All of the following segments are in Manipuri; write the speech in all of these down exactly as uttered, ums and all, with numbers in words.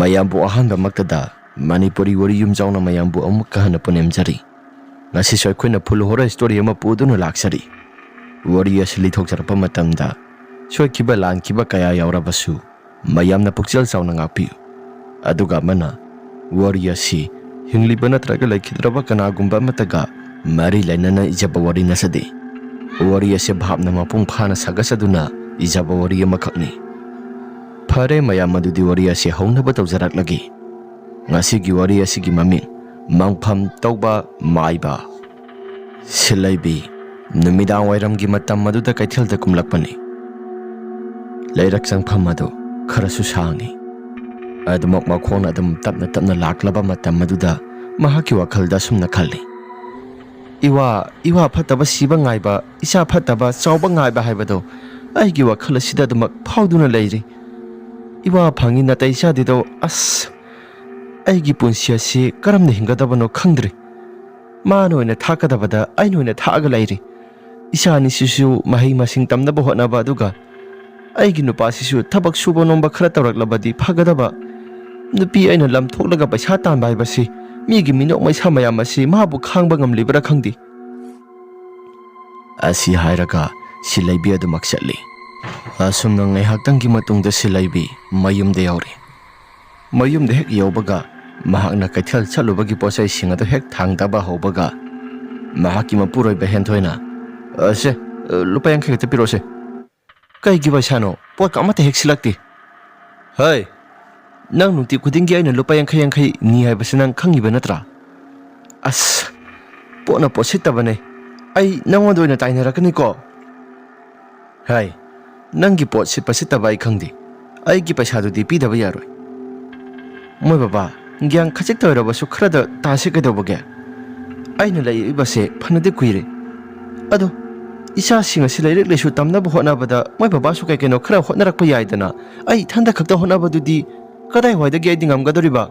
ꯃꯌꯥꯝꯕꯨ ꯑꯍꯥꯟꯕꯃꯛꯇꯗ ꯃꯅꯤꯄꯨꯔꯤ ꯋꯥꯔꯤ ꯌꯨꯝꯖꯥꯎꯅ ꯃꯌꯥꯝꯕꯨ ꯑꯃꯨꯛꯀ ꯍꯟꯅ ꯄꯨꯅꯦꯝꯖꯔꯤ꯫ ꯉꯁꯤꯁꯨ ꯑꯩꯈꯣꯏꯅ ꯐꯨꯜ ꯍꯣꯔꯔ ꯁ꯭ꯇꯣꯔꯤ ꯑꯃ ꯄꯨꯗꯨꯅ ꯂꯥꯛꯆꯔꯤ꯫ ꯋꯥꯔꯤ ꯑꯁꯤ ꯂꯤꯊꯣꯛꯆꯔꯛꯄ ꯃꯇꯝꯗ ꯁꯣꯏꯈꯤꯕ ꯂꯥꯟꯈꯤꯕ ꯀꯌꯥ ꯌꯥꯎꯔꯕꯁꯨ ꯃꯌꯥꯝꯅ ꯄꯨꯛꯆꯦꯜ ꯆꯥꯎꯅ ꯉꯥꯛꯄꯤꯌꯨ꯫ ꯑꯗꯨꯒ ꯑꯃꯅ, ꯋꯥꯔꯤ ꯑꯁꯤ ꯍꯤꯡꯂꯤꯕ ꯅꯠꯇ꯭ꯔꯒ ꯂꯩꯈꯤꯗ꯭ꯔꯕ ꯀꯅꯥꯒꯨꯝꯕ ꯑꯃꯠꯇꯒ ꯃꯔꯤ ꯂꯩꯅꯅ ꯏꯖꯕ ꯋꯥꯔꯤ ꯅꯠꯆꯗꯦ꯫ ꯋꯥꯔꯤ ꯑꯁꯤ ꯚꯥꯞꯅ ꯃꯄꯨꯡ ꯐꯥꯅ ꯁꯥꯒꯠꯆꯗꯨꯅ ꯏꯖꯕ ꯋꯥꯔꯤ ꯑꯃꯈꯛꯅꯤ꯫ ꯐꯔꯦ ꯃꯌꯥꯝ, ꯑꯗꯨꯗꯤ ꯋꯥꯔꯤ ꯑꯁꯤ ꯍꯧꯅꯕ ꯇꯧꯖꯔꯛꯂꯒꯦ꯫ ꯉꯁꯤꯒꯤ ꯋꯥꯔꯤ ꯑꯁꯤꯒꯤ ꯃꯃꯤꯡ, ꯃꯪꯐꯝ ꯇꯧꯕ ꯃꯥꯏꯕ꯫ ꯁꯤꯂꯩꯕꯤ ꯅꯨꯃꯤꯗꯥꯡ ꯋꯥꯏꯔꯝꯒꯤ ꯃꯇꯝ ꯑꯗꯨꯗ ꯀꯩꯊꯦꯜꯗ ꯀꯨꯝꯂꯛꯄꯅꯤ꯫ ꯂꯩꯔꯛ ꯆꯪꯐꯝ ꯑꯗꯨ ꯈꯔꯁꯨ ꯁꯥꯡꯏ꯫ ꯑꯗꯨꯃꯛ ꯃꯈꯣꯡꯅ ꯑꯗꯨꯝ ꯇꯞꯅ ꯇꯞꯅ ꯂꯥꯛꯂꯕ ꯃꯇꯝ ꯑꯗꯨꯗ ꯃꯍꯥꯛꯀꯤ ꯋꯥꯈꯜꯗ ꯑꯁꯨꯝꯅ ꯈꯜꯂꯤ, "ꯏꯋꯥ, ꯏꯋꯥ ꯐꯠꯇꯕ ꯁꯤꯕ ꯉꯥꯏꯕ, ꯏꯆꯥ ꯐꯠꯇꯕ ꯆꯥꯎꯕ ꯉꯥꯏꯕ ꯍꯥꯏꯕꯗꯣ ꯑꯩꯒꯤ ꯋꯥꯈꯜ ꯑꯁꯤꯗ ꯑꯗꯨꯃꯛ ꯐꯥꯎꯗꯨꯅ ꯂꯩꯔꯤ꯫ ꯏꯋꯥ ꯐꯪꯉꯤ ꯅꯥꯇꯩ ꯆꯥꯗꯦꯗꯣ, ꯑꯁ, ꯑꯩꯒꯤ ꯄꯨꯟꯁꯤ ꯑꯁꯤ ꯀꯔꯝꯅ ꯍꯤꯡꯒꯗꯕꯅꯣ ꯈꯪꯗ꯭ꯔꯦ꯫ ꯃꯥꯅ ꯑꯣꯏꯅ ꯊꯥꯛꯀꯗꯕꯗ ꯑꯩꯅ ꯑꯣꯏꯅ ꯊꯥꯛꯑꯒ ꯂꯩꯔꯤ꯫ ꯏꯆꯥ ꯑꯅꯤꯁꯤꯁꯨ ꯃꯍꯩ ꯃꯁꯤꯡ ꯇꯝꯅꯕ ꯍꯣꯠꯅꯕ, ꯑꯗꯨꯒ ꯑꯩꯒꯤ ꯅꯨꯄꯥꯁꯤꯁꯨ ꯊꯕꯛ ꯁꯨꯕ ꯅꯣꯝꯕ ꯈꯔ ꯇꯧꯔꯛꯂꯕꯗꯤ ꯐꯒꯗꯕ꯫ ꯅꯨꯄꯤ ꯑꯩꯅ ꯂꯝ ꯊꯣꯛꯂꯒ ꯄꯩꯁꯥ ꯇꯥꯟꯕ ꯍꯥꯏꯕꯁꯤ, ꯃꯤꯒꯤ ꯃꯤꯅꯣꯛ ꯃꯩꯁꯥ ꯃꯌꯥꯝ ꯑꯁꯤ ꯃꯥꯕꯨ ꯈꯥꯡꯕ ꯉꯝꯂꯤꯕ꯭ꯔꯥ ꯈꯪꯗꯦ"꯫ ꯑꯁꯤ ꯍꯥꯏꯔꯒ ꯁꯤꯂꯩꯕꯤ ꯑꯗꯨꯃꯛ ꯆꯠꯂꯤ꯫ ꯑꯁꯨꯝꯅ ꯉꯥꯏꯍꯥꯛꯇꯪꯒꯤ ꯃꯇꯨꯡꯗ ꯁꯤꯂꯩꯕꯤ ꯃꯌꯨꯝꯗ ꯌꯧꯔꯦ꯫ ꯃꯌꯨꯝꯗ ꯍꯦꯛ ꯌꯧꯕꯒ ꯃꯍꯥꯛꯅ ꯀꯩꯊꯦꯜ ꯆꯠꯂꯨꯕꯒꯤ ꯄꯣꯠꯆꯩꯁꯤꯡ ꯑꯗꯨ ꯍꯦꯛ ꯊꯥꯡꯗꯕ ꯍꯧꯕꯒ ꯃꯍꯥꯛꯀꯤ ꯃꯄꯨꯔꯣꯏꯕ ꯍꯦꯟꯊꯣꯏꯅ, "ꯑ, ꯁꯦ, ꯑ, ꯂꯨꯄꯥ ꯌꯥꯡꯈꯩ ꯈꯛꯇ ꯄꯤꯔꯛꯑꯣꯁꯦ꯫ ꯀꯩꯒꯤ ꯄꯩꯁꯥꯅꯣ? ꯄꯣꯠꯀ ꯑꯃꯠꯇ ꯍꯦꯛ ꯁꯤꯜꯂꯛꯇꯦ"꯫ "ꯍꯩ, ꯅꯪ ꯅꯨꯡꯇꯤ ꯈꯨꯗꯤꯡꯒꯤ ꯑꯩꯅ ꯂꯨꯄꯥ ꯌꯥꯡꯈꯩ ꯌꯥꯡꯈꯩ ꯅꯤ ꯍꯥꯏꯕꯁꯤ ꯅꯪ ꯈꯪꯉꯤꯕ ꯅꯠꯇ꯭ꯔꯥ? ꯑꯁ, ꯄꯣꯠꯅ ꯄꯣꯠ ꯁꯤꯠꯇꯕꯅꯦ꯫ ꯑꯩ ꯅꯪꯉꯣꯟꯗ ꯑꯣꯏꯅ ꯇꯥꯏꯅꯔꯛꯀꯅꯤꯀꯣ"꯫ "ꯍꯩ, ꯅꯪꯒꯤ ꯄꯣꯠ ꯁꯤꯠꯄ ꯁꯤꯠꯇꯕ ꯑꯩ ꯈꯪꯗꯦ꯫ ꯑꯩꯒꯤ ꯄꯩꯁꯥꯗꯨꯗꯤ ꯄꯤꯗꯕ ꯌꯥꯔꯣꯏ"꯫ "ꯃꯣꯏ ꯕꯕꯥ, ꯒ꯭ꯌꯥꯟ ꯈꯖꯤꯛꯇ ꯑꯣꯏꯔꯕꯁꯨ ꯈꯔꯗ ꯇꯥꯁꯤ ꯀꯩꯗꯧꯕꯒꯦ? ꯑꯩꯅ ꯂꯩꯔꯛꯏꯕꯁꯦ ꯐꯅꯗꯤ ꯀꯨꯏꯔꯦ꯫ ꯑꯗꯣ ꯏꯆꯥꯁꯤꯡ ꯑꯁꯤ ꯂꯥꯏꯔꯤꯛ ꯂꯥꯏꯁꯨ ꯇꯝꯅꯕ ꯍꯣꯠꯅꯕꯗ ꯃꯣꯏ ꯕꯕꯥꯁꯨ ꯀꯩ ꯀꯩꯅꯣ ꯈꯔ ꯍꯣꯠꯅꯔꯛꯄ ꯌꯥꯏꯗꯅ꯫ ꯑꯩ ꯏꯊꯟꯇ ꯈꯛꯇ ꯍꯣꯠꯅꯕꯗꯨꯗꯤ ꯀꯗꯥꯏꯋꯥꯏꯗꯒꯤ ꯑꯩꯗꯤ ꯉꯝꯒꯗꯧꯔꯤꯕ?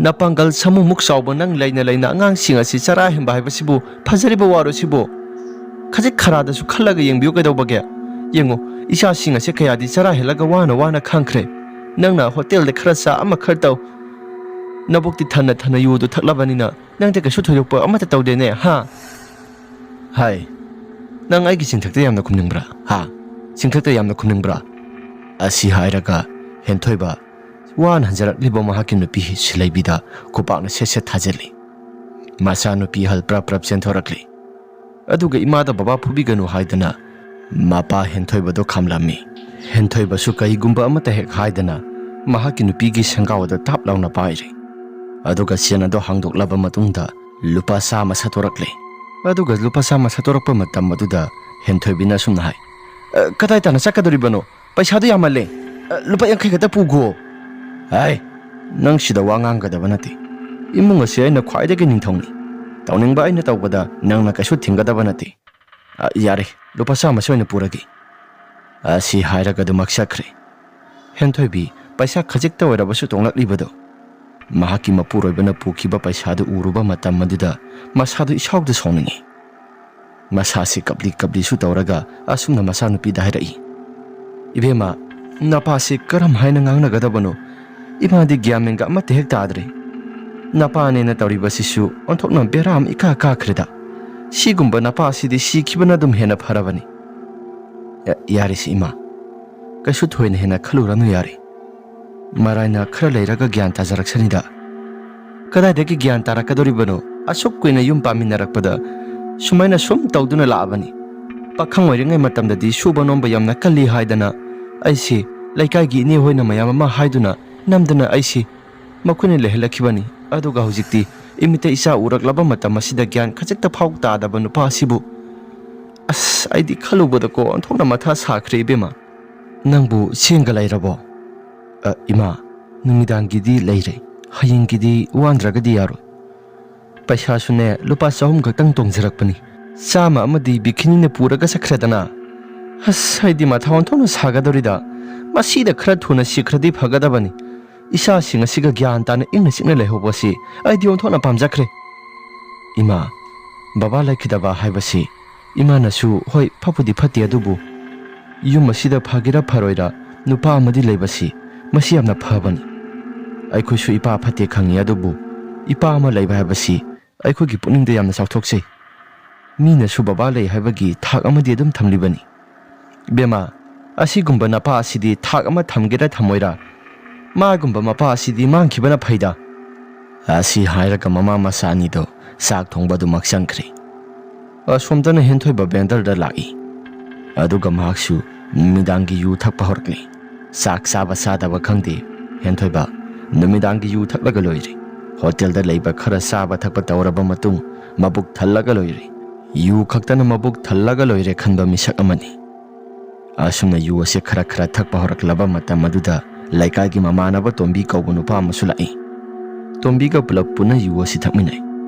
ꯅꯄꯥꯡꯒꯜ ꯁꯥꯃꯨꯃꯨꯛ ꯆꯥꯎꯕ ꯅꯪ ꯂꯩꯅ ꯂꯩꯅ ꯑꯉꯥꯡꯁꯤꯡ ꯑꯁꯤ ꯆꯔꯥ ꯍꯦꯟꯕ ꯍꯥꯏꯕꯁꯤꯕꯨ ꯐꯖꯔꯤꯕ ꯋꯥꯔꯣ ꯁꯤꯕꯨ? ꯈꯖꯤꯛ ꯈꯔꯥꯗꯁꯨ ꯈꯜꯂꯒ ꯌꯦꯡꯕꯤꯌꯨ ꯀꯩꯗꯧꯕꯒꯦ? ꯌꯦꯡꯉꯨ, ꯏꯆꯥꯁꯤꯡ ꯑꯁꯤ ꯀꯌꯥꯗꯤ ꯆꯔꯥ ꯍꯦꯜꯂꯒ ꯋꯥꯅ ꯋꯥꯅ ꯈꯥꯡꯈ꯭ꯔꯦ꯫ ꯅꯪꯅ ꯍꯣꯇꯦꯜꯗ ꯈꯔ ꯆꯥ, ꯑꯃ ꯈꯔ ꯇꯧ꯫ ꯅꯕꯨꯛꯇꯤ ꯊꯟꯅ ꯊꯟꯅ ꯌꯨꯗꯨ ꯊꯛꯂꯕꯅꯤꯅ ꯅꯪꯗꯤ ꯀꯩꯁꯨ ꯊꯣꯏꯗꯣꯛꯄ ꯑꯃꯠꯇ ꯇꯧꯗꯦꯅꯦ, ꯍꯥ? ꯍꯥꯏ, ꯅꯪ ꯑꯩꯒꯤ ꯆꯤꯡꯊꯛꯇ ꯌꯥꯝꯅ ꯈꯨꯝꯅꯤꯡꯕ꯭ꯔꯥ? ꯍꯥ? ꯆꯤꯡꯊꯛꯇ ꯌꯥꯝꯅ ꯈꯨꯝꯅꯤꯡꯕ꯭ꯔꯥ? ꯑꯁꯤ ꯍꯥꯏꯔꯒ ꯍꯦꯟꯊꯣꯏꯕ ꯋꯥꯅ ꯍꯟꯖꯔꯛꯂꯤꯕ ꯃꯍꯥꯛꯀꯤ ꯅꯨꯄꯤ ꯁꯤꯂꯩꯕꯤꯗ ꯈꯨꯄꯥꯛꯅ ꯁꯦꯠ ꯁꯦꯠ ꯊꯥꯖꯤꯜꯂꯤ꯫ ꯃꯆꯥꯅꯨꯄꯤ ꯍꯜ ꯄ꯭ꯔꯞ ꯄ꯭ꯔꯞ ꯆꯦꯟꯊꯣꯔꯛꯂꯤ꯫ ꯑꯗꯨꯒ ꯏꯃꯥꯗ ꯕꯕꯥ ꯐꯨꯕꯤꯒꯅꯨ ꯍꯥꯏꯗꯅ ꯃꯄꯥ ꯍꯦꯟꯊꯣꯏꯕꯗꯣ ꯈꯥꯝꯂꯝꯃꯤ꯫ ꯍꯦꯟꯊꯣꯏꯕꯁꯨ ꯀꯩꯒꯨꯝꯕ ꯑꯃꯠꯇ ꯍꯦꯛ ꯍꯥꯏꯗꯅ ꯃꯍꯥꯛꯀꯤ ꯅꯨꯄꯤꯒꯤ ꯁꯪꯒꯥꯎ ꯑꯗꯨ ꯇꯥꯞ ꯂꯥꯎꯅ ꯄꯥꯏꯔꯦ꯫ ꯑꯗꯨꯒ ꯆꯦꯟ ꯑꯗꯨ ꯍꯥꯡꯗꯣꯛꯂꯕ ꯃꯇꯨꯡꯗ ꯂꯨꯄꯥ ꯆꯥꯝꯃ ꯁꯠꯇꯣꯔꯛꯂꯦ꯫ ꯑꯗꯨꯒ ꯂꯨꯄꯥ ꯆꯥꯝꯃ ꯁꯠꯇꯣꯔꯛꯄ ꯃꯇꯝ ꯑꯗꯨꯗ ꯍꯦꯟꯊꯣꯏꯕꯤꯅ ꯑꯁꯨꯝꯅ ꯍꯥꯏ, "ꯑ, ꯀꯗꯥꯏ ꯇꯥꯅ ꯆꯠꯀꯗꯧꯔꯤꯕꯅꯣ? ꯄꯩꯁꯥꯗꯨ ꯌꯥꯝꯃꯜꯂꯦ꯫ ꯑ, ꯂꯨꯄꯥ ꯌꯥꯡꯈꯩ ꯈꯛꯇ ꯄꯨꯈꯣ꯫" "ꯍꯥꯏ, ꯅꯪ ꯁꯤꯗ ꯋꯥ ꯉꯥꯡꯒꯗꯕ ꯅꯠꯇꯦ꯫ ꯏꯃꯨꯡ ꯑꯁꯤ ꯑꯩꯅ ꯈ꯭ꯋꯥꯏꯗꯒꯤ ꯅꯤꯡꯊꯧꯅꯤ꯫ ꯇꯧꯅꯤꯡꯕ ꯑꯩꯅ ꯇꯧꯕꯗ ꯅꯪꯅ ꯀꯩꯁꯨ ꯊꯤꯡꯒꯗꯕ ꯅꯠꯇꯦ꯫ ꯑ, ꯌꯥꯔꯦ, ꯂꯨꯄꯥ ꯆꯥꯝꯃꯁꯤ ꯑꯣꯏꯅ ꯄꯨꯔꯒꯦ꯫" ꯑꯁꯤ ꯍꯥꯏꯔꯒ ꯑꯗꯨꯃꯛ ꯆꯠꯈ꯭ꯔꯦ꯫ ꯍꯦꯟꯊꯣꯏꯕꯤ ꯄꯩꯁꯥ ꯈꯖꯤꯛꯇ ꯑꯣꯏꯔꯕꯁꯨ ꯇꯣꯡꯂꯛꯂꯤꯕꯗꯣ ꯃꯍꯥꯛꯀꯤ ꯃꯄꯨꯔꯣꯏꯕꯅ ꯄꯨꯈꯤꯕ ꯄꯩꯁꯥꯗꯨ ꯎꯔꯨꯕ ꯃꯇꯝ ꯑꯗꯨꯗ ꯃꯁꯥꯗꯨ ꯏꯁꯥꯎꯗ ꯁꯥꯎꯅꯤꯡꯉꯤ꯫ ꯃꯁꯥꯁꯤ ꯀꯞꯂꯤ ꯀꯞꯂꯤꯁꯨ ꯇꯧꯔꯒ ꯑꯁꯨꯝꯅ ꯃꯆꯥꯅꯨꯄꯤꯗ ꯍꯥꯏꯔꯛꯏ, "ꯏꯕꯦꯝꯃ, ꯅꯄꯥꯁꯤ ꯀꯔꯝ ꯍꯥꯏꯅ ꯉꯥꯡꯅꯒꯗꯕꯅꯣ? ꯏꯃꯥꯗꯤ ꯒ꯭ꯌꯥꯟ ꯃꯦꯟꯒ ꯑꯃꯠꯇ ꯍꯦꯛ ꯇꯥꯗ꯭ꯔꯦ꯫ ꯅꯄꯥꯅꯦꯅ ꯇꯧꯔꯤꯕꯁꯤꯁꯨ ꯑꯣꯟꯊꯣꯛꯅ ꯕꯦꯔꯥ ꯑꯃ ꯏꯀꯥ ꯀꯥꯈ꯭ꯔꯦꯗ꯫ ꯁꯤꯒꯨꯝꯕ ꯅꯄꯥꯁꯤꯗꯤ ꯁꯤꯈꯤꯕꯅ ꯑꯗꯨꯝ ꯍꯦꯟꯅ ꯐꯔꯕꯅꯤ꯫" "ꯌꯥ-, ꯌꯥꯔꯦꯁꯦ ꯏꯃꯥ, ꯀꯩꯁꯨ ꯊꯣꯏꯅ ꯍꯦꯟꯅ ꯈꯜꯂꯨꯔꯅꯨ ꯌꯥꯔꯦ꯫ ꯃꯔꯥꯏꯅ ꯈꯔ ꯂꯩꯔꯒ ꯒ꯭ꯌꯥꯟ ꯇꯥꯖꯔꯛꯁꯅꯤꯗ꯫" "ꯀꯗꯥꯏꯗꯒꯤ ꯒ꯭ꯌꯥꯟ ꯇꯥꯔꯛꯀꯗꯧꯔꯤꯕꯅꯣ? ꯑꯁꯨꯛ ꯀꯨꯏꯅ ꯌꯨꯝ ꯄꯥꯟꯃꯤꯟꯅꯔꯛꯄꯗ ꯁꯨꯃꯥꯏꯅ ꯁꯨꯝ ꯇꯧꯗꯨꯅ ꯂꯥꯛꯑꯕꯅꯤ꯫ ꯄꯥꯈꯪ ꯑꯣꯏꯔꯤꯉꯩ ꯃꯇꯝꯗꯗꯤ ꯁꯨꯕ ꯅꯣꯝꯕ ꯌꯥꯝꯅ ꯀꯜꯂꯤ ꯍꯥꯏꯗꯅ ꯑꯩꯁꯤ ꯂꯩꯀꯥꯏꯒꯤ ꯏꯅꯦ ꯍꯣꯏꯅ ꯃꯌꯥꯝ ꯑꯃ ꯍꯥꯏꯗꯨꯅ ꯅꯝꯗꯅ ꯑꯩꯁꯤ ꯃꯈꯣꯏꯅ ꯂꯩꯍꯜꯂꯛꯈꯤꯕꯅꯤ꯫ ꯑꯗꯨꯒ ꯍꯧꯖꯤꯛꯇꯤ ꯏꯃꯤꯠꯇ ꯏꯆꯥ ꯎꯔꯛꯂꯕ ꯃꯇꯝ ꯑꯁꯤꯗ ꯒ꯭ꯌꯥꯟ ꯈꯖꯤꯛꯇ ꯐꯥꯎ ꯇꯥꯗꯕ ꯅꯨꯄꯥ ꯑꯁꯤꯕꯨ꯫ ꯑꯁ, ꯑꯩꯗꯤ ꯈꯜꯂꯨꯕꯗꯀꯣ ꯑꯣꯟꯊꯣꯛꯅ ꯃꯊꯥ ꯁꯥꯈ꯭ꯔꯦ ꯏꯕꯦꯝꯃ꯫" "ꯅꯪꯕꯨ ꯁꯦꯟꯒ ꯂꯩꯔꯕꯣ?" "ꯑ, ꯏꯃꯥ, ꯅꯨꯃꯤꯗꯥꯡꯒꯤꯗꯤ ꯂꯩꯔꯦ꯫ ꯍꯌꯦꯡꯒꯤꯗꯤ ꯋꯥꯟꯗ꯭ꯔꯒꯗꯤ ꯌꯥꯔꯣꯏ꯫ ꯄꯩꯁꯥꯁꯨꯅꯦ, ꯂꯨꯄꯥ ꯆꯍꯨꯝ ꯈꯛꯇꯪ ꯇꯣꯡꯖꯔꯛꯄꯅꯤ꯫ ꯆꯥꯝꯃ ꯑꯃꯗꯤ ꯕꯤꯈꯤꯅꯤꯅ ꯄꯨꯔꯒ ꯆꯠꯈ꯭ꯔꯦꯗꯅ꯫ ꯑꯁ, ꯑꯩꯗꯤ ꯃꯊꯥ ꯑꯣꯟꯊꯣꯛꯅ ꯁꯥꯒꯗꯧꯔꯤꯗ꯫ ꯃꯁꯤꯗ ꯈꯔ ꯊꯨꯅ ꯁꯤꯈ꯭ꯔꯗꯤ ꯐꯒꯗꯕꯅꯤ꯫ ꯏꯆꯥꯁꯤꯡ ꯑꯁꯤꯒ ꯒ꯭ꯌꯥꯟ ꯇꯥꯅ ꯏꯪꯅ ꯆꯤꯛꯅ ꯂꯩꯍꯧꯕꯁꯤ ꯑꯩꯗꯤ ꯑꯣꯟꯊꯣꯛꯅ ꯄꯥꯝꯖꯈ꯭ꯔꯦ꯫" ꯏꯃꯥ, ꯕꯕꯥ ꯂꯩꯈꯤꯗꯕ ꯍꯥꯏꯕꯁꯤ ꯏꯃꯥꯅꯁꯨ, ꯍꯣꯏ, ꯐꯕꯨꯗꯤ ꯐꯠꯇꯦ, ꯑꯗꯨꯕꯨ ꯌꯨꯝ ꯑꯁꯤꯗ ꯐꯒꯦꯔꯥ ꯐꯔꯣꯏꯔꯥ ꯅꯨꯄꯥ ꯑꯃꯗꯤ ꯂꯩꯕꯁꯤ ꯃꯁꯤ ꯌꯥꯝꯅ ꯐꯕꯅꯤ꯫ ꯑꯩꯈꯣꯏꯁꯨ ꯏꯄꯥ ꯐꯠꯇꯦ ꯈꯪꯉꯤ, ꯑꯗꯨꯕꯨ ꯏꯄꯥ ꯑꯃ ꯂꯩꯕ ꯍꯥꯏꯕꯁꯤ ꯑꯩꯈꯣꯏꯒꯤ ꯄꯨꯛꯅꯤꯡꯗ ꯌꯥꯝꯅ ꯆꯥꯎꯊꯣꯛꯆꯩ꯫ ꯃꯤꯅꯁꯨ ꯕꯕꯥ ꯂꯩ ꯍꯥꯏꯕꯒꯤ ꯊꯥꯛ ꯑꯃꯗꯤ ꯑꯗꯨꯝ ꯊꯝꯂꯤꯕꯅꯤ꯫ ꯏꯕꯦꯝꯃ, ꯑꯁꯤꯒꯨꯝꯕ ꯅꯄꯥ ꯑꯁꯤꯗꯤ ꯊꯥꯛ ꯑꯃ ꯊꯝꯒꯦꯔꯥ ꯊꯝꯃꯣꯏꯔꯥ, ꯃꯥꯒꯨꯝꯕ ꯃꯄꯥ ꯑꯁꯤꯗꯤ ꯃꯥꯡꯈꯤꯕꯅ ꯐꯩꯗ꯫ ꯑꯁꯤ ꯍꯥꯏꯔꯒ ꯃꯃꯥ ꯃꯆꯥ ꯑꯅꯤꯗꯣ ꯆꯥꯛ ꯊꯣꯡꯕ ꯑꯗꯨꯃꯛ ꯆꯪꯈ꯭ꯔꯦ꯫ ꯑꯁꯣꯝꯗꯅ ꯍꯦꯟꯊꯣꯏꯕ ꯕꯦꯟꯗꯔꯗ ꯂꯥꯛꯏ꯫ ꯑꯗꯨꯒ ꯃꯍꯥꯛꯁꯨ ꯅꯨꯃꯤꯗꯥꯡꯒꯤ ꯌꯨ ꯊꯛꯄ ꯍꯧꯔꯛꯂꯤ꯫ ꯆꯥꯛ ꯆꯥꯕ ꯆꯥꯗꯕ ꯈꯪꯗꯦ꯫ ꯍꯦꯟꯊꯣꯏꯕ ꯅꯨꯃꯤꯗꯥꯡꯒꯤ ꯌꯨ ꯊꯛꯂꯒ ꯂꯣꯏꯔꯦ꯫ ꯍꯣꯇꯦꯜꯗ ꯂꯩꯕ ꯈꯔ ꯆꯥꯕ ꯊꯛꯄ ꯇꯧꯔꯕ ꯃꯇꯨꯡ ꯃꯕꯨꯛ ꯊꯜꯂꯒ ꯂꯣꯏꯔꯦ꯫ ꯌꯨ ꯈꯛꯇꯅ ꯃꯕꯨꯛ ꯊꯜꯂꯒ ꯂꯣꯏꯔꯦ ꯈꯟꯕ ꯃꯤꯁꯛ ꯑꯃꯅꯤ꯫ ꯑꯁꯨꯝꯅ ꯌꯨ ꯑꯁꯤ ꯈꯔ ꯈꯔ ꯊꯛꯄ ꯍꯧꯔꯛꯂꯕ ꯃꯇꯝ ꯑꯗꯨꯗ ꯂꯩꯀꯥꯏꯒꯤ ꯃꯃꯥꯟꯅꯕ ꯇꯣꯝꯕꯤ ꯀꯧꯕ ꯅꯨꯄꯥ ꯑꯃꯁꯨ ꯂꯥꯛꯏ꯫ ꯇꯣꯝꯕꯤꯒ ꯄꯨꯂꯞ ꯄꯨꯟꯅ ꯌꯨ ꯑꯁꯤ ꯊꯛꯃꯤꯟꯅꯩ꯫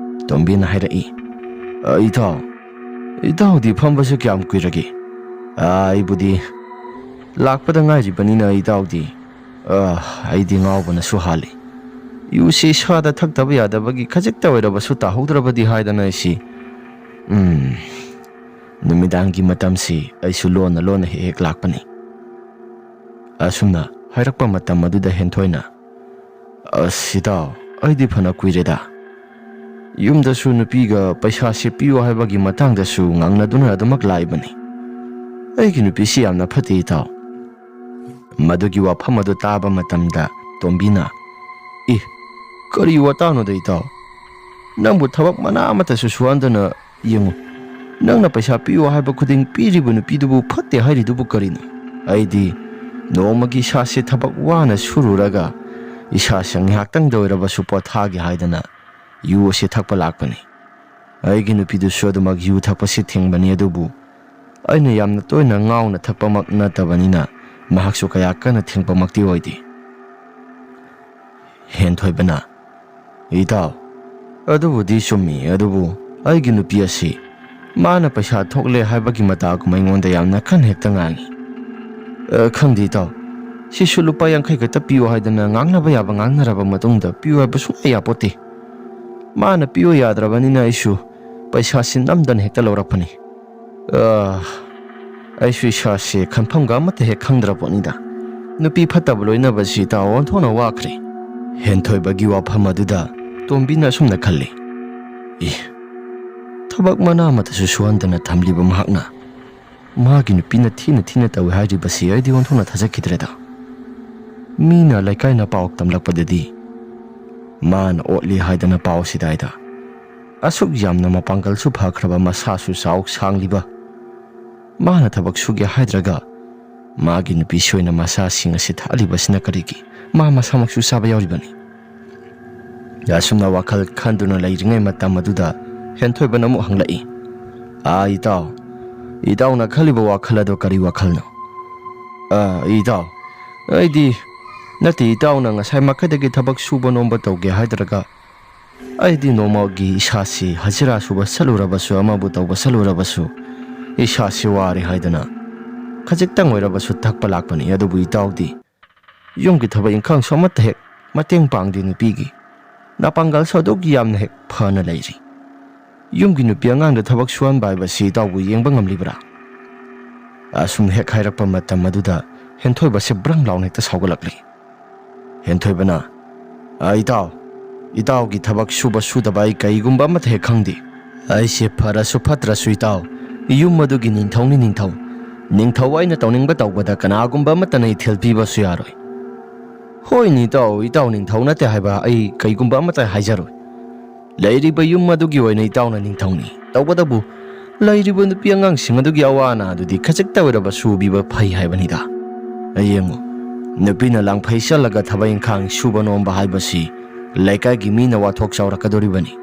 ꯇꯣꯝꯕꯤꯅ ꯍꯥꯏꯔꯛꯏ, "ꯑ, ꯏꯇꯥꯎ, ꯏꯇꯥꯎꯗꯤ ꯐꯝꯕꯁꯨ ꯀꯌꯥꯝ ꯀꯨꯏꯔꯒꯦ?" "ꯑ, ꯑꯩꯕꯨꯗꯤ ꯂꯥꯛꯄꯗ ꯉꯥꯏꯔꯤꯕꯅꯤꯅ ꯏꯇꯥꯎꯗꯤ, ꯑ, ꯑꯩꯗꯤ ꯉꯥꯎꯕꯅꯁꯨ ꯍꯥꯜꯂꯤ꯫ ꯌꯨꯁꯤ ꯏꯁꯥꯗ ꯊꯛꯇꯕ ꯌꯥꯗꯕꯒꯤ ꯈꯖꯤꯛꯇ ꯑꯣꯏꯔꯕꯁꯨ ꯇꯥꯍꯧꯗ꯭ꯔꯕꯗꯤ ꯍꯥꯏꯗꯅ ꯑꯩꯁꯤ, ꯎꯝ, ꯅꯨꯃꯤꯗꯥꯡꯒꯤ ꯃꯇꯝꯁꯤ ꯑꯩꯁꯨ ꯂꯣꯟꯅ ꯂꯣꯟꯅ ꯍꯦꯛ ꯍꯦꯛ ꯂꯥꯛꯄꯅꯤ꯫" ꯑꯁꯨꯝꯅ ꯍꯥꯏꯔꯛꯄ ꯃꯇꯝ ꯑꯗꯨꯗ ꯍꯦꯟꯊꯣꯏꯅ, "ꯑꯁ ꯏꯇꯥꯎ, ꯑꯩꯗꯤ ꯐꯅ ꯀꯨꯏꯔꯦꯗ꯫ ꯌꯨꯝꯗꯁꯨ ꯅꯨꯄꯤꯒ ꯄꯩꯁꯥꯁꯦ ꯄꯤꯌꯨ ꯍꯥꯏꯕꯒꯤ ꯃꯇꯥꯡꯗꯁꯨ ꯉꯥꯡꯅꯗꯨꯅ ꯑꯗꯨꯃꯛ ꯂꯥꯛꯏꯕꯅꯤ꯫ ꯑꯩꯒꯤ ꯅꯨꯄꯤꯁꯤ ꯌꯥꯝꯅ ꯐꯠꯇꯦ ꯏꯇꯥꯎ꯫" ꯃꯗꯨꯒꯤ ꯋꯥꯐꯝ ꯑꯗꯨ ꯇꯥꯕ ꯃꯇꯝꯗ ꯇꯣꯝꯕꯤꯅ, "ꯑꯦ, ꯀꯔꯤ ꯋꯥꯇꯥꯅꯣꯗ ꯏꯇꯥꯎ? ꯅꯪꯕꯨ ꯊꯕꯛ ꯃꯅꯥ ꯑꯃꯠꯇꯁꯨ ꯁꯨꯍꯟꯗꯅ ꯌꯦꯡꯉꯨ, ꯅꯪꯅ ꯄꯩꯁꯥ ꯄꯤꯌꯨ ꯍꯥꯏꯕ ꯈꯨꯗꯤꯡ ꯄꯤꯔꯤꯕ ꯅꯨꯄꯤꯗꯨꯕꯨ ꯐꯠꯇꯦ ꯍꯥꯏꯔꯤꯗꯨꯕꯨ ꯀꯔꯤꯅꯣ?" ꯑꯩꯗꯤ ꯅꯣꯡꯃꯒꯤ ꯏꯁꯥꯁꯦ ꯊꯕꯛ ꯋꯥꯅ ꯁꯨꯔꯨꯔꯒ ꯏꯁꯥꯁꯦ ꯉꯥꯏꯍꯥꯛꯇꯪꯗ ꯑꯣꯏꯔꯕꯁꯨ ꯄꯣꯊꯥꯒꯦ ꯍꯥꯏꯗꯅ ꯌꯨ ꯑꯁꯤ ꯊꯛꯄ ꯂꯥꯛꯄꯅꯤ꯫ ꯑꯩꯒꯤ ꯅꯨꯄꯤꯗꯨꯁꯨ ꯑꯗꯨꯃꯛ ꯌꯨ ꯊꯛꯄꯁꯤ ꯊꯤꯡꯕꯅꯤ, ꯑꯗꯨꯕꯨ ꯑꯩꯅ ꯌꯥꯝꯅ ꯇꯣꯏꯅ ꯉꯥꯎꯅ ꯊꯛꯄꯃꯛ ꯅꯠꯇꯕꯅꯤꯅ ꯃꯍꯥꯛꯁꯨ ꯀꯌꯥ ꯀꯟꯅ ꯊꯤꯡꯕꯃꯛꯇꯤ ꯑꯣꯏꯗꯦ꯫ ꯍꯦꯟꯊꯣꯏꯕꯅ, "ꯏꯇꯥꯎ, ꯑꯗꯨꯕꯨꯗꯤ ꯆꯨꯝꯃꯤ, ꯑꯗꯨꯕꯨ ꯑꯩꯒꯤ ꯅꯨꯄꯤ ꯑꯁꯤ ꯃꯥꯅ ꯄꯩꯁꯥ ꯊꯣꯛꯂꯦ ꯍꯥꯏꯕꯒꯤ ꯃꯇꯥꯒꯨꯝ ꯑꯩꯉꯣꯟꯗ ꯌꯥꯝꯅ ꯀꯟꯅ ꯍꯦꯛꯇ ꯉꯥꯡꯉꯤ꯫ ꯑ, ꯈꯪꯗꯦ ꯏꯇꯥꯎ, ꯁꯤꯁꯨ ꯂꯨꯄꯥ ꯌꯥꯡꯈꯩ ꯈꯛꯇ ꯄꯤꯌꯨ ꯍꯥꯏꯗꯅ ꯉꯥꯡꯅꯕ ꯌꯥꯕ ꯉꯥꯡꯅꯔꯕ ꯃꯇꯨꯡꯗ ꯄꯤꯌꯨ ꯍꯥꯏꯕ ꯁꯨꯡꯌꯥ ꯌꯥꯄꯣꯠꯇꯦ꯫ ꯃꯥꯅ ꯄꯤꯌꯨ ꯌꯥꯗ꯭ꯔꯕꯅꯤꯅ ꯑꯩꯁꯨ ꯄꯩꯁꯥꯁꯤ ꯅꯝꯗꯅ ꯍꯦꯛꯇ ꯂꯧꯔꯛꯄꯅꯤ꯫ ꯑ, ꯑꯩꯁꯨ ꯏꯁꯥꯁꯦ ꯈꯟꯐꯝꯒ ꯑꯃꯠꯇ ꯍꯦꯛ ꯈꯪꯗ꯭ꯔ ꯄꯣꯠꯅꯤꯗ꯫ ꯅꯨꯄꯤ ꯐꯠꯇꯕ ꯂꯣꯏꯅꯕꯁꯤ ꯏꯇꯥꯎ ꯑꯣꯟꯊꯣꯛꯅ ꯋꯥꯈ꯭ꯔꯦ꯫ ꯍꯦꯟꯊꯣꯏꯕꯒꯤ ꯋꯥꯐꯝ ꯑꯗꯨꯗ ꯇꯣꯝꯕꯤꯅ ꯑꯁꯨꯝꯅ ꯈꯜꯂꯤ, "ꯏ, ꯊꯕꯛ ꯃꯅꯥ ꯑꯃꯠꯇꯁꯨ ꯁꯨꯍꯟꯗꯅ ꯊꯝꯂꯤꯕ ꯃꯍꯥꯛꯅ ꯃꯥꯒꯤ ꯅꯨꯄꯤꯅ ꯊꯤꯅ ꯊꯤꯅ ꯇꯧꯏ ꯍꯥꯏꯔꯤꯕꯁꯤ ꯑꯩꯗꯤ ꯑꯣꯟꯊꯣꯛꯅ ꯊꯥꯖꯈꯤꯗ꯭ꯔꯦꯗ꯫ ꯃꯤꯅ ꯂꯩꯀꯥꯏꯅ ꯄꯥꯎ ꯇꯝꯂꯛꯄꯗꯗꯤ ꯃꯥꯅ ꯑꯣꯠꯂꯤ ꯍꯥꯏꯗꯅ ꯄꯥꯎ ꯁꯤꯗꯥꯏꯗ꯫ ꯑꯁꯨꯛ ꯌꯥꯝꯅ ꯃꯄꯥꯡꯒꯜꯁꯨ ꯐꯈ꯭ꯔꯕ, ꯃꯁꯥꯁꯨ ꯆꯥꯎ ꯁꯥꯡꯂꯤꯕ, ꯃꯥꯅ ꯊꯕꯛ ꯁꯨꯒꯦ ꯍꯥꯏꯗ꯭ꯔꯒ ꯃꯥꯒꯤ ꯅꯨꯄꯤꯁꯤ ꯑꯣꯏꯅ ꯃꯁꯥꯁꯤꯡ ꯑꯁꯤ ꯊꯛꯍꯜꯂꯤꯕꯁꯤꯅ ꯀꯔꯤꯒꯤ? ꯃꯥ ꯃꯁꯥꯃꯛꯁꯨ ꯆꯥꯕ ꯌꯥꯎꯔꯤꯕꯅꯤ꯫" ꯑꯁꯨꯝꯅ ꯋꯥꯈꯜ ꯈꯟꯗꯨꯅ ꯂꯩꯔꯤꯉꯩ ꯃꯇꯝ ꯑꯗꯨꯗ ꯍꯦꯟꯊꯣꯏꯕꯅ ꯑꯃꯨꯛ ꯍꯪꯂꯛꯏ, "ꯑꯥ ꯏꯇꯥꯎ, ꯏꯇꯥꯎꯅ ꯈꯜꯂꯤꯕ ꯋꯥꯈꯜ ꯑꯗꯣ ꯀꯔꯤ ꯋꯥꯈꯜꯅꯣ?" "ꯑꯥ ꯏꯇꯥꯎ, ꯑꯩꯗꯤ ꯅꯠꯇꯦ, ꯏꯇꯥꯎꯅ ꯉꯁꯥꯏ ꯃꯈꯩꯗꯒꯤ ꯊꯕꯛ ꯁꯨꯕ ꯅꯣꯝꯕ ꯇꯧꯒꯦ ꯍꯥꯏꯗ꯭ꯔꯒ ꯑꯩꯗꯤ ꯅꯣꯡꯃꯒꯤ ꯏꯁꯥꯁꯤ ꯍꯖꯤꯔꯥ ꯁꯨꯕ ꯆꯠꯂꯨꯔꯕꯁꯨ, ꯑꯃꯕꯨ ꯇꯧꯕ ꯆꯠꯂꯨꯔꯕꯁꯨ, ꯏꯁꯥꯁꯤ ꯋꯥꯔꯦ ꯍꯥꯏꯗꯅ ꯈꯖꯤꯛꯇꯪ ꯑꯣꯏꯔꯕꯁꯨ ꯊꯛꯄ ꯂꯥꯛꯄꯅꯤ꯫ ꯑꯗꯨꯕꯨ ꯏꯇꯥꯎꯗꯤ ꯌꯨꯝꯒꯤ ꯊꯕꯛ ꯏꯪꯈꯥꯡꯁꯨ ꯑꯃꯠꯇ ꯍꯦꯛ ꯃꯇꯦꯡ ꯄꯥꯡꯗꯦ꯫ ꯅꯨꯄꯤꯒꯤ ꯅꯥꯄꯥꯡꯒꯜꯁꯨ ꯑꯗꯨꯛ ꯌꯥꯝꯅ ꯍꯦꯛ ꯐꯅ ꯂꯩꯔꯤ꯫ ꯌꯨꯝꯒꯤ ꯅꯨꯄꯤ ꯑꯉꯥꯡꯗ ꯊꯕꯛ ꯁꯨꯍꯟꯕ ꯍꯥꯏꯕꯁꯤ ꯏꯇꯥꯎꯕꯨ ꯌꯦꯡꯕ ꯉꯝꯂꯤꯕ꯭ꯔꯥ?" ꯑꯁꯨꯝ ꯍꯦꯛ ꯍꯥꯏꯔꯛꯄ ꯃꯇꯝ ꯑꯗꯨꯗ ꯍꯦꯟꯊꯣꯏꯕꯁꯦ ꯕ꯭ꯔꯪ ꯂꯥꯎꯅ ꯍꯦꯛꯇ ꯁꯥꯎꯒꯠꯂꯛꯂꯤ꯫ ꯍꯦꯟꯊꯣꯏꯕꯅ, "ꯑ, ꯏꯇꯥꯎ, ꯏꯇꯥꯎꯒꯤ ꯊꯕꯛ ꯁꯨꯕ ꯁꯨꯗꯕ ꯑꯩ ꯀꯩꯒꯨꯝꯕ ꯑꯃꯠꯇ ꯍꯦꯛ ꯈꯪꯗꯦ꯫ ꯑꯩꯁꯦ ꯐꯔꯁꯨ ꯐꯠꯇ꯭ꯔꯁꯨ ꯏꯇꯥꯎ, ꯌꯨꯝ ꯑꯗꯨꯒꯤ ꯅꯤꯡꯊꯧꯅꯤ ꯅꯤꯡꯊꯧ꯫ ꯅꯤꯡꯊꯧ ꯑꯩꯅ ꯇꯧꯅꯤꯡꯕ ꯇꯧꯕꯗ ꯀꯅꯥꯒꯨꯝꯕ ꯑꯃꯠꯇꯅ ꯏꯊꯤꯜ ꯄꯤꯕꯁꯨ ꯌꯥꯔꯣꯏ꯫" "ꯍꯣꯏꯅꯦ ꯏꯇꯥꯎ, ꯏꯇꯥꯎ ꯅꯤꯡꯊꯧ ꯅꯠꯇꯦ ꯍꯥꯏꯕ ꯑꯩ ꯀꯩꯒꯨꯝꯕ ꯑꯃꯠꯇ ꯍꯥꯏꯖꯔꯣꯏ꯫ ꯂꯩꯔꯤꯕ ꯌꯨꯝ ꯑꯗꯨꯒꯤ ꯑꯣꯏꯅ ꯏꯇꯥꯎꯅ ꯅꯤꯡꯊꯧꯅꯤ꯫ ꯇꯧꯕꯇꯕꯨ ꯂꯩꯔꯤꯕ ꯅꯨꯄꯤ ꯑꯉꯥꯡꯁꯤꯡ ꯑꯗꯨꯒꯤ ꯑꯋꯥ ꯑꯅꯥ ꯑꯗꯨꯗꯤ ꯈꯖꯤꯛꯇ ꯑꯣꯏꯔꯕꯁꯨ ꯎꯕꯤꯕ ꯐꯩ ꯍꯥꯏꯕꯅꯤꯗ꯫ ꯌꯦꯡꯉꯨ, ꯅꯨꯄꯤꯅ ꯂꯥꯡꯐꯩ ꯆꯠꯂꯒ ꯊꯕꯛ ꯏꯪꯈꯥꯡ ꯁꯨꯕ ꯅꯣꯝꯕ ꯍꯥꯏꯕꯁꯤ ꯂꯩꯀꯥꯏꯒꯤ ꯃꯤꯅ ꯋꯥꯊꯣꯛ ꯆꯥꯎꯔꯛꯀꯗꯧꯔꯤꯕꯅꯤ꯫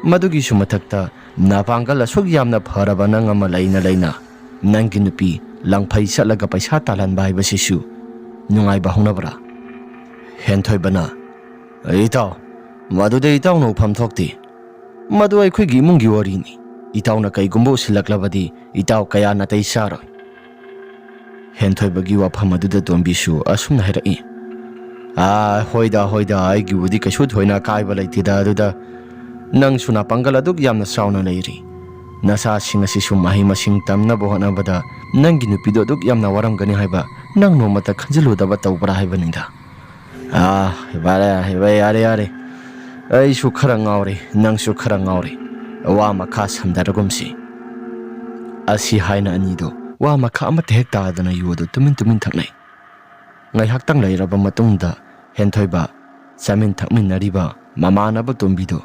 ꯃꯗꯨꯒꯤꯁꯨ ꯃꯊꯛꯇ ꯅꯄꯥꯡꯒꯜ ꯑꯁꯨꯛ ꯌꯥꯝꯅ ꯐꯔꯕ ꯅꯪ ꯑꯃ ꯂꯩꯅ ꯂꯩꯅ ꯅꯪꯒꯤ ꯅꯨꯄꯤ ꯂꯥꯡꯐꯩ ꯆꯠꯂꯒ ꯄꯩꯁꯥ ꯇꯥꯜꯍꯟꯕ ꯍꯥꯏꯕꯁꯤꯁꯨ ꯅꯨꯡꯉꯥꯏꯕ ꯍꯧꯅꯕ꯭ꯔꯥ?" ꯍꯦꯟꯊꯣꯏꯕꯅ, "ꯏꯇꯥꯎ, ꯃꯗꯨꯗ ꯏꯇꯥꯎꯅ ꯎꯐꯝ ꯊꯣꯛꯇꯦ꯫ ꯃꯗꯨ ꯑꯩꯈꯣꯏꯒꯤ ꯏꯃꯨꯡꯒꯤ ꯋꯥꯔꯤꯅꯤ꯫ ꯏꯇꯥꯎꯅ ꯀꯩꯒꯨꯝꯕ ꯎꯁꯤꯜꯂꯛꯂꯕꯗꯤ ꯏꯇꯥꯎ ꯀꯌꯥ ꯅꯥꯇꯩ ꯆꯥꯔꯣꯏ꯫" ꯍꯦꯟꯊꯣꯏꯕꯒꯤ ꯋꯥꯐꯝ ꯑꯗꯨꯗ ꯇꯣꯝꯕꯤꯁꯨ ꯑꯁꯨꯝꯅ ꯍꯥꯏꯔꯛꯏ, "ꯑꯥ, ꯍꯣꯏꯗ, ꯍꯣꯏꯗ, ꯑꯩꯒꯤꯕꯨꯗꯤ ꯀꯩꯁꯨ ꯊꯣꯏꯅ ꯑꯀꯥꯏꯕ ꯂꯩꯇꯦꯗ꯫ ꯑꯗꯨꯗ ꯅꯪꯁꯨ ꯅꯥꯄꯥꯡꯒꯜ ꯑꯗꯨꯛ ꯌꯥꯝꯅ ꯆꯥꯎꯅ ꯂꯩꯔꯤ꯫ ꯅꯆꯥꯁꯤꯡ ꯑꯁꯤꯁꯨ ꯃꯍꯩ ꯃꯁꯤꯡ ꯇꯝꯅꯕ ꯍꯣꯠꯅꯕꯗ ꯅꯪꯒꯤ ꯅꯨꯄꯤꯗꯣ ꯑꯗꯨꯛ ꯌꯥꯝꯅ ꯋꯥꯔꯝꯒꯅꯤ ꯍꯥꯏꯕ ꯅꯪ ꯅꯣꯡꯃꯇ ꯈꯟꯖꯤꯜꯂꯨꯗꯕ ꯇꯧꯕ꯭ꯔꯥ ꯍꯥꯏꯕꯅꯤꯗ꯫ ꯑꯥ, ꯌꯥꯔꯦ, ꯌꯥꯔꯦ, ꯌꯥꯔꯦ, ꯌꯥꯔꯦ꯫ ꯑꯩꯁꯨ ꯈꯔ ꯉꯥꯎꯔꯦ, ꯅꯪꯁꯨ ꯈꯔ ꯉꯥꯎꯔꯦ꯫ ꯋꯥ ꯃꯈꯥ ꯁꯝꯊꯔꯒꯨꯝꯁꯤ꯫ ꯑꯁꯤ ꯍꯥꯏꯅ ꯑꯅꯤꯗꯣ ꯋꯥ ꯃꯈꯥ ꯑꯃꯠꯇ ꯍꯦꯛ ꯇꯥꯗꯅ ꯌꯨ ꯑꯗꯨ ꯇꯨꯃꯤꯟ ꯇꯨꯃꯤꯟ ꯊꯛꯅꯩ꯫ ꯉꯥꯏꯍꯥꯛꯇꯪ ꯂꯩꯔꯕ ꯃꯇꯨꯡꯗ ꯍꯦꯟꯊꯣꯏꯕ ꯆꯥꯃꯤꯟ ꯊꯛꯃꯤꯟꯅꯔꯤꯕ ꯃꯃꯥꯟꯅꯕ ꯇꯣꯝꯕꯤꯗꯨ,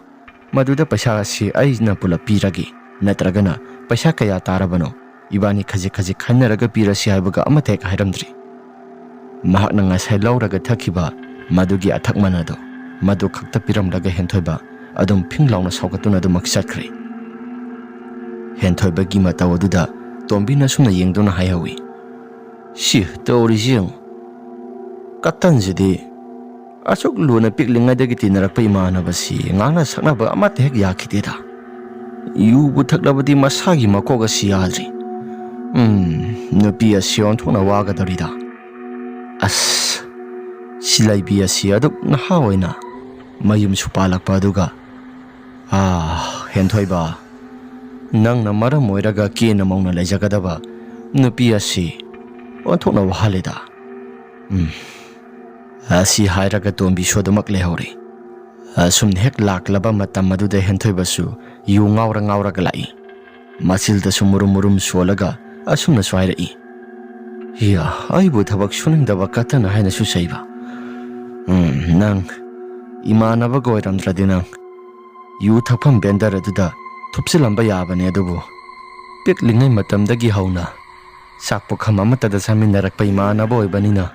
"ꯃꯗꯨꯗ ꯄꯩꯁꯥ ꯑꯁꯤ ꯑꯩꯅ ꯄꯨꯂꯞ ꯄꯤꯔꯒꯦ, ꯅꯠꯇ꯭ꯔꯒꯅ ꯄꯩꯁꯥ ꯀꯌꯥ ꯇꯥꯔꯕꯅꯣ? ꯏꯕꯥꯅꯤ ꯈꯖꯤꯛ ꯈꯖꯤꯛ ꯈꯥꯏꯅꯔꯒ ꯄꯤꯔꯁꯤ" ꯍꯥꯏꯕꯒ ꯑꯃꯠꯇ ꯍꯦꯛ ꯍꯥꯏꯔꯝꯗ꯭ꯔꯤ꯫ ꯃꯍꯥꯛꯅ ꯉꯁꯥꯏ ꯂꯧꯔꯒ ꯊꯛꯈꯤꯕ ꯃꯗꯨꯒꯤ ꯑꯊꯛ ꯃꯅꯥꯗꯣ, ꯃꯗꯨ ꯈꯛꯇ ꯄꯤꯔꯝꯂꯒ ꯍꯦꯟꯊꯣꯏꯕ ꯑꯗꯨꯝ ꯐꯤꯡ ꯂꯥꯎꯅ ꯁꯥꯎꯒꯠꯇꯨꯅ ꯑꯗꯨꯃꯛ ꯆꯠꯈ꯭ꯔꯦ꯫ ꯍꯦꯟꯊꯣꯏꯕꯒꯤ ꯃꯇꯧ ꯑꯗꯨꯗ ꯇꯣꯝꯕꯤꯅ ꯁꯨꯝꯅ ꯌꯦꯡꯗꯨꯅ ꯍꯥꯏꯍꯧꯏ, "ꯁꯤ ꯇꯧꯔꯤꯁꯤ ꯌꯦꯡꯉꯨ, ꯀꯇꯟꯁꯤꯗꯤ ꯑꯁꯨꯛ ꯂꯨꯅ ꯄꯤꯛꯂꯤꯉꯩꯗꯒꯤ ꯇꯤꯟꯅꯔꯛꯄ ꯏꯃꯥꯟꯅꯕꯁꯤ ꯉꯥꯡꯅ ꯁꯛꯅꯕ ꯑꯃꯠꯇ ꯍꯦꯛ ꯌꯥꯈꯤꯗꯦꯗ꯫ ꯌꯨꯕꯨ ꯊꯛꯂꯕꯗꯤ ꯃꯁꯥꯒꯤ ꯃꯀꯣꯛ ꯑꯁꯤ ꯌꯥꯗ꯭ꯔꯤ꯫ ꯎꯝ, ꯅꯨꯄꯤ ꯑꯁꯤ ꯑꯣꯟꯊꯣꯛꯅ ꯋꯥꯒꯗꯧꯔꯤꯗ꯫ ꯑꯁ, ꯁꯤꯂꯩꯕꯤ ꯑꯁꯤ ꯑꯗꯨꯛ ꯅꯍꯥ ꯑꯣꯏꯅ ꯃꯌꯨꯝꯁꯨ ꯄꯥꯜꯂꯛꯄ ꯑꯗꯨꯒ, ꯑꯥ, ꯍꯦꯟꯊꯣꯏꯕ, ꯅꯪꯅ ꯃꯔꯝ ꯑꯣꯏꯔꯒ ꯀꯦꯅ ꯃꯧꯅ ꯂꯩꯖꯒꯗꯕ ꯅꯨꯄꯤ ꯑꯁꯤ ꯑꯣꯟꯊꯣꯛꯅ ꯋꯥꯍꯜꯂꯦꯗ꯫ ꯎꯝ꯫ ꯑꯁꯤ ꯍꯥꯏꯔꯒ ꯇꯣꯝꯕꯤꯁꯨ ꯑꯗꯨꯃꯛ ꯂꯩꯍꯧꯔꯦ꯫ ꯑꯁꯨꯝꯅ ꯍꯦꯛ ꯂꯥꯛꯂꯕ ꯃꯇꯝ ꯑꯗꯨꯗ ꯍꯦꯟꯊꯣꯏꯕꯁꯨ ꯌꯨ ꯉꯥꯎꯔ ꯉꯥꯎꯔꯒ ꯂꯥꯛꯏ꯫ ꯃꯆꯤꯜꯗꯁꯨ ꯃꯨꯔꯨꯝ ꯃꯨꯔꯨꯝ ꯁꯣꯜꯂꯒ ꯑꯁꯨꯝꯅꯁꯨ ꯍꯥꯏꯔꯛꯏ, "ꯏꯌꯥ, ꯑꯩꯕꯨ ꯊꯕꯛ ꯁꯨꯅꯤꯡꯗꯕ ꯀꯇꯟ ꯍꯥꯏꯅꯁꯨ ꯆꯩꯕ꯫ ꯎꯝ, ꯅꯪ ꯏꯃꯥꯟꯅꯕꯒ ꯑꯣꯏꯔꯝꯗ꯭ꯔꯗꯤ ꯅꯪ ꯌꯨ ꯊꯛꯐꯝ ꯕꯦꯟꯗꯔ ꯑꯗꯨꯗ ꯊꯨꯞꯆꯤꯜꯂꯝꯕ ꯌꯥꯕꯅꯦ, ꯑꯗꯨꯕꯨ ꯄꯤꯛꯂꯤꯉꯩ ꯃꯇꯝꯗꯒꯤ ꯍꯧꯅ ꯆꯥꯛ ꯄꯨꯈꯝ ꯑꯃꯠꯇꯗ ꯆꯥꯃꯤꯟꯅꯔꯛꯄ ꯏꯃꯥꯟꯅꯕ ꯑꯣꯏꯕꯅꯤꯅ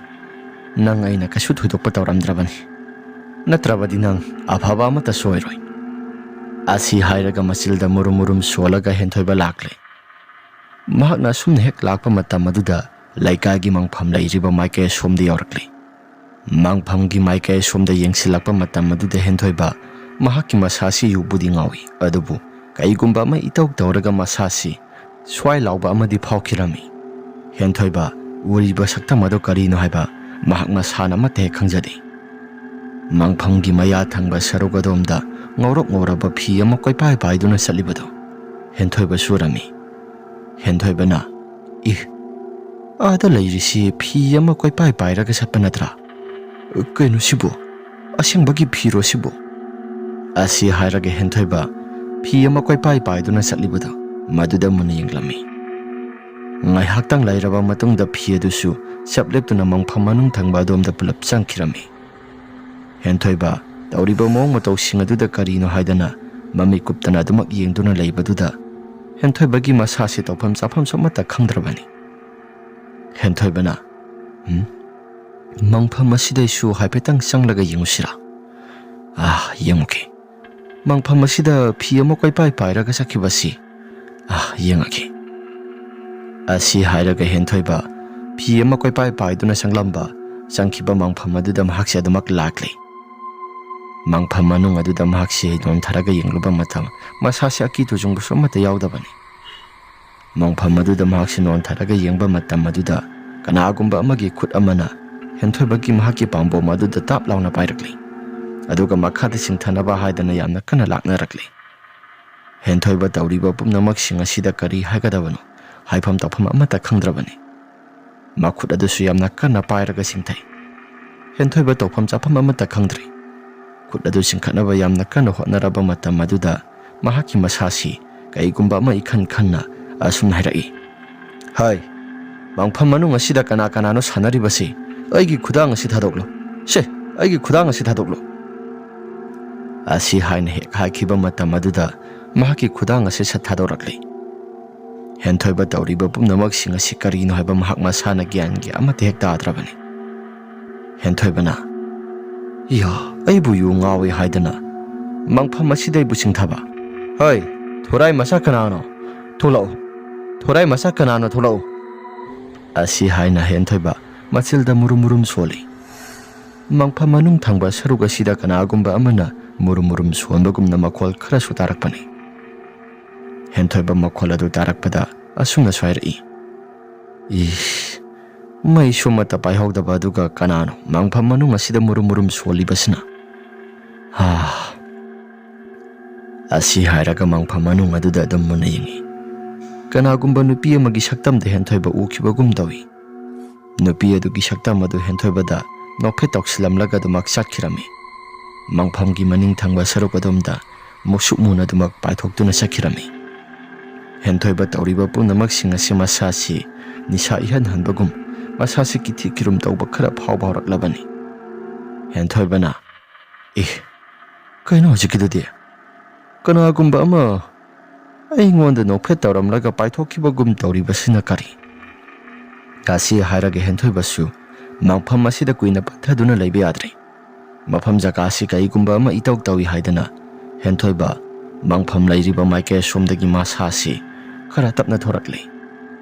ꯅꯪ ꯑꯩꯅ ꯀꯩꯁꯨ ꯊꯣꯏꯗꯣꯛꯄ ꯇꯧꯔꯝꯗ꯭ꯔꯕꯅꯤ꯫ ꯅꯠꯇ꯭ꯔꯕꯗꯤ ꯅꯪ ꯑꯐꯕ ꯑꯃꯠꯇꯁꯨ ꯑꯣꯏꯔꯣꯏ"꯫ ꯑꯁꯤ ꯍꯥꯏꯔꯒ ꯃꯆꯤꯜꯗ ꯃꯨꯔꯨꯝ ꯃꯨꯔꯨꯝ ꯁꯣꯜꯂꯒ ꯍꯦꯟꯊꯣꯏꯕ ꯂꯥꯛꯂꯦ꯫ ꯃꯍꯥꯛꯅ ꯑꯁꯨꯝꯅ ꯍꯦꯛ ꯂꯥꯛꯄ ꯃꯇꯝ ꯑꯗꯨꯗ ꯂꯩꯀꯥꯏꯒꯤ ꯃꯪꯐꯝ ꯂꯩꯔꯤꯕ ꯃꯥꯏꯀꯩ ꯑꯁꯣꯝꯗ ꯌꯧꯔꯛꯂꯦ꯫ ꯃꯪꯐꯝꯒꯤ ꯃꯥꯏꯀꯩ ꯑꯁꯣꯝꯗ ꯌꯦꯡꯁꯤꯜꯂꯛꯄ ꯃꯇꯝ ꯑꯗꯨꯗ ꯍꯦꯟꯊꯣꯏꯕ ꯃꯍꯥꯛꯀꯤ ꯃꯁꯥꯁꯤ ꯌꯨꯕꯨꯗꯤ ꯉꯥꯎꯏ, ꯑꯗꯨꯕꯨ ꯀꯩꯒꯨꯝꯕ ꯑꯃ ꯏꯇꯧ ꯇꯧꯔꯒ ꯃꯁꯥꯁꯤ ꯁ꯭ꯋꯥꯏ ꯂꯥꯎꯕ ꯑꯃꯗꯤ ꯐꯥꯎꯈꯤꯔꯝꯃꯤ꯫ ꯍꯦꯟꯊꯣꯏꯕ ꯎꯔꯤꯕ ꯁꯛꯇꯝ ꯑꯗꯨ ꯀꯔꯤꯅꯣ ꯍꯥꯏꯕ ꯃꯍꯥꯛ ꯃꯁꯥꯅ ꯑꯃꯠꯇ ꯍꯦꯛ ꯈꯪꯖꯗꯦ꯫ ꯃꯪꯐꯝꯒꯤ ꯃꯌꯥ ꯊꯪꯕ ꯁꯔꯨꯛ ꯑꯗꯣꯝꯗ ꯉꯧꯔꯣꯛ ꯉꯧꯔꯕ ꯐꯤ ꯑꯃ ꯀꯣꯏꯄꯥꯏ ꯄꯥꯏꯗꯨꯅ ꯆꯠꯂꯤꯕꯗꯨ ꯍꯦꯟꯊꯣꯏꯕꯁꯨ ꯎꯔꯝꯃꯤ꯫ ꯍꯦꯟꯊꯣꯏꯕꯅ, "ꯏ, ꯑꯥꯗ ꯂꯩꯔꯤꯁꯤ ꯐꯤ ꯑꯃ ꯀꯣꯏꯄꯥꯏ ꯄꯥꯏꯔꯒ ꯆꯠꯄ ꯅꯠꯇ꯭ꯔꯥ? ꯀꯩꯅꯣ ꯁꯤꯕꯨ? ꯑꯁꯦꯡꯕꯒꯤ ꯐꯤꯔꯣ ꯁꯤꯕꯨ?" ꯑꯁꯤ ꯍꯥꯏꯔꯒ ꯍꯦꯟꯊꯣꯏꯕ ꯐꯤ ꯑꯃ ꯀꯣꯏꯄꯥꯏ ꯄꯥꯏꯗꯨꯅ ꯆꯠꯂꯤꯕꯗꯣ ꯃꯗꯨꯗ ꯃꯨꯟꯅ ꯌꯦꯡꯂꯝꯃꯤ꯫ ꯉꯥꯏꯍꯥꯛꯇꯪ ꯂꯩꯔꯕ ꯃꯇꯨꯡꯗ ꯐꯤ ꯑꯗꯨꯁꯨ ꯆꯞ ꯂꯦꯞꯇꯨꯅ ꯃꯪꯐꯝ ꯃꯅꯨꯡ ꯊꯪꯕ ꯑꯗꯣꯝꯗ ꯄꯨꯂꯞ ꯆꯪꯈꯤꯔꯝꯃꯤ꯫ ꯍꯦꯟꯊꯣꯏꯕ ꯇꯧꯔꯤꯕ ꯃꯑꯣꯡ ꯃꯇꯧꯁꯤꯡ ꯑꯗꯨꯗ ꯀꯔꯤꯅꯣ ꯍꯥꯏꯗꯅ ꯃꯃꯤꯠ ꯀꯨꯞꯇꯅ ꯑꯗꯨꯃꯛ ꯌꯦꯡꯗꯨꯅ ꯂꯩꯕꯗꯨꯗ ꯍꯦꯟꯊꯣꯏꯕꯒꯤ ꯃꯁꯥꯁꯤ ꯇꯧꯐꯝ ꯆꯥꯐꯝꯁꯨ ꯑꯃꯠꯇ ꯈꯪꯗ꯭ꯔꯕꯅꯤ꯫ ꯍꯦꯟꯊꯣꯏꯕꯅ, "ꯎꯝ, ꯃꯪꯐꯝ ꯑꯁꯤꯗꯩꯁꯨ ꯍꯥꯏꯐꯦꯠꯇꯪ ꯆꯪꯂꯒ ꯌꯦꯡꯉꯨꯁꯤꯔꯥ? ꯑꯥ, ꯌꯦꯡꯉꯨꯒꯦ꯫ ꯃꯪꯐꯝ ꯑꯁꯤꯗ ꯐꯤ ꯑꯃ ꯀꯣꯏꯄꯥꯏ ꯄꯥꯏꯔꯒ ꯆꯠꯈꯤꯕꯁꯤ, ꯑꯥ, ꯌꯦꯡꯉꯒꯦ꯫" ꯑꯁꯤ ꯍꯥꯏꯔꯒ ꯍꯦꯟꯊꯣꯏꯕ ꯐꯤ ꯑꯃ ꯀꯣꯏꯄꯥꯏ ꯄꯥꯏꯗꯨꯅ ꯆꯪꯂꯝꯕ, ꯆꯪꯈꯤꯕ ꯃꯪꯐꯝ ꯑꯗꯨꯗ ꯃꯍꯥꯛꯁꯦ ꯑꯗꯨꯃꯛ ꯂꯥꯛꯂꯦ꯫ ꯃꯪꯐꯝ ꯃꯅꯨꯡ ꯑꯗꯨꯗ ꯃꯍꯥꯛꯁꯦ ꯅꯣꯟꯊꯔꯒ ꯌꯦꯡꯂꯨꯕ ꯃꯇꯝ ꯃꯁꯥꯁꯦ ꯑꯀꯤ ꯇꯨꯖꯨꯡꯕꯁꯨ ꯑꯃꯠꯇ ꯌꯥꯎꯗꯕꯅꯤ꯫ ꯃꯪꯐꯝ ꯑꯗꯨꯗ ꯃꯍꯥꯛꯁꯦ ꯅꯣꯟꯊꯔꯒ ꯌꯦꯡꯕ ꯃꯇꯝ ꯑꯗꯨꯗ ꯀꯅꯥꯒꯨꯝꯕ ꯑꯃꯒꯤ ꯈꯨꯠ ꯑꯃꯅ ꯍꯦꯟꯊꯣꯏꯕꯒꯤ ꯃꯍꯥꯛꯀꯤ ꯄꯥꯝꯕꯣꯝ ꯑꯗꯨꯗ ꯇꯥꯞ ꯂꯥꯎꯅ ꯄꯥꯏꯔꯛꯂꯤ꯫ ꯑꯗꯨꯒ ꯃꯈꯥꯗ ꯆꯤꯡꯊꯅꯕ ꯍꯥꯏꯗꯅ ꯌꯥꯝꯅ ꯀꯟꯅ ꯂꯥꯛꯅꯔꯛꯂꯤ꯫ ꯍꯦꯟꯊꯣꯏꯕ ꯇꯧꯔꯤꯕ ꯄꯨꯝꯅꯃꯛꯁꯤꯡ ꯑꯁꯤꯗ ꯀꯔꯤ ꯍꯥꯏꯒꯗꯕꯅꯣ ꯍꯥꯏꯐꯝ ꯇꯧꯐꯝ ꯑꯃꯠꯇ ꯈꯪꯗ꯭ꯔꯕꯅꯤ꯫ ꯃꯈꯨꯠ ꯑꯗꯨꯁꯨ ꯌꯥꯝꯅ ꯀꯟꯅ ꯄꯥꯏꯔꯒ ꯆꯤꯡꯊꯩ꯫ ꯍꯦꯟꯊꯣꯏꯕ ꯇꯧꯐꯝ ꯆꯥꯐꯝ ꯑꯃꯠꯇ ꯈꯪꯗ꯭ꯔꯦ꯫ ꯈꯨꯠ ꯑꯗꯨ ꯆꯤꯡꯈꯠꯅꯕ ꯌꯥꯝꯅ ꯀꯟꯅ ꯍꯣꯠꯅꯔꯕ ꯃꯇꯝ ꯑꯗꯨꯗ ꯃꯍꯥꯛꯀꯤ ꯃꯁꯥꯁꯤ ꯀꯩꯒꯨꯝꯕ ꯑꯃ ꯏꯈꯟ ꯈꯟꯅ ꯑꯁꯨꯝꯅ ꯍꯥꯏꯔꯛꯏ, "ꯍꯥꯏ, ꯃꯪꯐꯝ ꯃꯅꯨꯡ ꯑꯁꯤꯗ ꯀꯅꯥ ꯀꯅꯥꯅꯣ ꯁꯥꯟꯅꯔꯤꯕꯁꯤ? ꯑꯩꯒꯤ ꯈꯨꯗꯥꯡ ꯑꯁꯤ ꯊꯥꯗꯣꯛꯂꯣ꯫ ꯁꯦ, ꯑꯩꯒꯤ ꯈꯨꯗꯥꯡ ꯑꯁꯤ ꯊꯥꯗꯣꯛꯂꯣ꯫" ꯑꯁꯤ ꯍꯥꯏꯅ ꯍꯦꯛ ꯍꯥꯏꯈꯤꯕ ꯃꯇꯝ ꯑꯗꯨꯗ ꯃꯍꯥꯛꯀꯤ ꯈꯨꯗꯥꯡ ꯑꯁꯤ ꯁꯠ ꯊꯥꯗꯣꯔꯛꯂꯤ꯫ ꯍꯦꯟꯊꯣꯏꯕ ꯇꯧꯔꯤꯕ ꯄꯨꯝꯅꯃꯛꯁꯤꯡ ꯑꯁꯤ ꯀꯔꯤꯅꯣ ꯍꯥꯏꯕ ꯃꯍꯥꯛ ꯃꯁꯥꯅ ꯒ꯭ꯌꯥꯟꯒꯤ ꯑꯃꯠꯇ ꯍꯦꯛ ꯇꯥꯗ꯭ꯔꯕꯅꯤ꯫ ꯍꯦꯟꯊꯣꯏꯕꯅ, "ꯏꯌꯥ, ꯑꯩꯕꯨ ꯌꯨ ꯉꯥꯎꯏ ꯍꯥꯏꯗꯅ ꯃꯪꯐꯝ ꯑꯁꯤꯗ ꯑꯩꯕꯨ ꯆꯤꯡꯊꯕ? ꯍꯩ, ꯊꯣꯔꯥꯏ ꯃꯆꯥ ꯀꯅꯥꯅꯣ? ꯊꯣꯛꯂꯛꯎ꯫ ꯊꯣꯔꯥꯏ ꯃꯆꯥ ꯀꯅꯥꯅꯣ? ꯊꯣꯛꯂꯛꯎ꯫" ꯑꯁꯤ ꯍꯥꯏꯅ ꯍꯦꯟꯊꯣꯏꯕ ꯃꯆꯤꯜꯗ ꯃꯨꯔꯨꯝ ꯃꯨꯔꯨꯝ ꯁꯣꯜꯂꯤ꯫ ꯃꯪꯐꯝ ꯃꯅꯨꯡ ꯊꯪꯕ ꯁꯔꯨꯛ ꯑꯁꯤꯗ ꯀꯅꯥꯒꯨꯝꯕ ꯑꯃꯅ ꯃꯨꯔꯨꯝ ꯃꯨꯔꯨꯝ ꯁꯣꯟꯕꯒꯨꯝꯅ ꯃꯈꯣꯜ ꯈꯔꯁꯨ ꯇꯥꯔꯛꯄꯅꯤ꯫ ꯍꯦꯟꯊꯣꯏꯕ ꯃꯈꯣꯜ ꯑꯗꯨ ꯇꯥꯔꯛꯄꯗ ꯑꯁꯨꯝꯅꯁꯨ ꯍꯥꯏꯔꯛꯏ, "ꯏꯁ, ꯃꯩꯁꯨ ꯑꯃꯠꯇ ꯄꯥꯏꯍꯧꯗꯕ ꯑꯗꯨꯒ ꯀꯅꯥꯅꯣ ꯃꯪꯐꯝ ꯃꯅꯨꯡ ꯑꯁꯤꯗ ꯃꯨꯔꯨꯝ ꯃꯨꯔꯨꯝ ꯁꯣꯜꯂꯤꯕꯁꯤꯅ? ꯍꯥ!" ꯑꯁꯤ ꯍꯥꯏꯔꯒ ꯃꯪꯐꯝ ꯃꯅꯨꯡ ꯑꯗꯨꯗ ꯑꯗꯨꯝ ꯃꯨꯟꯅ ꯌꯦꯡꯏ꯫ ꯀꯅꯥꯒꯨꯝꯕ ꯅꯨꯄꯤ ꯑꯃꯒꯤ ꯁꯛꯇꯝꯗ ꯍꯦꯟꯊꯣꯏꯕ ꯎꯈꯤꯕꯒꯨꯝ ꯇꯧꯏ꯫ ꯅꯨꯄꯤ ꯑꯗꯨꯒꯤ ꯁꯛꯇꯝ ꯑꯗꯨ ꯍꯦꯟꯊꯣꯏꯕꯗ ꯅꯣꯛꯐꯦꯠ ꯇꯧꯁꯤꯜꯂꯝꯂꯒ ꯑꯗꯨꯃꯛ ꯆꯠꯈꯤꯔꯝꯃꯤ꯫ ꯃꯪꯐꯝꯒꯤ ꯃꯅꯤꯡ ꯊꯪꯕ ꯁꯔꯨꯛ ꯑꯗꯣꯝꯗ ꯃꯨꯛꯁꯨꯛ ꯃꯨꯅ ꯑꯗꯨꯃꯛ ꯄꯥꯏꯊꯣꯛꯇꯨꯅ ꯆꯠꯈꯤꯔꯝꯃꯤ꯫ ꯍꯦꯟꯊꯣꯏꯕ ꯇꯧꯔꯤꯕ ꯄꯨꯝꯅꯃꯛꯁꯤꯡ ꯑꯁꯤ ꯃꯁꯥꯁꯤ ꯅꯤꯁꯥ ꯏꯍꯟ ꯍꯟꯕꯒꯨꯝ, ꯃꯁꯥꯁꯤ ꯀꯤꯊꯤ ꯀꯤꯔꯨꯝ ꯇꯧꯕ ꯈꯔ ꯐꯥꯎꯕ ꯍꯧꯔꯛꯂꯕꯅꯤ꯫ ꯍꯦꯟꯊꯣꯏꯕꯅ, "ꯏ, ꯀꯩꯅꯣ ꯍꯧꯖꯤꯛꯀꯤꯗꯨꯗꯤ? ꯀꯅꯥꯒꯨꯝꯕ ꯑꯃ ꯑꯩꯉꯣꯟꯗ ꯅꯣꯛꯐꯦꯠ ꯇꯧꯔꯝꯂꯒ ꯄꯥꯏꯊꯣꯛꯈꯤꯕꯒꯨꯝ ꯇꯧꯔꯤꯕꯁꯤꯅ ꯀꯔꯤ?" ꯑꯁꯤ ꯍꯥꯏꯔꯒ ꯍꯦꯟꯊꯣꯏꯕꯁꯨ ꯃꯪꯐꯝ ꯑꯁꯤꯗ ꯀꯨꯏꯅ ꯄꯠꯊꯗꯨꯅ ꯂꯩꯕ ꯌꯥꯗ꯭ꯔꯦ꯫ ꯃꯐꯝ ꯖꯒꯥ ꯑꯁꯤ ꯀꯔꯤꯒꯨꯝꯕ ꯑꯃ ꯏꯇꯧ ꯇꯧꯏ ꯍꯥꯏꯗꯅ ꯍꯦꯟꯊꯣꯏꯕ ꯃꯪꯐꯝ ꯂꯩꯔꯤꯕ ꯃꯥꯏꯀꯩ ꯑꯁꯣꯝꯗꯒꯤ ꯃꯁꯥꯁꯤ ꯈꯔ ꯇꯞꯅ ꯊꯣꯔꯛꯂꯤ꯫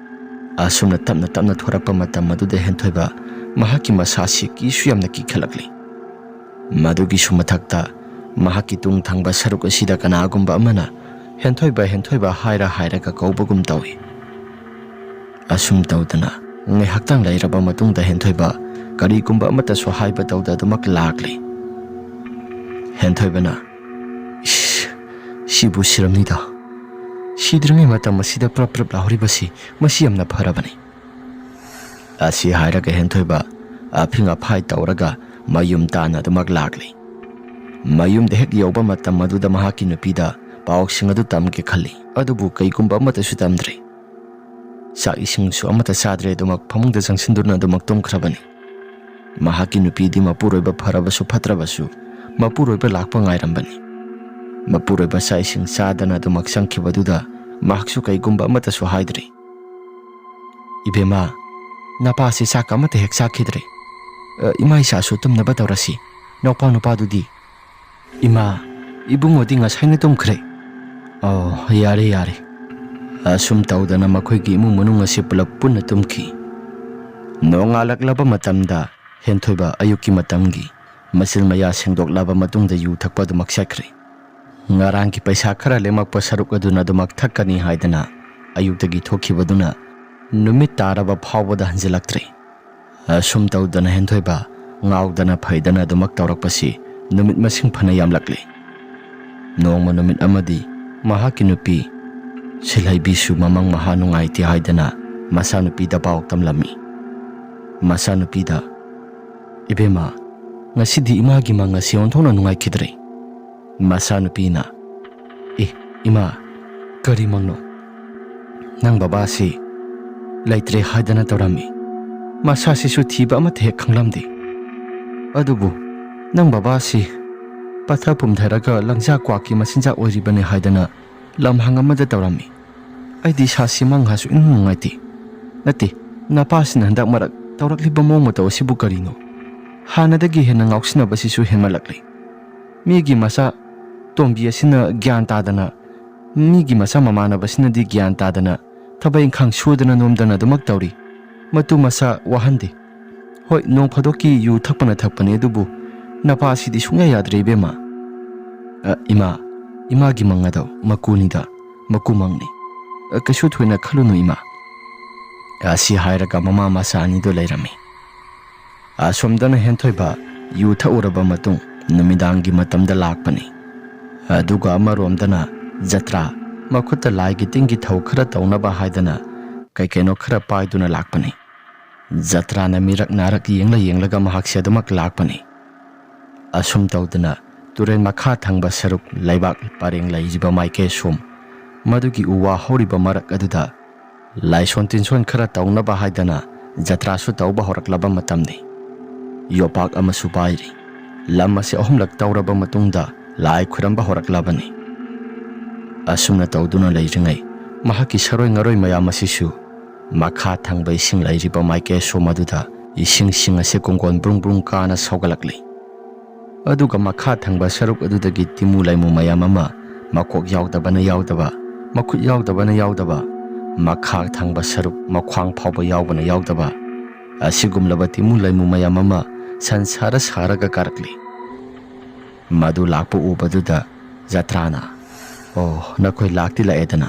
ꯑꯁꯨꯝꯅ ꯇꯞꯅ ꯇꯞꯅ ꯊꯣꯔꯛꯄ ꯃꯇꯝ ꯑꯗꯨꯗ ꯍꯦꯟꯊꯣꯏꯕ ꯃꯍꯥꯛꯀꯤ ꯃꯁꯥꯁꯤ ꯀꯤꯁꯨ ꯌꯥꯝꯅ ꯀꯤꯈꯠꯂꯛꯂꯤ꯫ ꯃꯗꯨꯒꯤꯁꯨ ꯃꯊꯛꯇ ꯃꯍꯥꯛꯀꯤ ꯇꯨꯡ ꯊꯪꯕ ꯁꯔꯨꯛ ꯑꯁꯤꯗ ꯀꯅꯥꯒꯨꯝꯕ ꯑꯃꯅ "ꯍꯦꯟꯊꯣꯏꯕ, ꯍꯦꯟꯊꯣꯏꯕ" ꯍꯥꯏꯔ ꯍꯥꯏꯔꯒ ꯀꯧꯕꯒꯨꯝ ꯇꯧꯏ꯫ ꯑꯁꯨꯝ ꯇꯧꯗꯅ ꯉꯥꯏꯍꯥꯛꯇꯪ ꯂꯩꯔꯕ ꯃꯇꯨꯡꯗ ꯍꯦꯟꯊꯣꯏꯕ ꯀꯔꯤꯒꯨꯝꯕ ꯑꯃꯠꯇꯁꯨ ꯍꯥꯏꯕ ꯇꯧꯗ ꯑꯗꯨꯃꯛ ꯂꯥꯛꯂꯤ꯫ ꯍꯦꯟꯊꯣꯏꯕꯅ, "ꯏꯁ, ꯁꯤꯕꯨ ꯁꯤꯔꯝꯅꯤꯗ꯫ ꯁꯤꯗ꯭ꯔꯤꯉꯩ ꯃꯇꯝ ꯑꯁꯤꯗ ꯄ꯭ꯔꯞ ꯄ꯭ꯔꯞ ꯂꯥꯎꯔꯤꯕꯁꯤ ꯃꯁꯤ ꯌꯥꯝꯅ ꯐꯔꯕꯅꯤ"꯫ ꯑꯁꯤ ꯍꯥꯏꯔꯒ ꯍꯦꯟꯊꯣꯏꯕ ꯑꯐꯤꯡ ꯑꯐꯥꯏ ꯇꯧꯔꯒ ꯃꯌꯨꯝ ꯇꯥꯟꯅ ꯑꯗꯨꯃꯛ ꯂꯥꯛꯂꯤ꯫ ꯃꯌꯨꯝꯗ ꯍꯦꯛ ꯌꯧꯕ ꯃꯇꯝ ꯑꯗꯨꯗ ꯃꯍꯥꯛꯀꯤ ꯅꯨꯄꯤꯗ ꯄꯥꯎꯁꯤꯡ ꯑꯗꯨ ꯇꯝꯒꯦ ꯈꯜꯂꯤ, ꯑꯗꯨꯕꯨ ꯀꯩꯒꯨꯝꯕ ꯑꯃꯠꯇꯁꯨ ꯇꯝꯗ꯭ꯔꯦ꯫ ꯆꯥꯛ ꯏꯁꯤꯡꯁꯨ ꯑꯃꯠꯇ ꯆꯥꯗ꯭ꯔꯦ, ꯑꯗꯨꯃꯛ ꯐꯃꯨꯡꯗ ꯆꯪꯁꯤꯟꯗꯨꯅ ꯑꯗꯨꯃꯛ ꯇꯨꯝꯈ꯭ꯔꯕꯅꯤ꯫ ꯃꯍꯥꯛꯀꯤ ꯅꯨꯄꯤꯗꯤ ꯃꯄꯨꯔꯣꯏꯕ ꯐꯔꯕꯁꯨ ꯐꯠꯇ꯭ꯔꯕꯁꯨ ꯃꯄꯨꯔꯣꯏꯕ ꯂꯥꯛꯄ ꯉꯥꯏꯔꯝꯕꯅꯤ꯫ ꯃꯄꯨꯔꯣꯏꯕ ꯆꯥꯛ ꯏꯁꯤꯡ ꯆꯥꯗꯅ ꯑꯗꯨꯃꯛ ꯆꯪꯈꯤꯕꯗꯨꯗ ꯃꯍꯥꯛꯁꯨ ꯀꯩꯒꯨꯝꯕ ꯑꯃꯠꯇꯁꯨ ꯍꯥꯏꯗ꯭ꯔꯤ꯫ "ꯏꯕꯦꯝꯃ, ꯅꯄꯥꯁꯤ ꯆꯥꯛ ꯑꯃꯠꯇ ꯍꯦꯛ ꯆꯥꯈꯤꯗ꯭ꯔꯦ꯫ ꯑ, ꯏꯃꯥ ꯏꯆꯥꯁꯨ ꯇꯨꯝꯅꯕ ꯇꯧꯔꯁꯤ꯫ ꯅꯧꯄꯥ ꯅꯨꯄꯥꯗꯨꯗꯤ?" "ꯏꯃꯥ, ꯏꯕꯨꯡꯉꯣꯗꯤ ꯉꯁꯥꯏꯅ ꯇꯨꯝꯈ꯭ꯔꯦ"꯫ "ꯑꯣ, ꯌꯥꯔꯦ, ꯌꯥꯔꯦ"꯫ ꯑꯁꯨꯝ ꯇꯧꯗꯅ ꯃꯈꯣꯏꯒꯤ ꯏꯃꯨꯡ ꯃꯅꯨꯡ ꯑꯁꯤ ꯄꯨꯂꯞ ꯄꯨꯟꯅ ꯇꯨꯝꯈꯤ꯫ ꯅꯣꯡꯉꯥꯜꯂꯛꯂꯕ ꯃꯇꯝꯗ ꯍꯦꯟꯊꯣꯏꯕ ꯑꯌꯨꯛꯀꯤ ꯃꯇꯝꯒꯤ ꯃꯆꯤꯜ ꯃꯌꯥ ꯁꯦꯡꯗꯣꯛꯂꯕ ꯃꯇꯨꯡꯗ ꯌꯨ ꯊꯛꯄ ꯑꯗꯨꯃꯛ ꯆꯠꯈ꯭ꯔꯦ꯫ ꯉꯔꯥꯡꯒꯤ ꯄꯩꯁꯥ ꯈꯔ ꯂꯦꯝꯃꯛꯄ ꯁꯔꯨꯛ ꯑꯗꯨꯅ ꯑꯗꯨꯃꯛ ꯊꯛꯀꯅꯤ ꯍꯥꯏꯗꯅ ꯑꯌꯨꯛꯇꯒꯤ ꯊꯣꯛꯈꯤꯕꯗꯨꯅ ꯅꯨꯃꯤꯠ ꯇꯥꯔꯕ ꯐꯥꯎꯕꯗ ꯍꯟꯖꯤꯜꯂꯛꯇ꯭ꯔꯦ꯫ ꯑꯁꯨꯝ ꯇꯧꯗꯅ ꯍꯦꯟꯊꯣꯏꯕ ꯉꯥꯎꯗꯅ ꯐꯩꯗꯅ ꯑꯗꯨꯃꯛ ꯇꯧꯔꯛꯄꯁꯤ ꯅꯨꯃꯤꯠ ꯃꯁꯤꯡ ꯐꯅ ꯌꯥꯝꯂꯛꯂꯦ꯫ ꯅꯣꯡꯃ ꯅꯨꯃꯤꯠ ꯑꯃꯗꯤ ꯃꯍꯥꯛꯀꯤ ꯅꯨꯄꯤ ꯁꯤꯜꯍꯩꯕꯤꯁꯨ ꯃꯃꯪ ꯃꯍꯥ ꯅꯨꯡꯉꯥꯏꯇꯦ ꯍꯥꯏꯗꯅ ꯃꯆꯥꯅꯨꯄꯤꯗ ꯄꯥꯎ ꯇꯝꯂꯝꯃꯤ꯫ ꯃꯆꯥꯅꯨꯄꯤꯗ, "ꯏꯕꯦꯝꯃ, ꯉꯁꯤꯗꯤ ꯏꯃꯥꯒꯤ ꯃꯪ ꯑꯁꯤ ꯑꯣꯟꯊꯣꯛꯅ ꯅꯨꯡꯉꯥꯏꯈꯤꯗ꯭ꯔꯦ꯫" ꯃꯆꯥꯅꯨꯄꯤꯅ, "ꯑꯦ, ꯏꯃꯥ, ꯀꯔꯤ ꯃꯪꯅꯣ?" "ꯅꯪ ꯕꯕꯥꯁꯤ ꯂꯩꯇ꯭ꯔꯦ ꯍꯥꯏꯗꯅ ꯇꯧꯔꯝꯃꯤ꯫ ꯃꯁꯥꯁꯤꯁꯨ ꯊꯤꯕ ꯑꯃꯠꯇ ꯍꯦꯛ ꯈꯪꯂꯝꯗꯦ꯫ ꯑꯗꯨꯕꯨ ꯅꯪ ꯕꯕꯥꯁꯤ ꯄꯠꯊ ꯄꯨꯝꯊꯔꯒ ꯂꯪꯖꯥ ꯀ꯭ꯋꯥꯛꯀꯤ ꯃꯆꯤꯟꯖꯥꯛ ꯑꯣꯏꯔꯤꯕꯅꯤ ꯍꯥꯏꯗꯅ ꯂꯝꯍꯥꯡ ꯑꯃꯗ ꯇꯧꯔꯝꯃꯤ꯫ ꯑꯩꯗꯤ ꯏꯁꯥꯁꯤ ꯃꯪ ꯍꯥꯁꯨ ꯏꯅꯨꯡ ꯅꯨꯡꯉꯥꯏꯇꯦ꯫ ꯅꯠꯇꯦ, ꯅꯄꯥꯁꯤꯅ ꯍꯟꯗꯛ ꯃꯔꯛ ꯇꯧꯔꯛꯂꯤꯕ ꯃꯑꯣꯡ ꯃꯇꯧ ꯑꯁꯤꯕꯨ ꯀꯔꯤꯅꯣ? ꯍꯥꯟꯅꯗꯒꯤ ꯍꯦꯟꯅ ꯉꯥꯎꯁꯤꯟꯅꯕꯁꯤꯁꯨ ꯍꯦꯟꯃꯜꯂꯛꯂꯦ꯫ ꯃꯤꯒꯤ ꯃꯆꯥ ꯇꯣꯝꯕꯤ ꯑꯁꯤꯅ ꯒ꯭ꯌꯥꯟ ꯇꯥꯗꯅ, ꯃꯤꯒꯤ ꯃꯆꯥ ꯃꯃꯥꯟꯅꯕꯁꯤꯅꯗꯤ ꯒ꯭ꯌꯥꯟ ꯇꯥꯗꯅ ꯊꯕꯛ ꯏꯪꯈꯥꯡ ꯁꯨꯗꯅ ꯅꯣꯝꯗꯅ ꯑꯗꯨꯃꯛ ꯇꯧꯔꯤ꯫ ꯃꯇꯨ ꯃꯆꯥ ꯋꯥꯍꯟꯗꯦ꯫ ꯍꯣꯏ, ꯅꯣꯡ ꯐꯥꯗꯣꯛꯀꯤ ꯌꯨ ꯊꯛꯄꯅ ꯊꯛꯄꯅꯤ, ꯑꯗꯨꯕꯨ ꯅꯄꯥꯁꯤꯗꯤ ꯁꯨꯡꯌꯥ ꯌꯥꯗ꯭ꯔꯦ, ꯏꯕꯦꯝꯃ꯫" "ꯑ, ꯏꯃꯥ, ꯏꯃꯥꯒꯤ ꯃꯪ ꯑꯗꯣ ꯃꯀꯨꯅꯤꯗ, ꯃꯀꯨ ꯃꯪꯅꯤ꯫ ꯑ, ꯀꯩꯁꯨ ꯊꯣꯏꯅ ꯈꯜꯂꯨꯅꯨ, ꯏꯃꯥ꯫" ꯑꯁꯤ ꯍꯥꯏꯔꯒ ꯃꯃꯥ ꯃꯆꯥ ꯑꯅꯤꯗꯨ ꯂꯩꯔꯝꯃꯤ꯫ ꯑꯁꯣꯝꯗꯅ ꯍꯦꯟꯊꯣꯏꯕ ꯌꯨ ꯊꯛꯎꯔꯕ ꯃꯇꯨꯡ ꯅꯨꯃꯤꯗꯥꯡꯒꯤ ꯃꯇꯝꯗ ꯂꯥꯛꯄꯅꯤ꯫ ꯑꯗꯨꯒ ꯑꯃꯔꯣꯝꯗꯅ ꯖꯇ꯭ꯔꯥ, ꯃꯈꯨꯠꯇ ꯂꯥꯏꯒꯤ ꯇꯤꯟꯒꯤ ꯊꯧ ꯈꯔ ꯇꯧꯅꯕ ꯍꯥꯏꯗꯅ ꯀꯩ ꯀꯩꯅꯣ ꯈꯔ ꯄꯥꯏꯗꯨꯅ ꯂꯥꯛꯄꯅꯤ꯫ ꯖꯇ꯭ꯔꯥꯅ ꯃꯤꯔꯛ ꯅꯥꯔꯛ ꯌꯦꯡꯂ ꯌꯦꯡꯂꯒ ꯃꯍꯥꯛꯁꯦ ꯑꯗꯨꯃꯛ ꯂꯥꯛꯄꯅꯤ꯫ ꯑꯁꯨꯝ ꯇꯧꯗꯅ ꯇꯨꯔꯦꯜ ꯃꯈꯥ ꯊꯪꯕ ꯁꯔꯨꯛ ꯂꯩꯕꯥꯛ ꯄꯔꯦꯡ ꯂꯩꯔꯤꯕ ꯃꯥꯏꯀꯩ ꯁꯣꯝ, ꯃꯗꯨꯒꯤ ꯎ ꯋꯥ ꯍꯧꯔꯤꯕ ꯃꯔꯛ ꯑꯗꯨꯗ ꯂꯥꯏꯁꯣꯟ ꯇꯤꯟꯁꯣꯟ ꯈꯔ ꯇꯧꯅꯕ ꯍꯥꯏꯗꯅ ꯖꯇ꯭ꯔꯥꯁꯨ ꯇꯧꯕ ꯍꯧꯔꯛꯂꯕ ꯃꯇꯝꯅꯤ꯫ ꯌꯣꯄꯥꯛ ꯑꯃꯁꯨ ꯄꯥꯏꯔꯤ꯫ ꯂꯝ ꯑꯁꯤ ꯑꯍꯨꯝꯂꯛ ꯇꯧꯔꯕ ꯃꯇꯨꯡꯗ ꯂꯥꯏ ꯈꯨꯔꯝꯕ ꯍꯧꯔꯛꯂꯕꯅꯤ꯫ ꯑꯁꯨꯝꯅ ꯇꯧꯗꯨꯅ ꯂꯩꯔꯤꯉꯩ, ꯃꯍꯥꯛꯀꯤ ꯁꯔꯣꯏ ꯉꯔꯣꯏ ꯃꯌꯥꯝ ꯑꯁꯤꯁꯨ ꯃꯈꯥ ꯊꯪꯕ ꯏꯁꯤꯡ ꯂꯩꯔꯤꯕ ꯃꯥꯏꯀꯩ ꯑꯁꯣꯝ ꯑꯗꯨꯗ ꯏꯁꯤꯡꯁꯤꯡ ꯑꯁꯤ ꯀꯨꯡꯒꯣꯟ ꯕ꯭ꯔꯨꯡ ꯕ꯭ꯔꯨꯡ ꯀꯥꯅ ꯁꯧꯒꯠꯂꯛꯂꯤ꯫ ꯑꯗꯨꯒ ꯃꯈꯥ ꯊꯪꯕ ꯁꯔꯨꯛ ꯑꯗꯨꯗꯒꯤ ꯇꯤꯃꯨ ꯂꯩꯃꯨ ꯃꯌꯥꯝ ꯑꯃ, ꯃꯀꯣꯛ ꯌꯥꯎꯗꯕꯅ ꯌꯥꯎꯗꯕ, ꯃꯈꯨꯠ ꯌꯥꯎꯗꯕꯅ ꯌꯥꯎꯗꯕ, ꯃꯈꯥ ꯊꯪꯕ ꯁꯔꯨꯛ ꯃꯈ꯭ꯋꯥꯡ ꯐꯥꯎꯕ ꯌꯥꯎꯕꯅ ꯌꯥꯎꯗꯕ, ꯑꯁꯤꯒꯨꯝꯂꯕ ꯇꯤꯃꯨ ꯂꯩꯃꯨ ꯃꯌꯥꯝ ꯑꯃ ꯁꯟ ꯁꯥꯔ ꯁꯥꯔꯒ ꯀꯥꯔꯛꯂꯤ꯫ ꯃꯗꯨ ꯂꯥꯛꯄ ꯎꯕꯗꯨꯗ ꯖꯇ꯭ꯔꯥꯅ, "ꯑꯣ, ꯅꯈꯣꯏ ꯂꯥꯛꯇꯤ ꯂꯥꯛꯑꯦꯗꯅ꯫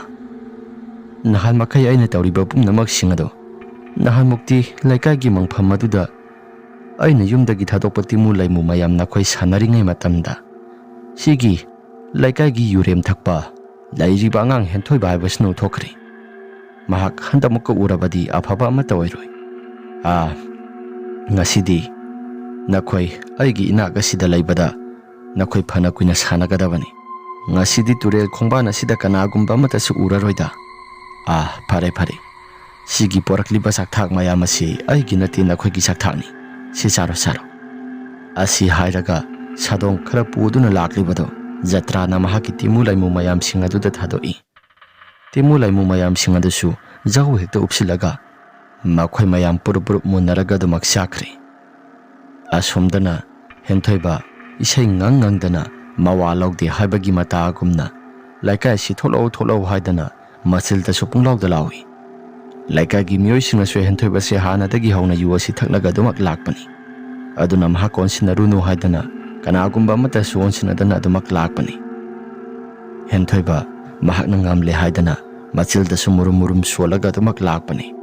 ꯅꯍꯥꯟ ꯃꯈꯩ ꯑꯩꯅ ꯇꯧꯔꯤꯕ ꯄꯨꯝꯅꯃꯛꯁꯤꯡ ꯑꯗꯣ, ꯅꯍꯥꯟꯃꯨꯛꯇꯤ ꯂꯩꯀꯥꯏꯒꯤ ꯃꯪꯐꯝ ꯑꯗꯨꯗ ꯑꯩꯅ ꯌꯨꯝꯗꯒꯤ ꯊꯥꯗꯣꯛꯄ ꯇꯤꯃꯨ ꯂꯩꯃꯨ ꯃꯌꯥꯝ ꯅꯈꯣꯏ ꯁꯥꯟꯅꯔꯤꯉꯩ ꯃꯇꯝꯗ, ꯁꯤꯒꯤ ꯂꯩꯀꯥꯏꯒꯤ ꯌꯨꯔꯦꯝ ꯊꯛꯄ ꯂꯩꯔꯤꯕ ꯑꯉꯥꯡ ꯍꯦꯟꯊꯣꯏꯕ ꯍꯥꯏꯕꯁꯤꯅ ꯎꯊꯣꯛꯈ꯭ꯔꯦ꯫ ꯃꯍꯥꯛ ꯍꯟꯗꯛꯃꯨꯛꯀ ꯎꯔꯕꯗꯤ ꯑꯐꯕ ꯑꯃꯠꯇ ꯑꯣꯏꯔꯣꯏ꯫ "ꯑꯥ, ꯉꯁꯤꯗꯤ ꯅꯈꯣꯏ ꯑꯩꯒꯤ ꯏꯅꯥꯛ ꯑꯁꯤꯗ ꯂꯩꯕꯗ ꯅꯈꯣꯏ ꯐꯅ ꯀꯨꯏꯅ ꯁꯥꯟꯅꯒꯗꯕꯅꯤ꯫ ꯉꯁꯤꯗꯤ ꯇꯨꯔꯦꯜ ꯈꯣꯡꯕꯥꯟ ꯑꯁꯤꯗ ꯀꯅꯥꯒꯨꯝꯕ ꯑꯃꯠꯇꯁꯨ ꯎꯔꯔꯣꯏꯗ꯫ ꯑꯥ, ꯐꯔꯦ, ꯐꯔꯦ꯫ ꯁꯤꯒꯤ ꯄꯣꯔꯛꯂꯤꯕ ꯆꯥꯛꯊꯥꯛ ꯃꯌꯥꯝ ꯑꯁꯤ ꯑꯩꯒꯤ ꯅꯠꯇꯦ, ꯅꯈꯣꯏꯒꯤ ꯆꯥꯛꯊꯥꯛꯅꯤ꯫ ꯁꯤ ꯆꯥꯔꯣ, ꯆꯥꯔꯣ"꯫ ꯑꯁꯤ ꯍꯥꯏꯔꯒ ꯁꯥꯗꯣꯡ ꯈꯔ ꯄꯨꯗꯨꯅ ꯂꯥꯛꯂꯤꯕꯗꯨ ꯖꯇ꯭ꯔꯥꯅ ꯃꯍꯥꯛꯀꯤ ꯇꯤꯃꯨ ꯂꯩꯃꯨ ꯃꯌꯥꯝꯁꯤꯡ ꯑꯗꯨꯗ ꯊꯥꯗꯣꯛꯏ꯫ ꯇꯤꯃꯨ ꯂꯩꯃꯨ ꯃꯌꯥꯝꯁꯤꯡ ꯑꯗꯨꯁꯨ ꯖꯧ ꯍꯦꯛꯇ ꯎꯞꯁꯤꯜꯂꯒ ꯃꯈꯣꯏ ꯃꯌꯥꯝ ꯄꯨꯔꯨꯞ ꯄꯨꯔꯨꯞ ꯃꯨꯟꯅꯔꯒ ꯑꯗꯨꯃꯛ ꯆꯥꯈ꯭ꯔꯦ꯫ ꯑꯁꯣꯝꯗꯅ ꯍꯦꯟꯊꯣꯏꯕ ꯏꯁꯩ ꯉꯪ ꯉꯪꯗꯅ ꯃꯋꯥ ꯂꯧꯗꯦ ꯍꯥꯏꯕꯒꯤ ꯃꯇꯥꯒꯨꯝꯅ ꯂꯩꯀꯥꯏꯁꯤ ꯊꯣꯛꯂꯛꯎ, ꯊꯣꯛꯂꯛꯎ ꯍꯥꯏꯗꯅ ꯃꯆꯤꯜꯗꯁꯨ ꯄꯨꯡꯂꯥꯎꯗ ꯂꯥꯎꯏ꯫ ꯂꯩꯀꯥꯏꯒꯤ ꯃꯤꯑꯣꯏꯁꯤꯡꯅꯁꯨ ꯍꯦꯟꯊꯣꯏꯕꯁꯦ ꯍꯥꯟꯅꯗꯒꯤ ꯍꯧꯅ ꯌꯨ ꯑꯁꯤ ꯊꯛꯂꯒ ꯑꯗꯨꯃꯛ ꯂꯥꯛꯄꯅꯤ꯫ ꯑꯗꯨꯅ ꯃꯍꯥꯛ ꯑꯣꯟꯁꯤꯟꯅꯔꯨꯅꯨ ꯍꯥꯏꯗꯅ ꯀꯅꯥꯒꯨꯝꯕ ꯑꯃꯠꯇꯁꯨ ꯑꯣꯟꯁꯤꯟꯅꯗꯅ ꯑꯗꯨꯃꯛ ꯂꯥꯛꯄꯅꯤ꯫ ꯍꯦꯟꯊꯣꯏꯕ ꯃꯍꯥꯛꯅ ꯉꯝꯂꯦ ꯍꯥꯏꯗꯅ ꯃꯆꯤꯜꯗꯁꯨ ꯃꯨꯔꯨꯝ ꯃꯨꯔꯨꯝ ꯁꯣꯜꯂꯒ ꯑꯗꯨꯃꯛ ꯂꯥꯛꯄꯅꯤ꯫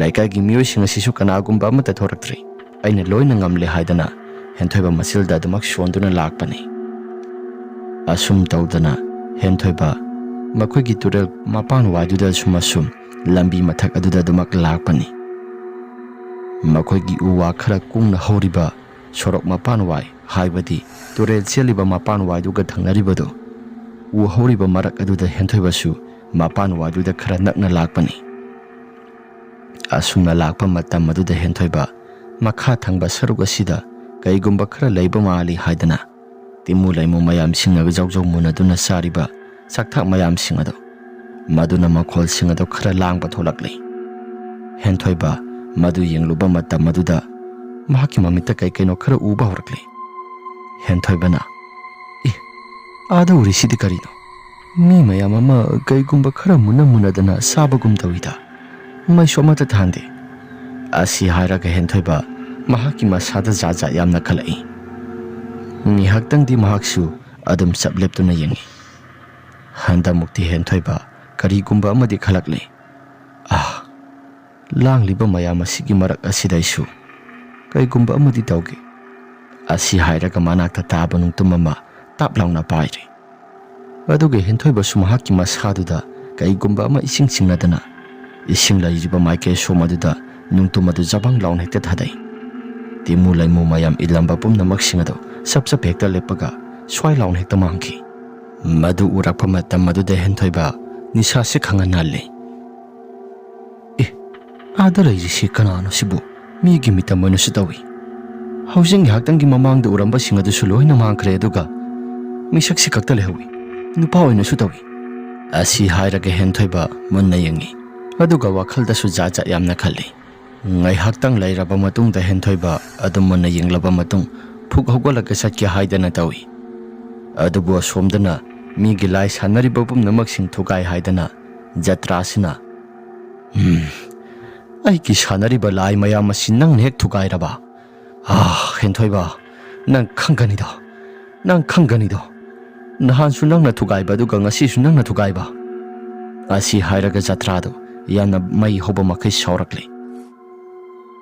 ꯂꯩꯀꯥꯏꯒꯤ ꯃꯤꯑꯣꯏꯁꯤꯡ ꯑꯁꯤꯁꯨ ꯀꯅꯥꯒꯨꯝꯕ ꯑꯃꯠꯇ ꯊꯣꯔꯛꯇ꯭ꯔꯤ꯫ ꯑꯩꯅ ꯂꯣꯏꯅ ꯉꯝꯂꯦ ꯍꯥꯏꯗꯅ ꯍꯦꯟꯊꯣꯏꯕ ꯃꯆꯤꯜꯗ ꯑꯗꯨꯃꯛ ꯁꯣꯟꯗꯨꯅ ꯂꯥꯛꯄꯅꯤ꯫ ꯑꯁꯨꯝ ꯇꯧꯗꯅ ꯍꯦꯟꯊꯣꯏꯕ ꯃꯈꯣꯏꯒꯤ ꯇꯨꯔꯦꯜ ꯃꯄꯥꯟ ꯋꯥꯏꯗꯨꯗ ꯑꯁꯨꯝ ꯑꯁꯨꯝ ꯂꯝꯕꯤ ꯃꯊꯛ ꯑꯗꯨꯗ ꯑꯗꯨꯃꯛ ꯂꯥꯛꯄꯅꯤ꯫ ꯃꯈꯣꯏꯒꯤ ꯎ ꯋꯥ ꯈꯔ ꯀꯨꯡꯅ ꯍꯧꯔꯤꯕ ꯁꯣꯔꯣꯛ ꯃꯄꯥꯟ ꯋꯥꯏ, ꯍꯥꯏꯕꯗꯤ ꯇꯨꯔꯦꯜ ꯆꯦꯜꯂꯤꯕ ꯃꯄꯥꯟ ꯋꯥꯏꯗꯨꯒ ꯊꯪꯅꯔꯤꯕꯗꯨ, ꯎ ꯍꯧꯔꯤꯕ ꯃꯔꯛ ꯑꯗꯨꯗ ꯍꯦꯟꯊꯣꯏꯕꯁꯨ ꯃꯄꯥꯟ ꯋꯥꯏꯗꯨꯗ ꯈꯔ ꯅꯛꯅ ꯂꯥꯛꯄꯅꯤ꯫ ꯑꯁꯨꯝꯅ ꯂꯥꯛꯄ ꯃꯇꯝ ꯑꯗꯨꯗ ꯍꯦꯟꯊꯣꯏꯕ ꯃꯈꯥ ꯊꯪꯕ ꯁꯔꯨꯛ ꯑꯁꯤꯗ ꯀꯩꯒꯨꯝꯕ ꯈꯔ ꯂꯩꯕ ꯃꯥꯜꯂꯤ ꯍꯥꯏꯗꯅ ꯇꯤꯃꯨ ꯂꯩꯃꯨ ꯃꯌꯥꯝꯁꯤꯡꯅꯒ ꯖꯧ ꯖꯧ ꯃꯨꯟꯅꯗꯨꯅ ꯆꯥꯔꯤꯕ ꯆꯥꯛꯊꯥꯛ ꯃꯌꯥꯝꯁꯤꯡ ꯑꯗꯨ, ꯃꯗꯨꯅ ꯃꯈꯣꯜꯁꯤꯡ ꯑꯗꯨ ꯈꯔ ꯂꯥꯡꯕ ꯊꯣꯛꯂꯛꯂꯤ꯫ ꯍꯦꯟꯊꯣꯏꯕ ꯃꯗꯨ ꯌꯦꯡꯂꯨꯕ ꯃꯇꯝ ꯑꯗꯨꯗ ꯃꯍꯥꯛꯀꯤ ꯃꯃꯤꯠꯇ ꯀꯩ ꯀꯩꯅꯣ ꯈꯔ ꯎꯕ ꯍꯧꯔꯛꯂꯤ꯫ ꯍꯦꯟꯊꯣꯏꯕꯅ, "ꯏ, ꯑꯥꯗ ꯎꯔꯤꯁꯤꯗꯤ ꯀꯔꯤꯅꯣ? ꯃꯤ ꯃꯌꯥꯝ ꯑꯃ ꯀꯩꯒꯨꯝꯕ ꯈꯔ ꯃꯨꯟꯅ ꯃꯨꯟꯅꯗꯅ ꯆꯥꯕꯒꯨꯝ ꯇꯧꯏꯗ꯫ ꯃꯩꯁꯨ ꯑꯃꯠꯇ ꯊꯥꯟꯗꯦ"꯫ ꯑꯁꯤ ꯍꯥꯏꯔꯒ ꯍꯦꯟꯊꯣꯏꯕ ꯃꯍꯥꯛꯀꯤ ꯃꯁꯥꯗ ꯖꯥꯠ ꯖꯥꯠ ꯌꯥꯝꯅ ꯈꯜꯂꯛꯏ꯫ ꯉꯥꯏꯍꯥꯛꯇꯪꯗꯤ ꯃꯍꯥꯛꯁꯨ ꯑꯗꯨꯝ ꯆꯞ ꯂꯦꯞꯇꯨꯅ ꯌꯦꯡꯏ꯫ ꯍꯟꯗꯛꯃꯨꯛꯇꯤ ꯍꯦꯟꯊꯣꯏꯕ ꯀꯔꯤꯒꯨꯝꯕ ꯑꯃꯗꯤ ꯈꯜꯂꯛꯂꯤ꯫ "ꯑꯥ, ꯂꯥꯡꯂꯤꯕ ꯃꯌꯥꯝ ꯑꯁꯤꯒꯤ ꯃꯔꯛ ꯑꯁꯤꯗ ꯑꯩꯁꯨ ꯀꯩꯒꯨꯝꯕ ꯑꯃꯗꯤ ꯇꯧꯒꯦ"꯫ ꯑꯁꯤ ꯍꯥꯏꯔꯒ ꯃꯅꯥꯛꯇ ꯇꯥꯕ ꯅꯨꯡꯇꯨꯝ ꯑꯃ ꯇꯥꯞ ꯂꯥꯎꯅ ꯄꯥꯏꯔꯦ꯫ ꯑꯗꯨꯒ ꯍꯦꯟꯊꯣꯏꯕꯁꯨ ꯃꯍꯥꯛꯀꯤ ꯃꯁꯥꯗꯨꯗ ꯀꯩꯒꯨꯝꯕ ꯑꯃ ꯏꯁꯤꯡ ꯆꯤꯡꯅꯗꯅ ꯏꯁꯤꯡ ꯂꯩꯔꯤꯕ ꯃꯥꯏꯀꯩ ꯑꯁꯣꯝ ꯑꯗꯨꯗ ꯅꯨꯡꯇꯨꯝ ꯑꯗꯨ ꯖꯕꯪ ꯂꯥꯎꯅ ꯍꯦꯛꯇ ꯊꯥꯗꯩ꯫ ꯇꯤꯃꯨ ꯂꯩꯃꯨ ꯃꯌꯥꯝ ꯏꯜꯂꯝꯕ ꯄꯨꯝꯅꯃꯛꯁꯤꯡ ꯑꯗꯨ ꯆꯞ ꯆꯞ ꯍꯦꯛꯇ ꯂꯦꯞꯄꯒ ꯁ꯭ꯋꯥꯏ ꯂꯥꯎꯅ ꯍꯦꯛꯇ ꯃꯥꯡꯈꯤ꯫ ꯃꯗꯨ ꯎꯔꯛꯄ ꯃꯇꯝ ꯑꯗꯨꯗ ꯍꯦꯟꯊꯣꯏꯕ ꯅꯤꯁꯥꯁꯤ ꯈꯪꯍꯟꯍꯜꯂꯤ꯫ "ꯑꯦ, ꯑꯥꯗ ꯂꯩꯔꯤꯁꯤ ꯀꯅꯥꯅꯣ ꯁꯤꯕꯨ? ꯃꯤꯒꯤ ꯃꯤꯇꯝ ꯑꯣꯏꯅꯁꯨ ꯇꯧꯏ꯫ ꯍꯧꯖꯤꯛ ꯉꯥꯏꯍꯥꯛꯇꯪꯒꯤ ꯃꯃꯥꯡꯗ ꯎꯔꯝꯕꯁꯤꯡ ꯑꯗꯨꯁꯨ ꯂꯣꯏꯅ ꯃꯥꯡꯈ꯭ꯔꯦ, ꯑꯗꯨꯒ ꯃꯤꯁꯛꯁꯤ ꯈꯛꯇ ꯂꯩꯍꯧꯏ꯫ ꯅꯨꯄꯥ ꯑꯣꯏꯅꯁꯨ ꯇꯧꯏ꯫" ꯑꯁꯤ ꯍꯥꯏꯔꯒ ꯍꯦꯟꯊꯣꯏꯕ ꯃꯨꯟꯅ ꯌꯦꯡꯉꯤ, ꯑꯗꯨꯒ ꯋꯥꯈꯜꯗꯁꯨ ꯖꯥꯠ ꯖꯥꯠ ꯌꯥꯝꯅ ꯈꯜꯂꯤ꯫ ꯉꯥꯏꯍꯥꯛꯇꯪ ꯂꯩꯔꯕ ꯃꯇꯨꯡꯗ ꯍꯦꯟꯊꯣꯏꯕ ꯑꯗꯨꯝ ꯃꯨꯟꯅ ꯌꯦꯡꯂꯕ ꯃꯇꯨꯡ ꯐꯨꯛ ꯍꯧꯒꯠꯂꯒ ꯆꯠꯀꯦ ꯍꯥꯏꯗꯅ ꯇꯧꯏ꯫ ꯑꯗꯨꯕꯨ ꯑꯁꯣꯝꯗꯅ ꯃꯤꯒꯤ ꯂꯥꯏ ꯁꯥꯟꯅꯔꯤꯕ ꯄꯨꯝꯅꯃꯛꯁꯤꯡ ꯊꯨꯒꯥꯏ ꯍꯥꯏꯗꯅ ꯖꯇ꯭ꯔꯥꯁꯤꯅ, "ꯎꯝ, ꯑꯩꯒꯤ ꯁꯥꯟꯅꯔꯤꯕ ꯂꯥꯏ ꯃꯌꯥꯝ ꯑꯁꯤ ꯅꯪꯅ ꯍꯦꯛ ꯊꯨꯒꯥꯏꯔꯕ? ꯑꯥ, ꯍꯦꯟꯊꯣꯏꯕ, ꯅꯪ ꯈꯪꯒꯅꯤꯗꯣ, ꯅꯪ ꯈꯪꯒꯅꯤꯗꯣ꯫ ꯅꯍꯥꯟꯁꯨ ꯅꯪꯅ ꯊꯨꯒꯥꯏꯕ, ꯑꯗꯨꯒ ꯉꯁꯤꯁꯨ ꯅꯪꯅ ꯊꯨꯒꯥꯏꯕ꯫" ꯑꯁꯤ ꯍꯥꯏꯔꯒ ꯖꯇ꯭ꯔꯥꯗꯨ ꯌꯥꯝꯅ ꯃꯩ ꯍꯧꯕ ꯃꯈꯩ ꯁꯥꯎꯔꯛꯂꯤ꯫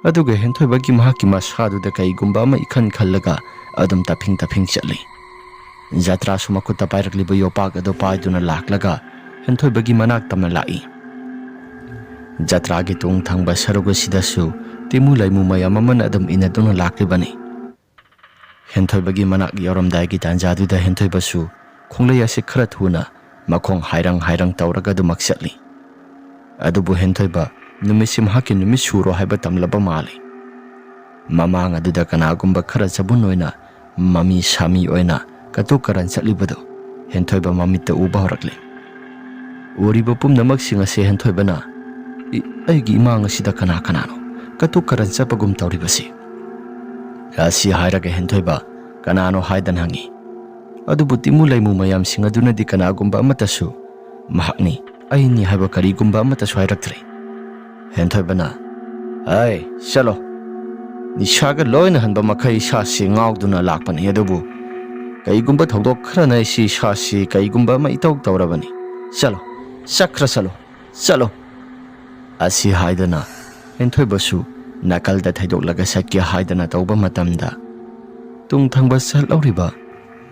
ꯑꯗꯨꯒ ꯍꯦꯟꯊꯣꯏꯕꯒꯤ ꯃꯍꯥꯛꯀꯤ ꯃꯁꯥꯗꯨꯗ ꯀꯩꯒꯨꯝꯕ ꯑꯃ ꯏꯈꯟ ꯈꯜꯂꯒ ꯑꯗꯨꯝ ꯇꯞꯐꯤꯡ ꯇꯞꯐꯤꯡ ꯆꯠꯂꯤ꯫ ꯖꯇ꯭ꯔꯥꯁꯨ ꯃꯈꯨꯠꯇ ꯄꯥꯏꯔꯛꯂꯤꯕ ꯌꯣꯄꯥꯛ ꯑꯗꯨ ꯄꯥꯏꯗꯨꯅ ꯂꯥꯛꯂꯒ ꯍꯦꯟꯊꯣꯏꯕꯒꯤ ꯃꯅꯥꯛ ꯇꯝꯅ ꯂꯥꯛꯏ꯫ ꯖꯇ꯭ꯔꯥꯒꯤ ꯇꯨꯡ ꯊꯪꯕ ꯁꯔꯨꯛ ꯑꯁꯤꯗꯁꯨ ꯇꯤꯃꯨ ꯂꯩꯃꯨ ꯃꯌꯥꯝ ꯑꯃꯅ ꯑꯗꯨꯝ ꯏꯟꯅꯗꯨꯅ ꯂꯥꯛꯂꯤꯕꯅꯤ꯫ ꯍꯦꯟꯊꯣꯏꯕꯒꯤ ꯃꯅꯥꯛ ꯌꯧꯔꯝꯗꯥꯏꯒꯤ ꯇꯥꯟꯖꯥꯗꯨꯗ ꯍꯦꯟꯊꯣꯏꯕꯁꯨ ꯈꯣꯡꯂꯩ ꯑꯁꯤ ꯈꯔ ꯊꯨꯅ ꯃꯈꯣꯡ ꯍꯥꯏꯔꯪ ꯍꯥꯏꯔꯪ ꯇꯧꯔꯒ ꯑꯗꯨꯃꯛ ꯆꯠꯂꯤ꯫ ꯑꯗꯨꯕꯨ ꯍꯦꯟꯊꯣꯏꯕ ꯅꯨꯃꯤꯠꯁꯤ ꯃꯍꯥꯛꯀꯤ ꯅꯨꯃꯤꯠ ꯁꯨꯔꯣ ꯍꯥꯏꯕ ꯇꯝꯂꯕ ꯃꯥꯜꯂꯤ꯫ ꯃꯃꯥꯡ ꯑꯗꯨꯗ ꯀꯅꯥꯒꯨꯝꯕ ꯈꯔ ꯆꯕꯨꯟ ꯑꯣꯏꯅ ꯃꯃꯤ ꯁꯥꯃꯤ ꯑꯣꯏꯅ ꯀꯇꯨ ꯀꯔꯟ ꯆꯠꯂꯤꯕꯗꯨ ꯍꯦꯟꯊꯣꯏꯕ ꯃꯃꯤꯠꯇ ꯎꯕ ꯍꯧꯔꯛꯂꯦ꯫ ꯎꯔꯤꯕ ꯄꯨꯝꯅꯃꯛꯁꯤꯡ ꯑꯁꯤ ꯍꯦꯟꯊꯣꯏꯕꯅ, "ꯏ-, ꯑꯩꯒꯤ ꯏꯃꯥꯡ ꯑꯁꯤꯗ ꯀꯅꯥ ꯀꯅꯥꯅꯣ ꯀꯇꯨ ꯀꯔꯟ ꯆꯠꯄꯒꯨꯝ ꯇꯧꯔꯤꯕꯁꯤ?" ꯑꯁꯤ ꯍꯥꯏꯔꯒ ꯍꯦꯟꯊꯣꯏꯕ ꯀꯅꯥꯅꯣ ꯍꯥꯏꯗꯅ ꯍꯪꯉꯤ꯫ ꯑꯗꯨꯕꯨ ꯇꯤꯃꯨ ꯂꯩꯃꯨ ꯃꯌꯥꯝꯁꯤꯡ ꯑꯗꯨꯅꯗꯤ ꯀꯅꯥꯒꯨꯝꯕ ꯑꯃꯠꯇꯁꯨ "ꯃꯍꯥꯛꯅꯤ, ꯑꯩꯅꯤ" ꯍꯥꯏꯕ ꯀꯔꯤꯒꯨꯝꯕ ꯑꯃꯠꯇꯁꯨ ꯍꯥꯏꯔꯛꯇ꯭ꯔꯦ꯫ ꯍꯦꯟꯊꯣꯏꯕꯅ, "ꯑꯩ, ꯆꯠꯂꯣ꯫ ꯅꯤꯁꯥꯒ ꯂꯣꯏꯅ ꯍꯟꯕ ꯃꯈꯩ ꯏꯁꯥꯁꯤ ꯉꯥꯎꯗꯨꯅ ꯂꯥꯛꯄꯅꯤ, ꯑꯗꯨꯕꯨ ꯀꯩꯒꯨꯝꯕ ꯊꯧꯗꯣꯛ ꯈꯔꯅ ꯑꯩꯁꯤ ꯏꯁꯥꯁꯤ ꯀꯩꯒꯨꯝꯕ ꯑꯃ ꯏꯇꯧ ꯇꯧꯔꯕꯅꯤ꯫ ꯆꯠꯂꯣ, ꯆꯠꯈ꯭ꯔ ꯆꯠꯂꯣ, ꯆꯠꯂꯣ꯫" ꯑꯁꯤ ꯍꯥꯏꯗꯅ ꯍꯦꯟꯊꯣꯏꯕꯁꯨ ꯅꯥꯀꯜꯗ ꯊꯩꯗꯣꯛꯂꯒ ꯆꯠꯀꯦ ꯍꯥꯏꯗꯅ ꯇꯧꯕ ꯃꯇꯝꯗ, ꯇꯨꯡ ꯊꯪꯕ ꯆꯠꯍꯧꯔꯤꯕ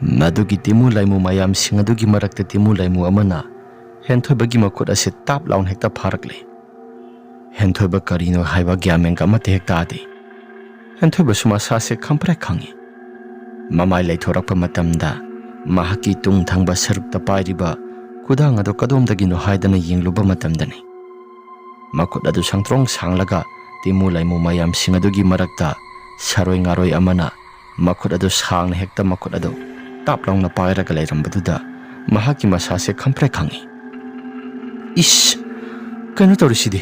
ꯃꯗꯨꯒꯤ ꯇꯤꯃꯨ ꯂꯥꯏꯃꯨ ꯃꯌꯥꯝꯁꯤꯡ ꯑꯗꯨꯒꯤ ꯃꯔꯛꯇ ꯇꯤꯃꯨ ꯂꯥꯏꯃꯨ ꯑꯃꯅ ꯍꯦꯟꯊꯣꯏꯕꯒꯤ ꯃꯈꯨꯠ ꯑꯁꯤ ꯇꯥꯞ ꯂꯥꯎꯅ ꯍꯦꯛꯇ ꯐꯥꯔꯛꯂꯦ꯫ ꯍꯦꯟꯊꯣꯏꯕ ꯀꯔꯤꯅꯣ ꯍꯥꯏꯕ ꯒ꯭ꯌꯥꯟ ꯃꯦꯟꯒ ꯑꯃꯠꯇ ꯍꯦꯛ ꯇꯥꯗꯦ꯫ ꯍꯦꯟꯊꯣꯏꯕꯁꯨ ꯃꯁꯥꯁꯦ ꯈꯪꯄ꯭ꯔꯦꯛ ꯈꯪꯉꯤ꯫ ꯃꯃꯥꯏ ꯂꯩꯊꯣꯔꯛꯄ ꯃꯇꯝꯗ ꯃꯍꯥꯛꯀꯤ ꯇꯨꯡ ꯊꯪꯕ ꯁꯔꯨꯛꯇ ꯄꯥꯏꯔꯤꯕ ꯈꯨꯗꯥꯡ ꯑꯗꯨ ꯀꯗꯣꯝꯗꯒꯤꯅꯣ ꯍꯥꯏꯗꯅ ꯌꯦꯡꯂꯨꯕ ꯃꯇꯝꯗꯅꯤ ꯃꯈꯨꯠ ꯑꯗꯨ ꯁꯪꯇ꯭ꯔꯣꯡ ꯁꯥꯡꯂꯒ ꯇꯤꯃꯨ ꯂꯥꯏꯃꯨ ꯃꯌꯥꯝꯁꯤꯡ ꯑꯗꯨꯒꯤ ꯃꯔꯛꯇ ꯁꯥꯔꯣꯏ ꯉꯥꯔꯣꯏ ꯑꯃꯅ ꯃꯈꯨꯠ ꯑꯗꯨ ꯁꯥꯡꯅ ꯍꯦꯛꯇ ꯃꯈꯨꯠ ꯑꯗꯨ ꯇꯥꯞ ꯂꯥꯎꯅ ꯄꯥꯏꯔꯒ ꯂꯩꯔꯝꯕꯗꯨꯗ ꯃꯍꯥꯛꯀꯤ ꯃꯁꯥꯁꯦ ꯈꯪꯄ꯭ꯔꯦꯛ ꯈꯪꯉꯤ꯫ "ꯏꯁ! ꯀꯩꯅꯣ ꯇꯧꯔꯤꯁꯤꯗꯤ?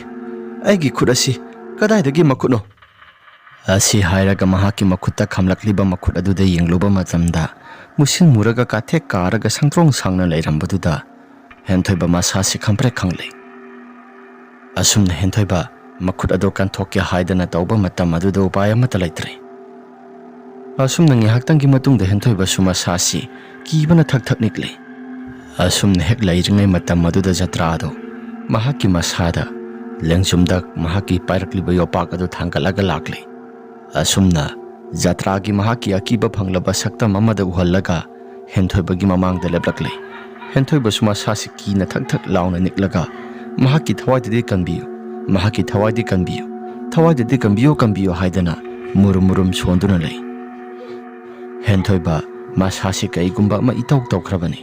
ꯑꯩꯒꯤ ꯈꯨꯠ ꯑꯁꯤ ꯀꯗꯥꯏꯗꯒꯤ ꯃꯈꯨꯠꯅꯣ?" ꯑꯁꯤ ꯍꯥꯏꯔꯒ ꯃꯍꯥꯛꯀꯤ ꯃꯈꯨꯠꯇ ꯈꯝꯂꯛꯂꯤꯕ ꯃꯈꯨꯠ ꯑꯗꯨꯗ ꯌꯦꯡꯂꯨꯕ ꯃꯇꯝꯗ ꯃꯨꯁꯤꯟ ꯃꯨꯔꯒ ꯀꯥꯊꯦꯛ ꯀꯥꯔꯒ ꯁꯪꯇ꯭ꯔꯣꯡ ꯁꯥꯡꯅ ꯂꯩꯔꯝꯕꯗꯨꯗ ꯍꯦꯟꯊꯣꯏꯕ ꯃꯁꯥꯁꯤ ꯈꯪꯄ꯭ꯔꯦꯛ ꯈꯪꯂꯦ꯫ ꯑꯁꯨꯝꯅ ꯍꯦꯟꯊꯣꯏꯕ ꯃꯈꯨꯠ ꯑꯗꯨ ꯀꯟꯊꯣꯛꯀꯦ ꯍꯥꯏꯗꯅ ꯇꯧꯕ ꯃꯇꯝ ꯑꯗꯨꯗ ꯎꯄꯥꯏ ꯑꯃꯠꯇ ꯂꯩꯇ꯭ꯔꯦ꯫ ꯑꯁꯨꯝꯅ ꯉꯥꯏꯍꯥꯛꯇꯪꯒꯤ ꯃꯇꯨꯡꯗ ꯍꯦꯟꯊꯣꯏꯕꯁꯨ ꯃꯁꯥꯁꯤ ꯀꯤꯕꯅ ꯊꯛ ꯊꯛ ꯅꯤꯛꯂꯦ꯫ ꯑꯁꯨꯝꯅ ꯍꯦꯛ ꯂꯩꯔꯤꯉꯩ ꯃꯇꯝ ꯑꯗꯨꯗ ꯖꯇ꯭ꯔꯥ ꯑꯗꯨ ꯃꯍꯥꯛꯀꯤ ꯃꯁꯥꯗ ꯂꯦꯡꯖꯨꯝꯗ ꯃꯍꯥꯛꯀꯤ ꯄꯥꯏꯔꯛꯂꯤꯕ ꯌꯣꯄꯥꯛ ꯑꯗꯨ ꯊꯥꯡꯒꯠꯂꯒ ꯂꯥꯛꯂꯦ꯫ ꯑꯁꯨꯝꯅ ꯖꯇ꯭ꯔꯥꯒꯤ ꯃꯍꯥꯛꯀꯤ ꯑꯀꯤꯕ ꯐꯪꯂꯕ ꯁꯛꯇꯝ ꯑꯃꯗ ꯎꯍꯜꯂꯒ ꯍꯦꯟꯊꯣꯏꯕꯒꯤ ꯃꯃꯥꯡꯗ ꯂꯦꯞꯂꯛꯂꯦ꯫ ꯍꯦꯟꯊꯣꯏꯕꯁꯨ ꯃꯁꯥꯁꯤ ꯀꯤꯅ ꯊꯛ ꯊꯛ ꯂꯥꯎꯅ ꯅꯤꯛꯂꯒ ꯃꯍꯥꯛꯀꯤ ꯊꯋꯥꯏꯗꯗꯤ ꯀꯟꯕꯤꯌꯨ, ꯃꯍꯥꯛꯀꯤ ꯊꯋꯥꯏꯗꯤ ꯀꯟꯕꯤꯌꯨ, ꯊꯋꯥꯏꯗꯗꯤ ꯀꯟꯕꯤꯌꯨ, ꯀꯟꯕꯤꯌꯨ ꯍꯥꯏꯗꯅ ꯃꯨꯔꯨꯝ ꯃꯨꯔꯨꯝ ꯁꯣꯟꯗꯨꯅ ꯂꯩ꯫ ꯍꯦꯟꯊꯣꯏꯕ ꯃꯁꯥꯁꯤ ꯀꯩꯒꯨꯝꯕ ꯑꯃ ꯏꯇꯧ ꯇꯧꯈ꯭ꯔꯕꯅꯤ꯫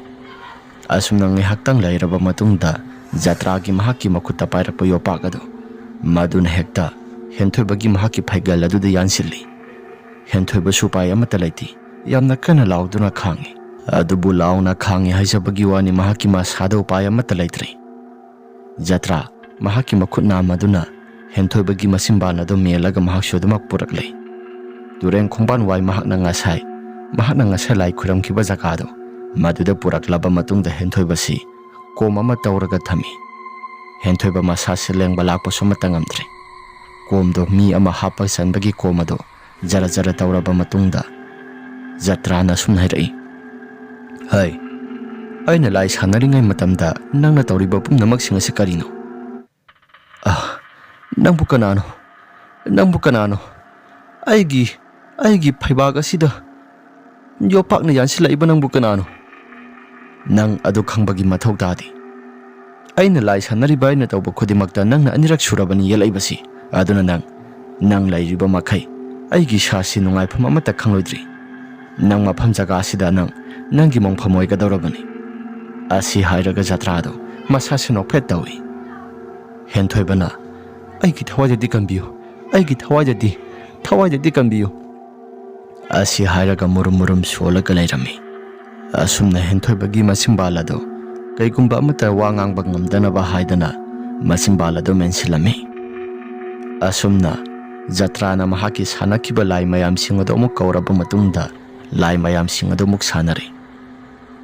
ꯑꯁꯨꯝꯅ ꯉꯥꯏꯍꯥꯛꯇꯪ ꯂꯩꯔꯕ ꯃꯇꯨꯡꯗ ꯖꯇ꯭ꯔꯥꯒꯤ ꯃꯍꯥꯛꯀꯤ ꯃꯈꯨꯠꯇ ꯄꯥꯏꯔꯛꯄ ꯌꯣꯄꯥꯛ ꯑꯗꯨ ꯃꯗꯨꯅ ꯍꯦꯛꯇ ꯍꯦꯟꯊꯣꯏꯕꯒꯤ ꯃꯍꯥꯛꯀꯤ ꯐꯩꯒꯜ ꯑꯗꯨꯗ ꯌꯥꯟꯁꯤꯜꯂꯤ꯫ ꯍꯦꯟꯊꯣꯏꯕꯁꯨ ꯎꯄꯥꯏ ꯑꯃꯠꯇ ꯂꯩꯇꯦ꯫ ꯌꯥꯝꯅ ꯀꯟꯅ ꯂꯥꯎꯗꯨꯅ ꯈꯥꯡꯉꯤ꯫ ꯑꯗꯨꯕꯨ ꯂꯥꯎꯅ ꯈꯥꯡꯉꯤ ꯍꯥꯏꯖꯕꯒꯤ ꯋꯥꯅꯤ, ꯃꯍꯥꯛꯀꯤ ꯃꯁꯥꯗ ꯎꯄꯥꯏ ꯑꯃꯠꯇ ꯂꯩꯇ꯭ꯔꯦ꯫ ꯖꯇ꯭ꯔꯥ ꯃꯍꯥꯛꯀꯤ ꯃꯈꯨꯠ ꯅꯥꯝꯃ ꯑꯗꯨꯅ ꯍꯦꯟꯊꯣꯏꯕꯒꯤ ꯃꯆꯤꯟꯕꯥꯟ ꯑꯗꯨ ꯃꯦꯜꯂꯒ ꯃꯍꯥꯛꯁꯨ ꯑꯗꯨꯃꯛ ꯄꯨꯔꯛꯂꯦ꯫ ꯇꯨꯔꯦꯟ ꯈꯣꯡꯕꯥꯟ ꯋꯥꯏ ꯃꯍꯥꯛꯅ ꯉꯁꯥꯏ, ꯃꯍꯥꯛꯅ ꯉꯁꯥꯏ ꯂꯥꯏ ꯈꯨꯔꯝꯈꯤꯕ ꯖꯒꯥꯗꯨ, ꯃꯗꯨꯗ ꯄꯨꯔꯛꯂꯕ ꯃꯇꯨꯡꯗ ꯍꯦꯟꯊꯣꯏꯕꯁꯤ ꯀꯣꯝ ꯑꯃ ꯇꯧꯔꯒ ꯊꯝꯃꯤ꯫ ꯍꯦꯟꯊꯣꯏꯕ ꯃꯁꯥꯁꯤ ꯂꯦꯡꯕ ꯂꯥꯛꯄꯁꯨ ꯑꯃꯠꯇ ꯉꯝꯗ꯭ꯔꯦ꯫ ꯀꯣꯝꯗꯣ ꯃꯤ ꯑꯃ ꯍꯥꯞꯄ ꯆꯟꯕꯒꯤ ꯀꯣꯝ ꯑꯗꯨ ꯖꯔ ꯖꯔ ꯇꯧꯔꯕ ꯃꯇꯨꯡꯗ ꯖꯇ꯭ꯔꯥꯅ ꯑꯁꯨꯝꯅ ꯍꯥꯏꯔꯛꯏ, "ꯍꯩ, ꯑꯩꯅ ꯂꯥꯏ ꯁꯥꯟꯅꯔꯤꯉꯩ ꯃꯇꯝꯗ ꯅꯪꯅ ꯇꯧꯔꯤꯕ ꯄꯨꯝꯅꯃꯛꯁꯤꯡ ꯑꯁꯤ ꯀꯔꯤꯅꯣ? ꯑꯥ, ꯅꯪꯕꯨ ꯀꯅꯥꯅꯣ? ꯅꯪꯕꯨ ꯀꯅꯥꯅꯣ? ꯑꯩꯒꯤ, ꯑꯩꯒꯤ ꯐꯩꯕꯥꯛ ꯑꯁꯤꯗ ꯌꯣꯄꯥꯛꯅ ꯌꯥꯟꯁꯤꯜꯂꯛꯏꯕ ꯅꯪꯕꯨ ꯀꯅꯥꯅꯣ? ꯅꯪ ꯑꯗꯨ ꯈꯪꯕꯒꯤ ꯃꯊꯧ ꯇꯥꯗꯦ꯫ ꯑꯩꯅ ꯂꯥꯏ ꯁꯥꯟꯅꯔꯤꯕ, ꯑꯩꯅ ꯇꯧꯕ ꯈꯨꯗꯤꯡꯃꯛꯇ ꯅꯪꯅ ꯑꯅꯤꯔꯛ ꯁꯨꯔꯕꯅꯤ ꯌꯦꯠꯂꯛꯏꯕꯁꯤ꯫ ꯑꯗꯨꯅ ꯅꯪ, ꯅꯪ ꯂꯩꯔꯤꯕ ꯃꯈꯩ ꯑꯩꯒꯤ ꯏꯁꯥꯁꯤ ꯅꯨꯡꯉꯥꯏꯐꯝ ꯑꯃꯠꯇ ꯈꯪꯂꯣꯏꯗ꯭ꯔꯤ꯫ ꯅꯪ ꯃꯐꯝ ꯖꯒꯥ ꯑꯁꯤꯗ ꯅꯪ, ꯅꯪꯒꯤ ꯃꯣꯡꯐꯝ ꯑꯣꯏꯒꯗꯧꯔꯕꯅꯤ꯫ ꯑꯁꯤ ꯍꯥꯏꯔꯒ ꯖꯇ꯭ꯔꯥꯗꯨ ꯃꯁꯥꯁꯤ ꯅꯣꯛꯐꯦꯠ ꯇꯧꯏ꯫ ꯍꯦꯟꯊꯣꯏꯕꯅ, "ꯑꯩꯒꯤ ꯊꯋꯥꯏꯗꯗꯤ ꯀꯟꯕꯤꯌꯨ, ꯑꯩꯒꯤ ꯊꯋꯥꯏꯗꯗꯤ, ꯊꯋꯥꯏꯗꯗꯤ ꯀꯟꯕꯤꯌꯨ"꯫ ꯑꯁꯤ ꯍꯥꯏꯔꯒ ꯃꯨꯔꯨꯝ ꯃꯨꯔꯨꯝ ꯁꯣꯜꯂꯒ ꯂꯩꯔꯝꯃꯤ꯫ ꯑꯁꯨꯝꯅ ꯍꯦꯟꯊꯣꯏꯕꯒꯤ ꯃꯆꯤꯟꯕꯥꯜ ꯑꯗꯨ ꯀꯩꯒꯨꯝꯕ ꯑꯃꯠꯇ ꯋꯥ ꯉꯥꯡꯕ ꯉꯝꯗꯅꯕ ꯍꯥꯏꯗꯅ ꯃꯆꯤꯟꯕꯥꯜ ꯑꯗꯨ ꯃꯦꯟꯁꯤꯜꯂꯝꯃꯤ꯫ ꯑꯁꯨꯝꯅ ꯖꯇ꯭ꯔꯥꯅ ꯃꯍꯥꯛꯀꯤ ꯁꯥꯟꯅꯈꯤꯕ ꯂꯥꯏ ꯃꯌꯥꯝꯁꯤꯡ ꯑꯗꯨ ꯑꯃꯨꯛ ꯀꯧꯔꯕ ꯃꯇꯨꯡꯗ ꯂꯥꯏ ꯃꯌꯥꯝꯁꯤꯡ ꯑꯗꯨ ꯑꯃꯨꯛ ꯁꯥꯟꯅꯔꯤ꯫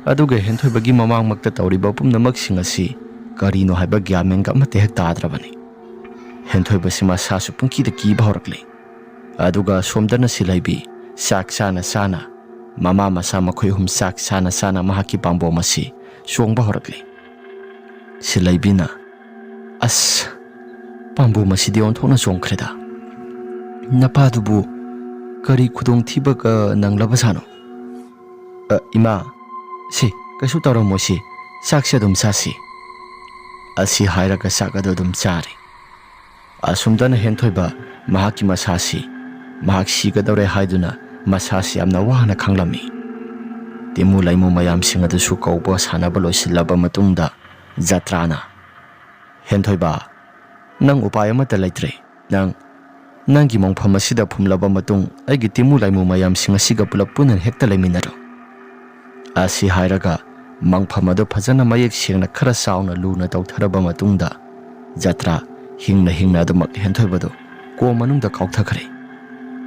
ꯑꯗꯨꯒ ꯍꯦꯟꯊꯣꯏꯕꯒꯤ ꯃꯃꯥꯡꯃꯛꯇ ꯇꯧꯔꯤꯕ ꯄꯨꯝꯅꯃꯛꯁꯤꯡ ꯑꯁꯤ ꯀꯔꯤꯅꯣ ꯍꯥꯏꯕ ꯒ꯭ꯌꯥꯟ ꯃꯦꯟꯒ ꯑꯃꯠꯇ ꯍꯦꯛ ꯇꯥꯗ꯭ꯔꯕꯅꯤ꯫ ꯍꯦꯟꯊꯣꯏꯕꯁꯤ ꯃꯁꯥꯁꯨ ꯄꯨꯡꯀꯤꯗ ꯀꯤꯕ ꯍꯧꯔꯛꯂꯤ꯫ ꯑꯗꯨꯒ ꯁꯣꯝꯗꯅ ꯁꯤꯂꯩꯕꯤ ꯆꯥꯛ ꯆꯥꯅ ꯆꯥꯅ ꯃꯃꯥ ꯃꯆꯥ ꯃꯈꯣꯏ ꯑꯍꯨꯝ ꯆꯥꯛ ꯆꯥꯅ ꯆꯥꯅ ꯃꯍꯥꯛꯀꯤ ꯄꯥꯝꯕꯣꯝ ꯑꯁꯤ ꯆꯣꯡꯕ ꯍꯧꯔꯛꯂꯤ꯫ ꯁꯤꯂꯩꯕꯤꯅ, "ꯑꯁ, ꯄꯥꯝꯕꯣꯝ ꯑꯁꯤꯗꯤ ꯑꯣꯟꯊꯣꯛꯅ ꯆꯣꯡꯈ꯭ꯔꯦꯗ꯫ ꯅꯄꯥꯗꯨꯕꯨ ꯀꯔꯤ ꯈꯨꯗꯣꯡꯊꯤꯕꯒ ꯅꯪꯂꯕꯖꯥꯠꯅꯣ?" "ꯑ, ꯏꯃꯥ, ꯁꯤ ꯀꯩꯁꯨ ꯇꯧꯔꯝꯃꯣꯏꯁꯤ, ꯆꯥꯛꯁꯦ ꯑꯗꯨꯝ ꯆꯥꯁꯤ"꯫ ꯑꯁꯤ ꯍꯥꯏꯔꯒ ꯆꯥꯛ ꯑꯗꯨ ꯑꯗꯨꯝ ꯆꯥꯔꯤ꯫ ꯑꯁꯨꯝꯗꯅ ꯍꯦꯟꯊꯣꯏꯕ ꯃꯍꯥꯛꯀꯤ ꯃꯁꯥꯁꯤ, ꯃꯍꯥꯛ ꯁꯤꯒꯗꯧꯔꯦ ꯍꯥꯏꯗꯨꯅ ꯃꯁꯥꯁꯤ ꯌꯥꯝꯅ ꯋꯥꯅ ꯈꯥꯡꯂꯝꯃꯤ꯫ ꯇꯤꯃꯨ ꯂꯩꯃꯨ ꯃꯌꯥꯝꯁꯤꯡ ꯑꯗꯨꯁꯨ ꯀꯧꯕ ꯁꯥꯟꯅꯕ ꯂꯣꯏꯁꯤꯜꯂꯕ ꯃꯇꯨꯡꯗ ꯖꯇ꯭ꯔꯥꯅ, "ꯍꯦꯟꯊꯣꯏꯕ, ꯅꯪ ꯎꯄꯥꯏ ꯑꯃꯠꯇ ꯂꯩꯇ꯭ꯔꯦ꯫ ꯅꯪ, ꯅꯪꯒꯤ ꯃꯣꯡꯐꯝ ꯑꯁꯤꯗ ꯐꯨꯝꯂꯕ ꯃꯇꯨꯡ ꯑꯩꯒꯤ ꯇꯤꯃꯨ ꯂꯩꯃꯨ ꯃꯌꯥꯝꯁꯤꯡ ꯑꯁꯤꯒ ꯄꯨꯂꯞ ꯄꯨꯟꯅ ꯍꯦꯛꯇ ꯂꯩꯃꯤꯟꯅꯔꯣ"꯫ ꯑꯁꯤ ꯍꯥꯏꯔꯒ ꯃꯪꯐꯝ ꯑꯗꯨ ꯐꯖꯅ ꯃꯌꯦꯛ ꯁꯦꯡꯅ ꯈꯔ ꯆꯥꯎꯅ ꯂꯨꯅ ꯇꯧꯊꯔꯕ ꯃꯇꯨꯡꯗ ꯖꯇ꯭ꯔꯥ ꯍꯤꯡꯅ ꯍꯤꯡꯅ ꯑꯗꯨꯃꯛ ꯍꯦꯟꯊꯣꯏꯕꯗꯨ ꯀꯣꯝ ꯃꯅꯨꯡꯗ ꯀꯥꯎꯊꯈ꯭ꯔꯦ꯫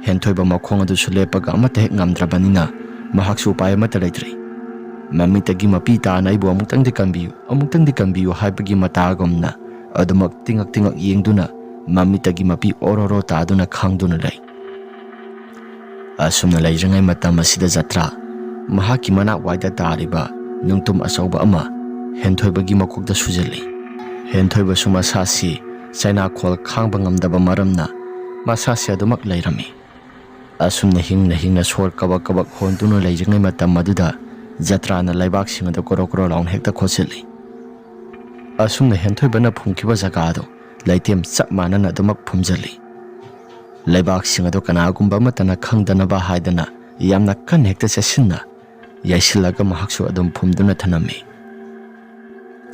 ꯍꯦꯟꯊꯣꯏꯕ ꯃꯈꯣꯡ ꯑꯗꯨꯁꯨ ꯂꯦꯞꯄꯒ ꯑꯃꯠꯇ ꯍꯦꯛ ꯉꯝꯗ꯭ꯔꯕꯅꯤꯅ ꯃꯍꯥꯛꯁꯨ ꯎꯄꯥꯏ ꯑꯃꯠꯇ ꯂꯩꯇ꯭ꯔꯦ꯫ ꯃꯃꯤꯠꯇꯒꯤ ꯃꯄꯤ ꯇꯥꯅ "ꯑꯩꯕꯨ ꯑꯃꯨꯛꯇꯪꯗꯤ ꯀꯟꯕꯤꯌꯨ, ꯑꯃꯨꯛꯇꯪꯗꯤ ꯀꯟꯕꯤꯌꯨ" ꯍꯥꯏꯕꯒꯤ ꯃꯇꯥꯒꯨꯝꯅ ꯑꯗꯨꯃꯛ ꯇꯤꯡꯉꯛ ꯇꯤꯡꯉꯛ ꯌꯦꯡꯗꯨꯅ ꯃꯃꯤꯠꯇꯒꯤ ꯃꯄꯤ ꯑꯣꯔꯣꯔꯣ ꯇꯥꯗꯨꯅ ꯈꯥꯡꯗꯨꯅ ꯂꯩ꯫ ꯑꯁꯨꯝꯅ ꯂꯩꯔꯤꯉꯩ ꯃꯇꯝ ꯑꯁꯤꯗ ꯖꯇ꯭ꯔꯥ ꯃꯍꯥꯛꯀꯤ ꯃꯅꯥꯛ ꯋꯥꯏꯗ ꯇꯥꯔꯤꯕ ꯅꯨꯡꯇꯨꯝ ꯑꯆꯧꯕ ꯑꯃ ꯍꯦꯟꯊꯣꯏꯕꯒꯤ ꯃꯀꯣꯛꯇ ꯁꯨꯖꯤꯜꯂꯤ꯫ ꯍꯦꯟꯊꯣꯏꯕꯁꯨ ꯃꯁꯥꯁꯤ ꯆꯩꯅꯥꯈꯣꯜ ꯈꯥꯡꯕ ꯉꯝꯗꯕ ꯃꯔꯝꯅ ꯃꯁꯥꯁꯤ ꯑꯗꯨꯃꯛ ꯂꯩꯔꯝꯃꯤ꯫ ꯑꯁꯨꯝꯅ ꯍꯤꯡꯅ ꯍꯤꯡꯅ ꯁꯣꯔ ꯀꯕꯛ ꯀꯕꯛ ꯍꯣꯟꯗꯨꯅ ꯂꯩꯔꯤꯉꯩ ꯃꯇꯝ ꯑꯗꯨꯗ ꯖꯇ꯭ꯔꯥꯅ ꯂꯩꯕꯥꯛꯁꯤꯡ ꯑꯗꯨ ꯀꯣꯔꯣ ꯀꯣꯔꯣ ꯂꯥꯎꯅ ꯍꯦꯛꯇ ꯈꯣꯠꯆꯤꯜꯂꯤ꯫ ꯑꯁꯨꯝꯅ ꯍꯦꯟꯊꯣꯏꯕꯅ ꯐꯨꯝꯈꯤꯕ ꯖꯒꯥ ꯑꯗꯨ ꯂꯩꯇꯦꯝ ꯆꯞ ꯃꯥꯟꯅꯅ ꯑꯗꯨꯃꯛ ꯐꯨꯝꯖꯤꯜꯂꯤ꯫ ꯂꯩꯕꯥꯛꯁꯤꯡ ꯑꯗꯨ ꯀꯅꯥꯒꯨꯝꯕ ꯑꯃꯠꯇꯅ ꯈꯪꯗꯅꯕ ꯍꯥꯏꯗꯅ ꯌꯥꯝꯅ ꯀꯟꯅ ꯍꯦꯛꯇ ꯆꯦꯠꯁꯤꯟꯅ ꯌꯩꯁꯤꯜꯂꯒ ꯃꯍꯥꯛꯁꯨ ꯑꯗꯨꯝ ꯐꯨꯝꯗꯨꯅ ꯊꯅꯝꯃꯤ꯫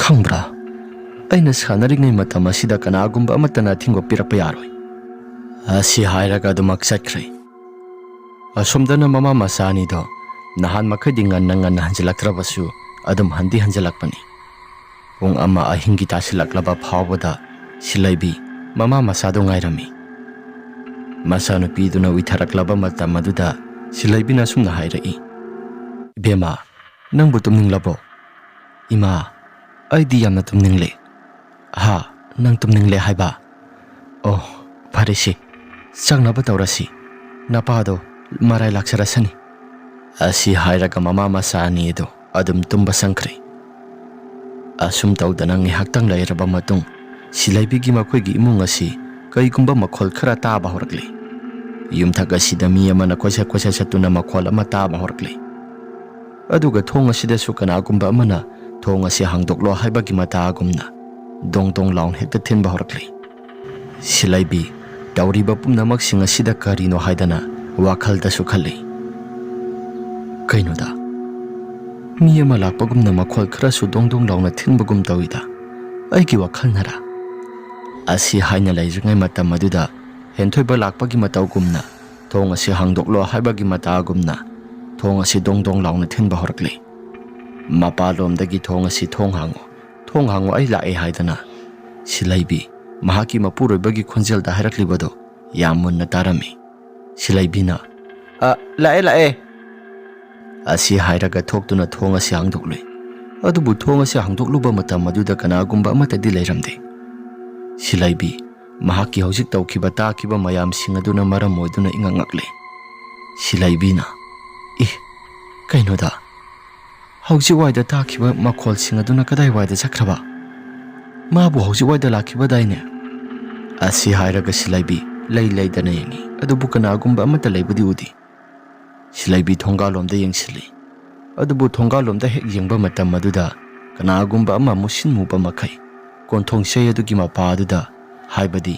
"ꯈꯪꯕ꯭ꯔꯥ, ꯑꯩꯅ ꯁꯥꯟꯅꯔꯤꯉꯩ ꯃꯇꯝ ꯑꯁꯤꯗ ꯀꯅꯥꯒꯨꯝꯕ ꯑꯃꯠꯇꯅ ꯑꯊꯤꯡꯕ ꯄꯤꯔꯛꯄ ꯌꯥꯔꯣꯏ," ꯑꯁꯤ ꯍꯥꯏꯔꯒ ꯑꯗꯨꯃꯛ ꯆꯠꯈ꯭ꯔꯦ꯫ ꯑꯁꯣꯝꯗꯅ ꯃꯃꯥ ꯃꯆꯥ ꯑꯅꯤꯗꯣ ꯅꯍꯥꯟ ꯃꯈꯩꯗꯤ ꯉꯟꯅ ꯉꯟꯅ ꯍꯟꯖꯤꯜꯂꯛꯇ꯭ꯔꯕꯁꯨ ꯑꯗꯨꯝ ꯍꯟꯗꯤ ꯍꯟꯖꯤꯜꯂꯛꯄꯅꯤ꯫ ꯄꯨꯡ ꯑꯃ ꯑꯍꯤꯡꯒꯤ ꯇꯥꯁꯤꯜꯂꯛꯂꯕ ꯐꯥꯎꯕꯗ ꯁꯤꯂꯩꯕꯤ ꯃꯃꯥ ꯃꯆꯥꯗꯨ ꯉꯥꯏꯔꯝꯃꯤ꯫ ꯃꯆꯥꯅꯨꯄꯤꯗꯨꯅ ꯎꯏꯊꯔꯛꯂꯕ ꯃꯇꯝ ꯑꯗꯨꯗ ꯁꯤꯂꯩꯕꯤꯅ ꯑꯁꯨꯝꯅ ꯍꯥꯏꯔꯛꯏ, "ꯏꯕꯦꯝꯃ, ꯅꯪꯕꯨ ꯇꯨꯝꯅꯤꯡꯂꯕꯣ?" "ꯏꯃꯥ, ꯑꯩꯗꯤ ꯌꯥꯝꯅ ꯇꯨꯝꯅꯤꯡꯂꯦ꯫" "ꯍꯥ? ꯅꯪ ꯇꯨꯝꯅꯤꯡꯂꯦ ꯍꯥꯏꯕ? ꯑꯣ, ꯐꯔꯦꯁꯦ, ꯆꯪꯅꯕ ꯇꯧꯔꯁꯤ꯫ ꯅꯄꯥꯗꯣ ꯃꯔꯥꯏ ꯂꯥꯛꯆꯔꯁꯅꯤ꯫" ꯑꯁꯤ ꯍꯥꯏꯔꯒ ꯃꯃꯥ ꯃꯆꯥ ꯑꯅꯤ ꯑꯗꯨ ꯑꯗꯨꯝ ꯇꯨꯝꯕ ꯆꯪꯈ꯭ꯔꯦ꯫ ꯑꯁꯨꯝ ꯇꯧꯗꯅ ꯉꯥꯏꯍꯥꯛꯇꯪ ꯂꯩꯔꯕ ꯃꯇꯨꯡ, ꯁꯤꯂꯩꯕꯤꯒꯤ ꯃꯈꯣꯏꯒꯤ ꯏꯃꯨꯡ ꯑꯁꯤ ꯀꯩꯒꯨꯝꯕ ꯃꯈꯣꯜ ꯈꯔ ꯇꯥꯕ ꯍꯧꯔꯛꯂꯦ꯫ ꯌꯨꯝꯊꯛ ꯑꯁꯤꯗ ꯃꯤ ꯑꯃꯅ ꯀꯣꯏꯆꯠ ꯀꯣꯏꯆꯠ ꯆꯠꯇꯨꯅ ꯃꯈꯣꯜ ꯑꯃ ꯇꯥꯕ ꯍꯧꯔꯛꯂꯦ꯫ ꯑꯗꯨꯒ ꯊꯣꯡ ꯑꯁꯤꯗꯁꯨ ꯀꯅꯥꯒꯨꯝꯕ ꯑꯃꯅ "ꯊꯣꯡ ꯑꯁꯤ ꯍꯥꯡꯗꯣꯛꯂꯣ" ꯍꯥꯏꯕꯒꯤ ꯃꯇꯥꯒꯨꯝꯅ ꯗꯣꯡ ꯗꯣꯡ ꯂꯥꯎꯅ ꯍꯦꯛꯇ ꯊꯤꯟꯕ ꯍꯧꯔꯛꯂꯦ꯫ ꯁꯤꯂꯩꯕꯤ ꯇꯧꯔꯤꯕ ꯄꯨꯝꯅꯃꯛꯁꯤꯡ ꯑꯁꯤꯗ ꯀꯔꯤꯅꯣ ꯍꯥꯏꯗꯅ ꯋꯥꯈꯜꯗꯁꯨ ꯈꯜꯂꯤ꯫ "ꯀꯩꯅꯣꯗ, ꯃꯤ ꯑꯃ ꯂꯥꯛꯄꯒꯨꯝꯅ ꯃꯈꯣꯜ ꯈꯔꯁꯨ ꯗꯣꯡ ꯗꯣꯡ ꯂꯥꯎꯅ ꯊꯤꯟꯕꯒꯨꯝ ꯇꯧꯏꯗ, ꯑꯩꯒꯤ ꯋꯥꯈꯜꯅꯔ?" ꯑꯁꯤ ꯍꯥꯏꯅ ꯂꯩꯔꯤꯉꯩ ꯃꯇꯝ ꯑꯗꯨꯗ ꯍꯦꯟꯊꯣꯏꯕ ꯂꯥꯛꯄꯒꯤ ꯃꯇꯧꯒꯨꯝꯅ "ꯊꯣꯡ ꯑꯁꯤ ꯍꯥꯡꯗꯣꯛꯂꯣ" ꯍꯥꯏꯕꯒꯤ ꯃꯇꯥꯒꯨꯝꯅ ꯊꯣꯡ ꯑꯁꯤ ꯗꯣꯡ ꯗꯣꯡ ꯂꯥꯎꯅ ꯊꯤꯟꯕ ꯍꯧꯔꯛꯂꯦ꯫ ꯃꯄꯥꯟꯂꯣꯝꯗꯒꯤ "ꯊꯣꯡ ꯑꯁꯤ ꯊꯣꯡ ꯍꯥꯡꯉꯨ, ꯊꯣꯡ ꯍꯥꯡꯉꯨ, ꯑꯩ ꯂꯥꯛꯑꯦ" ꯍꯥꯏꯗꯅ ꯁꯤꯂꯩꯕꯤ ꯃꯍꯥꯛꯀꯤ ꯃꯄꯨꯔꯣꯏꯕꯒꯤ ꯈꯣꯟꯖꯦꯜꯗ ꯍꯥꯏꯔꯛꯂꯤꯕꯗꯨ ꯌꯥꯝ ꯃꯨꯟꯅ ꯇꯥꯔꯝꯃꯤ꯫ ꯁꯤꯂꯩꯕꯤꯅ, "ꯑ, ꯂꯥꯛꯑꯦ, ꯂꯥꯛꯑꯦ" ꯑꯁꯤ ꯍꯥꯏꯔꯒ ꯊꯣꯛꯇꯨꯅ ꯊꯣꯡ ꯑꯁꯤ ꯍꯥꯡꯗꯣꯛꯂꯨꯏ꯫ ꯑꯗꯨꯕꯨ ꯊꯣꯡ ꯑꯁꯤ ꯍꯥꯡꯗꯣꯛꯂꯨꯕ ꯃꯇꯝ ꯑꯗꯨꯗ ꯀꯅꯥꯒꯨꯝꯕ ꯑꯃꯠꯇꯗꯤ ꯂꯩꯔꯝꯗꯦ꯫ ꯁꯤꯂꯩꯕꯤ ꯃꯍꯥꯛꯀꯤ ꯍꯧꯖꯤꯛ ꯇꯧꯈꯤꯕ ꯇꯥꯈꯤꯕ ꯃꯌꯥꯝꯁꯤꯡ ꯑꯗꯨꯅ ꯃꯔꯝ ꯑꯣꯏꯗꯨꯅ ꯏꯉꯛ ꯉꯛꯂꯦ꯫ ꯁꯤꯂꯩꯕꯤꯅ, "ꯏ, ꯀꯩꯅꯣꯗ? ꯍꯧꯖꯤꯛ ꯋꯥꯏꯗ ꯇꯥꯈꯤꯕ ꯃꯈꯣꯜꯁꯤꯡ ꯑꯗꯨꯅ ꯀꯗꯥꯏ ꯋꯥꯏꯗ ꯆꯠꯈ꯭ꯔꯕ? ꯃꯥꯕꯨ ꯍꯧꯖꯤꯛ ꯋꯥꯏꯗ ꯂꯥꯛꯈꯤꯕꯗꯥꯏꯅꯦ?" ꯑꯁꯤ ꯍꯥꯏꯔꯒ ꯁꯤꯂꯩꯕꯤ ꯂꯩ ꯂꯩꯗꯅ ꯌꯦꯡꯉꯤ, ꯑꯗꯨꯕꯨ ꯀꯅꯥꯒꯨꯝꯕ ꯑꯃꯠꯇ ꯂꯩꯕꯗꯤ ꯎꯗꯦ꯫ ꯁꯤꯂꯩꯕꯤ ꯊꯣꯡꯒꯥꯜꯂꯣꯝꯗ ꯌꯦꯡꯁꯤꯜꯂꯤ꯫ ꯑꯗꯨꯕꯨ ꯊꯣꯡꯒꯥꯜꯂꯣꯝꯗ ꯍꯦꯛ ꯌꯦꯡꯕ ꯃꯇꯝ ꯑꯗꯨꯗ ꯀꯅꯥꯒꯨꯝꯕ ꯑꯃ ꯃꯨꯁꯤꯟ ꯃꯨꯕ ꯃꯈꯩ ꯀꯣꯟꯊꯣꯡ ꯆꯩ ꯑꯗꯨꯒꯤ ꯃꯄꯥ ꯑꯗꯨꯗ, ꯍꯥꯏꯕꯗꯤ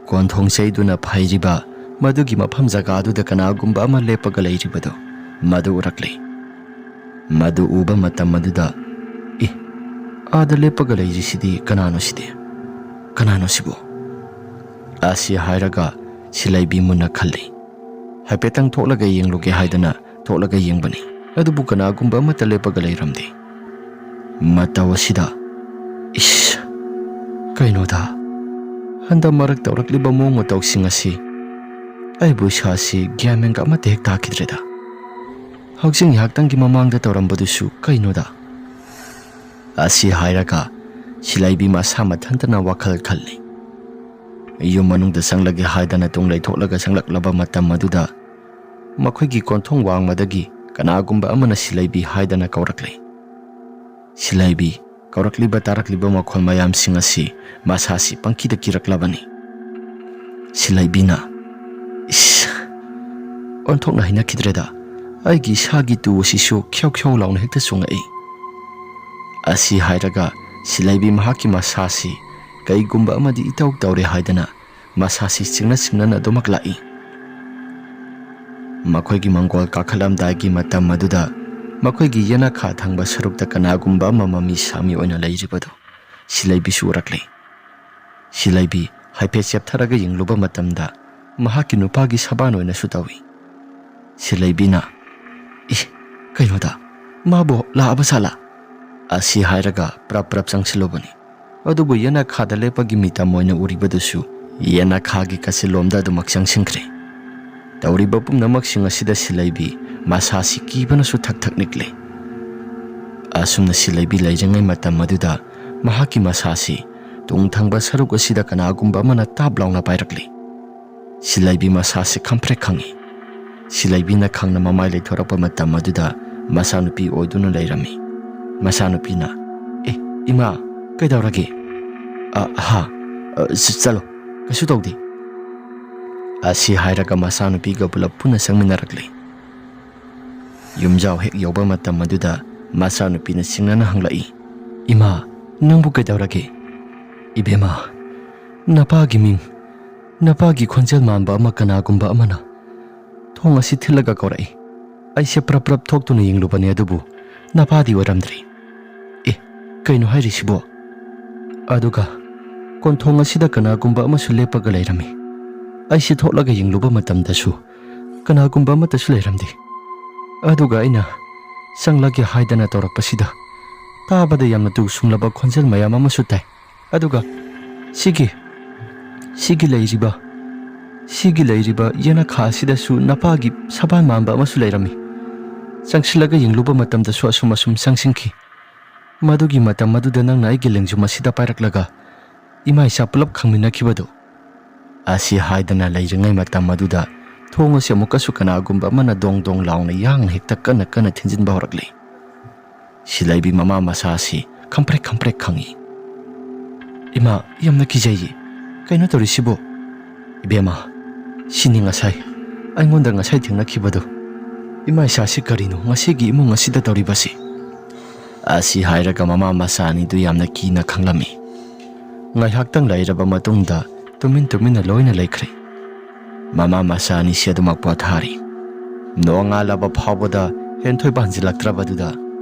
ꯀꯣꯟꯊꯣꯡ ꯆꯩꯗꯨꯅ ꯐꯩꯔꯤꯕ ꯃꯗꯨꯒꯤ ꯃꯐꯝ ꯖꯒꯥ ꯑꯗꯨꯗ ꯀꯅꯥꯒꯨꯝꯕ ꯑꯃ ꯂꯦꯞꯄꯒ ꯂꯩꯔꯤꯕꯗꯨ ꯃꯗꯨ ꯎꯔꯛꯂꯤ꯫ ꯃꯗꯨ ꯎꯕ ꯃꯇꯝ ꯑꯗꯨꯗ, "ꯏ, ꯑꯥꯗ ꯂꯦꯞꯄꯒ ꯂꯩꯔꯤꯁꯤꯗꯤ ꯀꯅꯥꯅꯣ ꯁꯤꯗꯤ? ꯀꯅꯥꯅꯣ ꯁꯤꯕꯨ?" ꯑꯁꯤ ꯍꯥꯏꯔꯒ ꯁꯤꯂꯩꯕꯤ ꯃꯨꯟꯅ ꯈꯜꯂꯤ꯫ ꯍꯥꯏꯐꯦꯠꯇꯪ ꯊꯣꯛꯂꯒ ꯌꯦꯡꯂꯨꯒꯦ ꯍꯥꯏꯗꯅ ꯊꯣꯛꯂꯒ ꯌꯦꯡꯕꯅꯤ, ꯑꯗꯨꯕꯨ ꯀꯅꯥꯒꯨꯝꯕ ꯑꯃꯠꯇ ꯂꯦꯞꯄꯒ ꯂꯩꯔꯝꯗꯦ꯫ ꯃꯇꯧ ꯑꯁꯤꯗ, "ꯏꯁ, ꯀꯩꯅꯣꯗ, ꯍꯟꯗꯛ ꯃꯔꯛ ꯇꯧꯔꯛꯂꯤꯕ ꯃꯑꯣꯡ ꯃꯇꯧꯁꯤꯡ ꯑꯁꯤ ꯑꯩꯕꯨ ꯏꯁꯥꯁꯤ ꯒ꯭ꯌꯥꯟ ꯃꯦꯟꯒ ꯑꯃꯠꯇ ꯍꯦꯛ ꯇꯥꯈꯤꯗ꯭ꯔꯦꯗ꯫ ꯍꯧꯖꯤꯛ ꯉꯥꯏꯍꯥꯛꯇꯪꯒꯤ ꯃꯃꯥꯡꯗ ꯇꯧꯔꯝꯕꯗꯨꯁꯨ ꯀꯩꯅꯣꯗ?" ꯑꯁꯤ ꯍꯥꯏꯔꯒ ꯁꯤꯂꯩꯕꯤ ꯃꯁꯥ ꯃꯊꯟꯇꯅ ꯋꯥꯈꯜ ꯈꯜꯂꯤ꯫ ꯌꯨꯝ ꯃꯅꯨꯡꯗ ꯆꯪꯂꯒꯦ ꯍꯥꯏꯗꯅ ꯇꯨꯡ ꯂꯩꯊꯣꯛꯂꯒ ꯆꯪꯂꯛꯂꯕ ꯃꯇꯝ ꯑꯗꯨꯗ ꯃꯈꯣꯏꯒꯤ ꯀꯣꯟꯊꯣꯡ ꯋꯥꯡꯃꯗꯒꯤ ꯀꯅꯥꯒꯨꯝꯕ ꯑꯃꯅ ꯁꯤꯂꯩꯕꯤ ꯍꯥꯏꯗꯅ ꯀꯧꯔꯛꯂꯤ꯫ ꯁꯤꯂꯩꯕꯤ ꯀꯧꯔꯛꯂꯤꯕ ꯇꯥꯔꯛꯂꯤꯕ ꯃꯈꯣꯜ ꯃꯌꯥꯝꯁꯤꯡ ꯑꯁꯤ ꯃꯁꯥꯁꯤ ꯄꯪꯀꯤꯗ ꯀꯤꯔꯛꯂꯕꯅꯤ꯫ ꯁꯤꯂꯩꯕꯤꯅ, "ꯏꯁ, ꯑꯣꯟꯊꯣꯛꯅ ꯍꯩꯅꯈꯤꯗ꯭ꯔꯦꯗ, ꯑꯩꯒꯤ ꯏꯁꯥꯒꯤ ꯇꯨ ꯑꯁꯤꯁꯨ ꯈ꯭ꯌꯧ ꯈ꯭ꯌꯧ ꯂꯥꯎꯅ ꯍꯦꯛꯇ ꯆꯣꯡꯉꯛꯏ"꯫ ꯑꯁꯤ ꯍꯥꯏꯔꯒ ꯁꯤꯂꯩꯕꯤ ꯃꯍꯥꯛꯀꯤ ꯃꯁꯥꯁꯤ ꯀꯩꯒꯨꯝꯕ ꯑꯃꯗꯤ ꯏꯇꯧ ꯇꯧꯔꯦ ꯍꯥꯏꯗꯅ ꯃꯁꯥꯁꯤ ꯆꯤꯡꯅ ꯆꯤꯡꯅꯅ ꯑꯗꯨꯃꯛ ꯂꯥꯛꯏ꯫ ꯃꯈꯣꯏꯒꯤ ꯃꯪꯒꯣꯜ ꯀꯥꯈꯠꯂꯝꯗꯥꯏꯒꯤ ꯃꯇꯝ ꯑꯗꯨꯗ ꯃꯈꯣꯏꯒꯤ ꯌꯦꯅꯈꯥ ꯊꯪꯕ ꯁꯔꯨꯛꯇ ꯀꯅꯥꯒꯨꯝꯕ ꯑꯃ ꯃꯃꯤ ꯁꯥꯃꯤ ꯑꯣꯏꯅ ꯂꯩꯔꯤꯕꯗꯨ ꯁꯤꯂꯩꯕꯤꯁꯨ ꯎꯔꯛꯂꯦ꯫ ꯁꯤꯂꯩꯕꯤ ꯍꯥꯏꯐꯦꯠ ꯆꯦꯞꯊꯔꯒ ꯌꯦꯡꯂꯨꯕ ꯃꯇꯝꯗ ꯃꯍꯥꯛꯀꯤ ꯅꯨꯄꯥꯒꯤ ꯁꯕꯥꯟ ꯑꯣꯏꯅꯁꯨ ꯇꯧꯏ꯫ ꯁꯤꯂꯩꯕꯤꯅ, "ꯏ, ꯀꯩꯅꯣꯗ, ꯃꯥꯕꯨ ꯂꯥꯛꯑꯕ ꯁꯥꯠꯂꯥ?" ꯑꯁꯤ ꯍꯥꯏꯔꯒ ꯄ꯭ꯔꯞ ꯄ꯭ꯔꯞ ꯆꯪꯁꯤꯜꯂꯨꯕꯅꯤ꯫ ꯑꯗꯨꯕꯨ ꯌꯦꯅꯈꯥꯗ ꯂꯦꯞꯄꯒꯤ ꯃꯤꯇꯝ ꯑꯣꯏꯅ ꯎꯔꯤꯕꯗꯨꯁꯨ ꯌꯦꯅꯈꯥꯒꯤ ꯀꯥꯆꯤꯜꯂꯣꯝꯗ ꯑꯗꯨꯃꯛ ꯆꯪꯁꯤꯟꯈ꯭ꯔꯦ꯫ ꯇꯧꯔꯤꯕ ꯄꯨꯝꯅꯃꯛꯁꯤꯡ ꯑꯁꯤꯗ ꯁꯤꯂꯩꯕꯤ ꯃꯁꯥꯁꯤ ꯀꯤꯕꯅꯁꯨ ꯊꯛ ꯊꯛ ꯅꯤꯛꯂꯦ꯫ ꯑꯁꯨꯝꯅ ꯁꯤꯂꯩꯕꯤ ꯂꯩꯔꯤꯉꯩ ꯃꯇꯝ ꯑꯗꯨꯗ ꯃꯍꯥꯛꯀꯤ ꯃꯁꯥꯁꯤ ꯇꯨꯡ ꯊꯪꯕ ꯁꯔꯨꯛ ꯑꯁꯤꯗ ꯀꯅꯥꯒꯨꯝꯕ ꯑꯃꯅ ꯇꯥꯞ ꯂꯥꯎꯅ ꯄꯥꯏꯔꯛꯂꯤ꯫ ꯁꯤꯂꯩꯕꯤ ꯃꯁꯥꯁꯤ ꯈꯝꯐ꯭ꯔꯦꯛ ꯈꯪꯉꯤ꯫ ꯁꯤꯂꯩꯕꯤꯅ ꯈꯪꯅ ꯃꯃꯥꯏ ꯂꯩꯊꯣꯔꯛꯄ ꯃꯇꯝ ꯑꯗꯨꯗ ꯃꯆꯥꯅꯨꯄꯤ ꯑꯣꯏꯗꯨꯅ ꯂꯩꯔꯝꯃꯤ꯫ ꯃꯆꯥꯅꯨꯄꯤꯅ, "ꯑꯦ, ꯏꯃꯥ, ꯀꯩꯗꯧꯔꯒꯦ?" "ꯑ, ꯍꯥ, ꯑ, ꯆ-, ꯆꯠꯂꯣ, ꯀꯩꯁꯨ ꯇꯧꯗꯦ"꯫ ꯑꯁꯤ ꯍꯥꯏꯔꯒ ꯃꯆꯥꯅꯨꯄꯤꯒ ꯄꯨꯂꯞ ꯄꯨꯟꯅ ꯆꯪꯃꯤꯟꯅꯔꯛꯂꯤ꯫ ꯌꯨꯝꯖꯥꯎ ꯍꯦꯛ ꯌꯧꯕ ꯃꯇꯝ ꯑꯗꯨꯗ ꯃꯆꯥꯅꯨꯄꯤꯅ ꯆꯤꯡꯅꯅ ꯍꯪꯂꯛꯏ, "ꯏꯃꯥ, ꯅꯪꯕꯨ ꯀꯩꯗꯧꯔꯒꯦ?" "ꯏꯕꯦꯝꯃ, ꯅꯄꯥꯒꯤ ꯃꯤꯡ, ꯅꯄꯥꯒꯤ ꯈꯣꯟꯖꯦꯜ ꯃꯥꯟꯕ ꯑꯃ ꯀꯅꯥꯒꯨꯝꯕ ꯑꯃꯅ ꯊꯣꯡ ꯑꯁꯤ ꯊꯤꯜꯂꯒ ꯀꯧꯔꯛꯏ꯫ ꯑꯩꯁꯦ ꯄ꯭ꯔꯞ ꯄ꯭ꯔꯞ ꯊꯣꯛꯇꯨꯅ ꯌꯦꯡꯂꯨꯕꯅꯦ, ꯑꯗꯨꯕꯨ ꯅꯄꯥꯗꯤ ꯑꯣꯏꯔꯝꯗ꯭ꯔꯦ꯫ ꯑꯦ, ꯀꯩꯅꯣ ꯍꯥꯏꯔꯤꯁꯤꯕꯣ?" ꯑꯗꯨꯒ ꯀꯣꯟꯊꯣꯡ ꯑꯁꯤꯗ ꯀꯅꯥꯒꯨꯝꯕ ꯑꯃꯁꯨ ꯂꯦꯞꯄꯒ ꯂꯩꯔꯝꯃꯤ꯫ ꯑꯩꯁꯦ ꯊꯣꯛꯂꯒ ꯌꯦꯡꯂꯨꯕ ꯃꯇꯝꯗꯁꯨ ꯀꯅꯥꯒꯨꯝꯕ ꯑꯃꯠꯇꯁꯨ ꯂꯩꯔꯝꯗꯦ꯫ ꯑꯗꯨꯒ ꯑꯩꯅ ꯆꯪꯂꯒꯦ ꯍꯥꯏꯗꯅ ꯇꯧꯔꯛꯄꯁꯤꯗ, ꯇꯥꯕꯗ ꯌꯥꯝꯅ ꯇꯨ ꯁꯨꯝꯂꯕ ꯈꯣꯟꯖꯦꯜ ꯃꯌꯥꯝ ꯑꯃꯁꯨ ꯇꯥꯏ꯫ ꯑꯗꯨꯒ ꯁꯤꯒꯤ, ꯁꯤꯒꯤ ꯂꯩꯔꯤꯕ, ꯁꯤꯒꯤ ꯂꯩꯔꯤꯕ ꯌꯦꯅꯈꯥ ꯑꯁꯤꯗꯁꯨ ꯅꯄꯥꯒꯤ ꯁꯕꯥꯟ ꯃꯥꯟꯕ ꯑꯃꯁꯨ ꯂꯩꯔꯝꯃꯤ꯫ ꯆꯪꯁꯤꯜꯂꯒ ꯌꯦꯡꯂꯨꯕ ꯃꯇꯝꯗꯁꯨ ꯑꯁꯨꯝ ꯑꯁꯨꯝ ꯆꯪꯁꯤꯟꯈꯤ꯫ ꯃꯗꯨꯒꯤ ꯃꯇꯝ ꯑꯗꯨꯗ ꯅꯪꯅ ꯑꯩꯒꯤ ꯂꯦꯡꯖꯨꯝ ꯑꯁꯤꯗ ꯄꯥꯏꯔꯛꯂꯒ ꯏꯃꯥ ꯏꯆꯥ ꯄꯨꯂꯞ ꯈꯪꯃꯤꯟꯅꯈꯤꯕꯗꯨ꯫ ꯑꯁꯤ ꯍꯥꯏꯗꯅ ꯂꯩꯔꯤꯉꯩ ꯃꯇꯝ ꯑꯗꯨꯗ ꯊꯣꯡ ꯑꯁꯤ ꯑꯃꯨꯛꯀꯁꯨ ꯀꯅꯥꯒꯨꯝꯕ ꯑꯃꯅ ꯗꯣꯡ ꯗꯣꯡ ꯂꯥꯎꯅ ꯌꯥꯡꯅ ꯍꯦꯛꯇ ꯀꯟꯅ ꯀꯟꯅ ꯊꯤꯟꯖꯤꯟꯕ ꯍꯧꯔꯛꯂꯤ꯫ ꯁꯤꯂꯩꯕꯤ ꯃꯃꯥ ꯃꯆꯥ ꯑꯁꯤ ꯈꯝꯄ꯭ꯔꯦꯛ ꯈꯝꯄ꯭ꯔꯦꯛ ꯈꯪꯉꯤ꯫ "ꯏꯃꯥ, ꯌꯥꯝꯅ ꯀꯤꯖꯩꯌꯦ꯫ ꯀꯩꯅꯣ ꯇꯧꯔꯤꯁꯤꯕꯣ?" "ꯏꯕꯦꯝꯃ, ꯁꯤꯅꯤ ꯉꯁꯥꯏ ꯑꯩꯉꯣꯟꯗ ꯉꯁꯥꯏ ꯊꯦꯡꯅꯈꯤꯕꯗꯣ꯫ ꯏꯃꯥ ꯏꯆꯥꯁꯤ ꯀꯔꯤꯅꯣ ꯉꯁꯤꯒꯤ ꯏꯃꯨꯡ ꯑꯁꯤꯗ ꯇꯧꯔꯤꯕꯁꯤ?" ꯑꯁꯤ ꯍꯥꯏꯔꯒ ꯃꯃꯥ ꯃꯆꯥ ꯑꯅꯤꯗꯨ ꯌꯥꯝꯅ ꯀꯤꯅ ꯈꯪꯂꯝꯃꯤ꯫ ꯉꯥꯏꯍꯥꯛꯇꯪ ꯂꯩꯔꯕ ꯃꯇꯨꯡꯗ ꯇꯨꯃꯤꯟ ꯇꯨꯃꯤꯟꯅ ꯂꯣꯏꯅ ꯂꯩꯈ꯭ꯔꯦ꯫ ꯃꯃꯥ ꯃꯆꯥ ꯑꯅꯤꯁꯤ ꯑꯗꯨꯃꯛ ꯄꯣꯊꯥꯔꯤ꯫ ꯅꯣꯡꯉꯥꯜꯂꯕ ꯐꯥꯎꯕꯗ ꯍꯦꯟꯊꯣꯏꯕ ꯍꯟꯖꯤꯜꯂꯛꯇ꯭ꯔꯕꯗꯨꯗ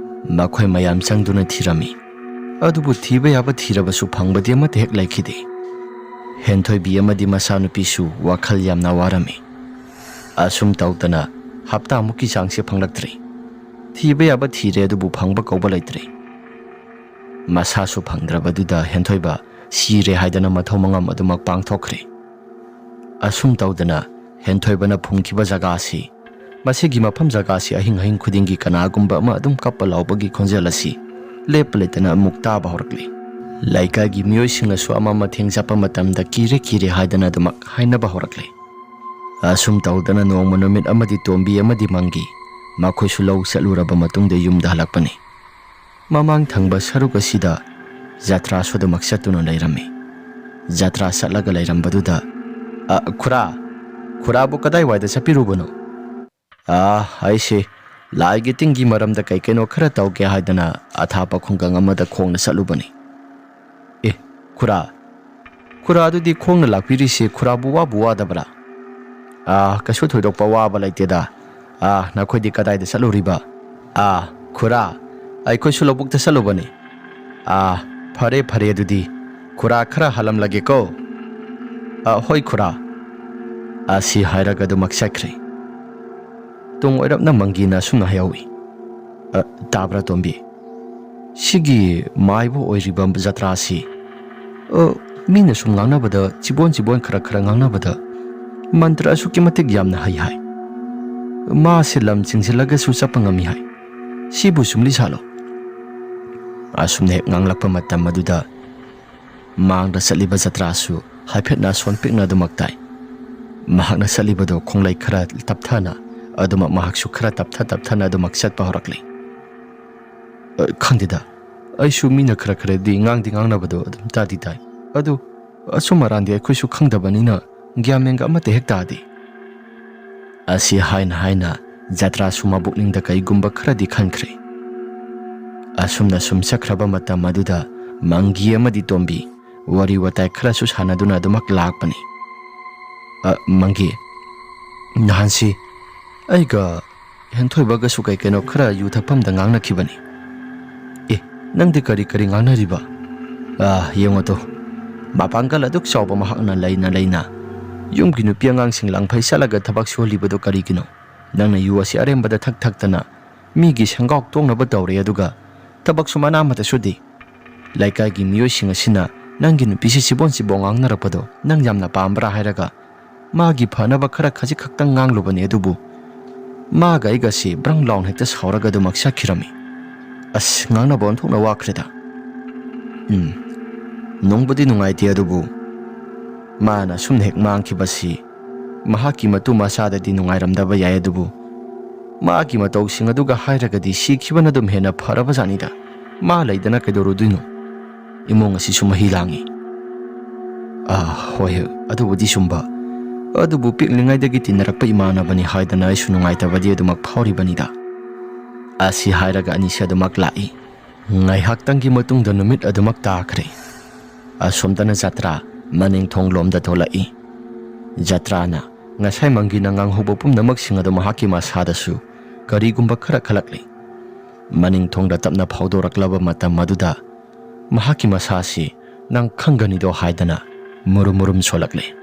ꯃꯈꯣꯏ ꯃꯌꯥꯝ ꯆꯪꯗꯨꯅ ꯊꯤꯔꯝꯃꯤ꯫ ꯑꯗꯨꯕꯨ ꯊꯤꯕ ꯌꯥꯕ ꯊꯤꯔꯕꯁꯨ ꯐꯪꯕꯗꯤ ꯑꯃꯠꯇ ꯍꯦꯛ ꯂꯩꯈꯤꯗꯦ꯫ ꯍꯦꯟꯊꯣꯏꯕꯤ ꯑꯃꯗꯤ ꯃꯆꯥꯅꯨꯄꯤꯁꯨ ꯋꯥꯈꯜ ꯌꯥꯝꯅ ꯋꯥꯔꯝꯃꯤ꯫ ꯑꯁꯨꯝ ꯇꯧꯗꯅ ꯍꯞꯇꯥꯃꯨꯛꯀꯤ ꯆꯥꯡꯁꯦ ꯐꯪꯂꯛꯇ꯭ꯔꯦ꯫ ꯊꯤꯕ ꯌꯥꯕ ꯊꯤꯔꯦ, ꯑꯗꯨꯕꯨ ꯐꯪꯕ ꯀꯧꯕ ꯂꯩꯇ꯭ꯔꯦ꯫ ꯃꯁꯥꯁꯨ ꯐꯪꯗ꯭ꯔꯕꯗꯨꯗ ꯍꯦꯟꯊꯣꯏꯕ ꯁꯤꯔꯦ ꯍꯥꯏꯗꯅ ꯃꯊꯧ ꯃꯉꯝ ꯑꯗꯨꯃꯛ ꯄꯥꯡꯊꯣꯛꯈ꯭ꯔꯦ꯫ ꯑꯁꯨꯝ ꯇꯧꯗꯅ ꯍꯦꯟꯊꯣꯏꯕꯅ ꯐꯨꯝꯈꯤꯕ ꯖꯒꯥ ꯑꯁꯤ, ꯃꯁꯤꯒꯤ ꯃꯐꯝ ꯖꯒꯥ ꯑꯁꯤ ꯑꯍꯤꯡ ꯑꯍꯤꯡ ꯈꯨꯗꯤꯡꯒꯤ ꯀꯅꯥꯒꯨꯝꯕ ꯑꯃ ꯑꯗꯨꯝ ꯀꯞꯄ ꯂꯥꯎꯕꯒꯤ ꯈꯣꯟꯖꯦꯜ ꯑꯁꯤ ꯂꯦꯞꯄ ꯂꯩꯇꯅ ꯑꯃꯨꯛ ꯇꯥꯕ ꯍꯧꯔꯛꯂꯤ꯫ ꯂꯩꯀꯥꯏꯒꯤ ꯃꯤꯑꯣꯏꯁꯤꯡꯅꯁꯨ ꯑꯃ ꯑꯃ ꯊꯦꯡ ꯆꯠꯄ ꯃꯇꯝꯗ ꯀꯤꯔꯦ ꯀꯤꯔꯦ ꯍꯥꯏꯗꯅ ꯑꯗꯨꯃꯛ ꯍꯥꯏꯅꯕ ꯍꯧꯔꯛꯂꯤ꯫ ꯑꯁꯨꯝ ꯇꯧꯗꯅ ꯅꯣꯡꯃ ꯅꯨꯃꯤꯠ ꯑꯃꯗꯤ ꯇꯣꯝꯕꯤ ꯑꯃꯗꯤ ꯃꯪꯒꯤ ꯃꯈꯣꯏꯁꯨ ꯂꯧ ꯆꯠꯂꯨꯔꯕ ꯃꯇꯨꯡꯗ ꯌꯨꯝꯗ ꯍꯜꯂꯛꯄꯅꯤ꯫ ꯃꯃꯥꯡ ꯊꯪꯕ ꯁꯔꯨꯛ ꯑꯁꯤꯗ ꯖꯇ꯭ꯔꯥꯁꯨ ꯑꯗꯨꯃꯛ ꯆꯠꯇꯨꯅ ꯂꯩꯔꯝꯃꯤ꯫ ꯖꯇ꯭ꯔꯥ ꯆꯠꯂꯒ ꯂꯩꯔꯝꯕꯗꯨꯗ, "ꯑ, ꯈꯨꯔꯥ, "ꯈꯨꯔꯥꯕꯨ ꯀꯗꯥꯏꯋꯥꯏꯗ ꯆꯠꯄꯤꯔꯨꯕꯅꯣ?" "ꯑꯥ, ꯑꯩꯁꯦ ꯂꯥꯏꯒꯤ ꯇꯤꯟꯒꯤ ꯃꯔꯝꯗ ꯀꯩ ꯀꯩꯅꯣ ꯈꯔ ꯇꯧꯒꯦ ꯍꯥꯏꯗꯅ ꯑꯊꯥꯞꯄ ꯈꯨꯡꯒꯪ ꯑꯃꯗ ꯈꯣꯡꯅ ꯆꯠꯂꯨꯕꯅꯤ꯫" "ꯑꯦ, ꯈꯨꯔꯥ, ꯈꯨꯔꯥ ꯑꯗꯨꯗꯤ ꯈꯣꯡꯅ ꯂꯥꯛꯄꯤꯔꯤꯁꯤ ꯈꯨꯔꯥꯕꯨ ꯋꯥꯕꯨ ꯋꯥꯗꯕ꯭ꯔꯥ?" "ꯑꯥ, ꯀꯩꯁꯨ ꯊꯣꯏꯗꯣꯛꯄ ꯋꯥꯕ ꯂꯩꯇꯦꯗ꯫ ꯑꯥ, ꯅꯈꯣꯏꯗꯤ ꯀꯗꯥꯏꯗ ꯆꯠꯂꯨꯔꯤꯕ?" "ꯑꯥ, ꯈꯨꯔꯥ, ꯑꯩꯈꯣꯏꯁꯨ ꯂꯧꯕꯨꯛꯇ ꯆꯠꯂꯨꯕꯅꯤ꯫" "ꯑꯥ, ꯐꯔꯦ ꯐꯔꯦ ꯑꯗꯨꯗꯤ꯫ ꯈꯨꯔꯥ ꯈꯔ ꯍꯥꯜꯂꯝꯂꯒꯦꯀꯣ꯫" "ꯑꯥ, ꯍꯣꯏ ꯈꯨꯔꯥ꯫" ꯑꯁꯤ ꯍꯥꯏꯔꯒ ꯑꯗꯨꯃꯛ ꯆꯠꯈ꯭ꯔꯦ꯫ ꯇꯨꯡ ꯑꯣꯏꯔꯞꯅ ꯃꯪꯒꯤꯅ ꯑꯁꯨꯝꯅ ꯍꯥꯏꯍꯧꯏ, "ꯑ, ꯇꯥꯕ꯭ꯔꯥ ꯇꯣꯝꯕꯤ? ꯁꯤꯒꯤ ꯃꯥꯏꯕ ꯑꯣꯏꯔꯤꯕ ꯖꯇ꯭ꯔꯥꯁꯤ, ꯑ, ꯃꯤꯅ ꯁꯨꯝ ꯉꯥꯡꯅꯕꯗ, ꯆꯤꯕꯣꯟ ꯆꯤꯕꯣꯟ ꯈꯔ ꯈꯔ ꯉꯥꯡꯅꯕꯗ, ꯃꯟꯇ꯭ꯔ ꯑꯁꯨꯛꯀꯤ ꯃꯇꯤꯛ ꯌꯥꯝꯅ ꯍꯩ ꯍꯥꯏ꯫ ꯃꯥꯁꯦ ꯂꯝ ꯆꯤꯡꯁꯤꯜꯂꯒꯁꯨ ꯆꯠꯄ ꯉꯝꯃꯤ ꯍꯥꯏ꯫ ꯁꯤꯕꯨ ꯆꯨꯝꯂꯤ ꯁꯥꯠꯂꯣ?" ꯑꯁꯨꯝꯅ ꯍꯦꯛ ꯉꯥꯡꯂꯛꯄ ꯃꯇꯝ ꯑꯗꯨꯗ ꯃꯥꯡꯗ ꯆꯠꯂꯤꯕ ꯖꯇ꯭ꯔꯥꯁꯨ ꯍꯥꯏꯐꯦꯠ ꯅꯥꯁꯣꯟ ꯄꯤꯛꯅ ꯑꯗꯨꯃꯛ ꯇꯥꯏ꯫ ꯃꯍꯥꯛꯅ ꯆꯠꯂꯤꯕꯗꯨ ꯈꯣꯡꯂꯩ ꯈꯔ ꯇꯞꯊꯅ, ꯑꯗꯨꯃꯛ ꯃꯍꯥꯛꯁꯨ ꯈꯔ ꯇꯞꯊ ꯇꯞꯊꯅ ꯑꯗꯨꯃꯛ ꯆꯠꯄ ꯍꯧꯔꯛꯂꯤ꯫ "ꯑ, ꯈꯪꯗꯦꯗ, ꯑꯩꯁꯨ ꯃꯤꯅ ꯈꯔ ꯈꯔꯗꯤ ꯉꯥꯡꯗꯤ ꯉꯥꯡꯅꯕꯗꯣ ꯑꯗꯨꯝ ꯇꯥꯗꯤ ꯇꯥꯏ꯫ ꯑꯗꯨ ꯑꯆꯨꯝ ꯑꯔꯥꯟꯗꯤ ꯑꯩꯈꯣꯏꯁꯨ ꯈꯪꯗꯕꯅꯤꯅ ꯒ꯭ꯌꯥꯟ ꯃꯦꯟꯒ ꯑꯃꯠꯇ ꯍꯦꯛ ꯇꯥꯗꯦ꯫" ꯑꯁꯤ ꯍꯥꯏꯅ ꯍꯥꯏꯅ ꯖꯇ꯭ꯔꯥꯁꯨ ꯃꯕꯨꯛꯅꯤꯡꯗ ꯀꯩꯒꯨꯝꯕ ꯈꯔꯗꯤ ꯈꯟꯈ꯭ꯔꯦ꯫ ꯑꯁꯨꯝꯅ ꯁꯨꯝ ꯆꯠꯈ꯭ꯔꯕ ꯃꯇꯝ ꯑꯗꯨꯗ ꯃꯪꯒꯤ ꯑꯃꯗꯤ ꯇꯣꯝꯕꯤ ꯋꯥꯔꯤ ꯋꯥꯇꯥꯏ ꯈꯔꯁꯨ ꯁꯥꯟꯅꯗꯨꯅ ꯑꯗꯨꯃꯛ ꯂꯥꯛꯄꯅꯤ꯫ "ꯑ, ꯃꯪꯒꯤ, ꯅꯍꯥꯟꯁꯤ ꯑꯩꯒ ꯍꯦꯟꯊꯣꯏꯕꯒꯁꯨ ꯀꯩ ꯀꯩꯅꯣ ꯈꯔ ꯌꯨ ꯊꯛꯐꯝꯗ ꯉꯥꯡꯅꯈꯤꯕꯅꯤ꯫" "ꯑꯦ, ꯅꯪꯗꯤ ꯀꯔꯤ ꯀꯔꯤ ꯉꯥꯡꯅꯔꯤꯕ?" "ꯑ, ꯌꯦꯡꯉꯣ ꯇꯨ, ꯃꯄꯥꯡꯒꯜ ꯑꯗꯨꯛ ꯆꯥꯎꯕ ꯃꯍꯥꯛꯅ ꯂꯩꯅ ꯂꯩꯅ ꯌꯨꯝꯒꯤ ꯅꯨꯄꯤ ꯑꯉꯥꯡꯁꯤꯡ ꯂꯥꯡꯐꯩ ꯆꯠꯂꯒ ꯊꯕꯛ ꯁꯨꯍꯜꯂꯤꯕꯗꯨ ꯀꯔꯤꯒꯤꯅꯣ? ꯅꯪꯅ ꯌꯨ ꯑꯁꯤ ꯑꯔꯦꯝꯕꯗ ꯊꯛ ꯊꯛꯇꯅ ꯃꯤꯒꯤ ꯁꯦꯟꯒꯥꯎ ꯇꯣꯡꯅꯕ ꯇꯧꯔꯦ, ꯑꯗꯨꯒ ꯊꯕꯛꯁꯨ ꯃꯅꯥ ꯑꯃꯠꯇ ꯁꯨꯗꯦ꯫ ꯂꯩꯀꯥꯏꯒꯤ ꯃꯤꯑꯣꯏꯁꯤꯡ ꯑꯁꯤꯅ ꯅꯪꯒꯤ ꯅꯨꯄꯤꯁꯤ ꯆꯤꯕꯣꯟ ꯆꯤꯕꯣꯟ ꯉꯥꯡꯅꯔꯛꯄꯗꯣ ꯅꯪ ꯌꯥꯝꯅ ꯄꯥꯝꯕ꯭ꯔꯥ ꯍꯥꯏꯔꯒ, ꯃꯥꯒꯤ ꯐꯅꯕ ꯈꯔ ꯈꯖꯤꯛ ꯈꯛꯇꯪ ꯉꯥꯡꯂꯨꯕꯅꯤ, ꯑꯗꯨꯕꯨ ꯃꯥꯒ ꯑꯩꯒꯁꯤ ꯕ꯭ꯔꯪ ꯂꯥꯎꯅ ꯍꯦꯛꯇ ꯁꯥꯎꯔꯒ ꯑꯗꯨꯃꯛ ꯆꯠꯈꯤꯔꯝꯃꯤ꯫ ꯑꯁ, ꯉꯥꯡꯅꯕ ꯑꯣꯟꯊꯣꯛꯅ ꯋꯥꯈ꯭ꯔꯦꯗ꯫" "ꯎꯝ, ꯅꯨꯡꯕꯨꯗꯤ ꯅꯨꯡꯉꯥꯏꯇꯦ, ꯑꯗꯨꯕꯨ ꯃꯥꯅ ꯑꯁꯨꯝꯅ ꯍꯦꯛ ꯃꯥꯡꯈꯤꯕꯁꯤ ꯃꯍꯥꯛꯀꯤ ꯃꯇꯨ ꯃꯆꯥꯗꯗꯤ ꯅꯨꯡꯉꯥꯏꯔꯝꯗꯕ ꯌꯥꯏ, ꯑꯗꯨꯕꯨ ꯃꯥꯒꯤ ꯃꯇꯧꯁꯤꯡ ꯑꯗꯨꯒ ꯍꯥꯏꯔꯒꯗꯤ ꯁꯤꯈꯤꯕꯅ ꯑꯗꯨꯝ ꯍꯦꯟꯅ ꯐꯔꯕꯖꯥꯠꯅꯤꯗ꯫ ꯃꯥ ꯂꯩꯗꯅ ꯀꯩꯗꯧꯔꯨꯗꯣꯏꯅꯣ? ꯏꯃꯨꯡ ꯑꯁꯤꯁꯨ ꯃꯍꯤ ꯂꯥꯡꯉꯤ꯫" "ꯑꯥ, ꯍꯣꯏ, ꯑꯗꯨꯕꯨꯗꯤ ꯆꯨꯝꯕ꯫ ꯑꯗꯨꯕꯨ ꯄꯤꯛꯂꯤꯉꯩꯗꯒꯤ ꯇꯤꯟꯅꯔꯛꯄ ꯏꯃꯥꯟꯅꯕꯅꯤ ꯍꯥꯏꯗꯅ ꯑꯩꯁꯨ ꯅꯨꯡꯉꯥꯏꯇꯕꯗꯤ ꯑꯗꯨꯃꯛ ꯐꯥꯎꯔꯤꯕꯅꯤꯗ꯫ ꯑꯁꯤ ꯍꯥꯏꯔꯒ ꯑꯅꯤꯁꯦ ꯑꯗꯨꯃꯛ ꯂꯥꯛꯏ꯫ ꯉꯥꯏꯍꯥꯛꯇꯪꯒꯤ ꯃꯇꯨꯡꯗ ꯅꯨꯃꯤꯠ ꯑꯗꯨꯃꯛ ꯇꯥꯈ꯭ꯔꯦ꯫ ꯑꯁꯣꯝꯗꯅ ꯖꯇ꯭ꯔꯥ ꯃꯅꯤꯡ ꯊꯣꯡꯂꯣꯝꯗ ꯊꯣꯛꯂꯛꯏ꯫ ꯖꯇ꯭ꯔꯥꯅ ꯉꯁꯥꯏ ꯃꯪꯒꯤꯅ ꯉꯥꯡꯍꯧꯕ ꯄꯨꯝꯅꯃꯛꯁꯤꯡ ꯑꯗꯨ ꯃꯍꯥꯛꯀꯤ ꯃꯁꯥꯗꯁꯨ ꯀꯔꯤꯒꯨꯝꯕ ꯈꯔ ꯈꯜꯂꯛꯂꯤ꯫ ꯃꯅꯤꯡ ꯊꯣꯡꯗ ꯇꯞꯅ ꯐꯥꯎꯗꯣꯔꯛꯂꯕ ꯃꯇꯝ ꯑꯗꯨꯗ ꯃꯍꯥꯛꯀꯤ ꯃꯁꯥꯁꯤ "ꯅꯪ ꯈꯪꯒꯅꯤꯗꯣ" ꯍꯥꯏꯗꯅ ꯃꯨꯔꯨꯝ ꯃꯨꯔꯨꯝ ꯁꯣꯜꯂꯛꯂꯦ꯫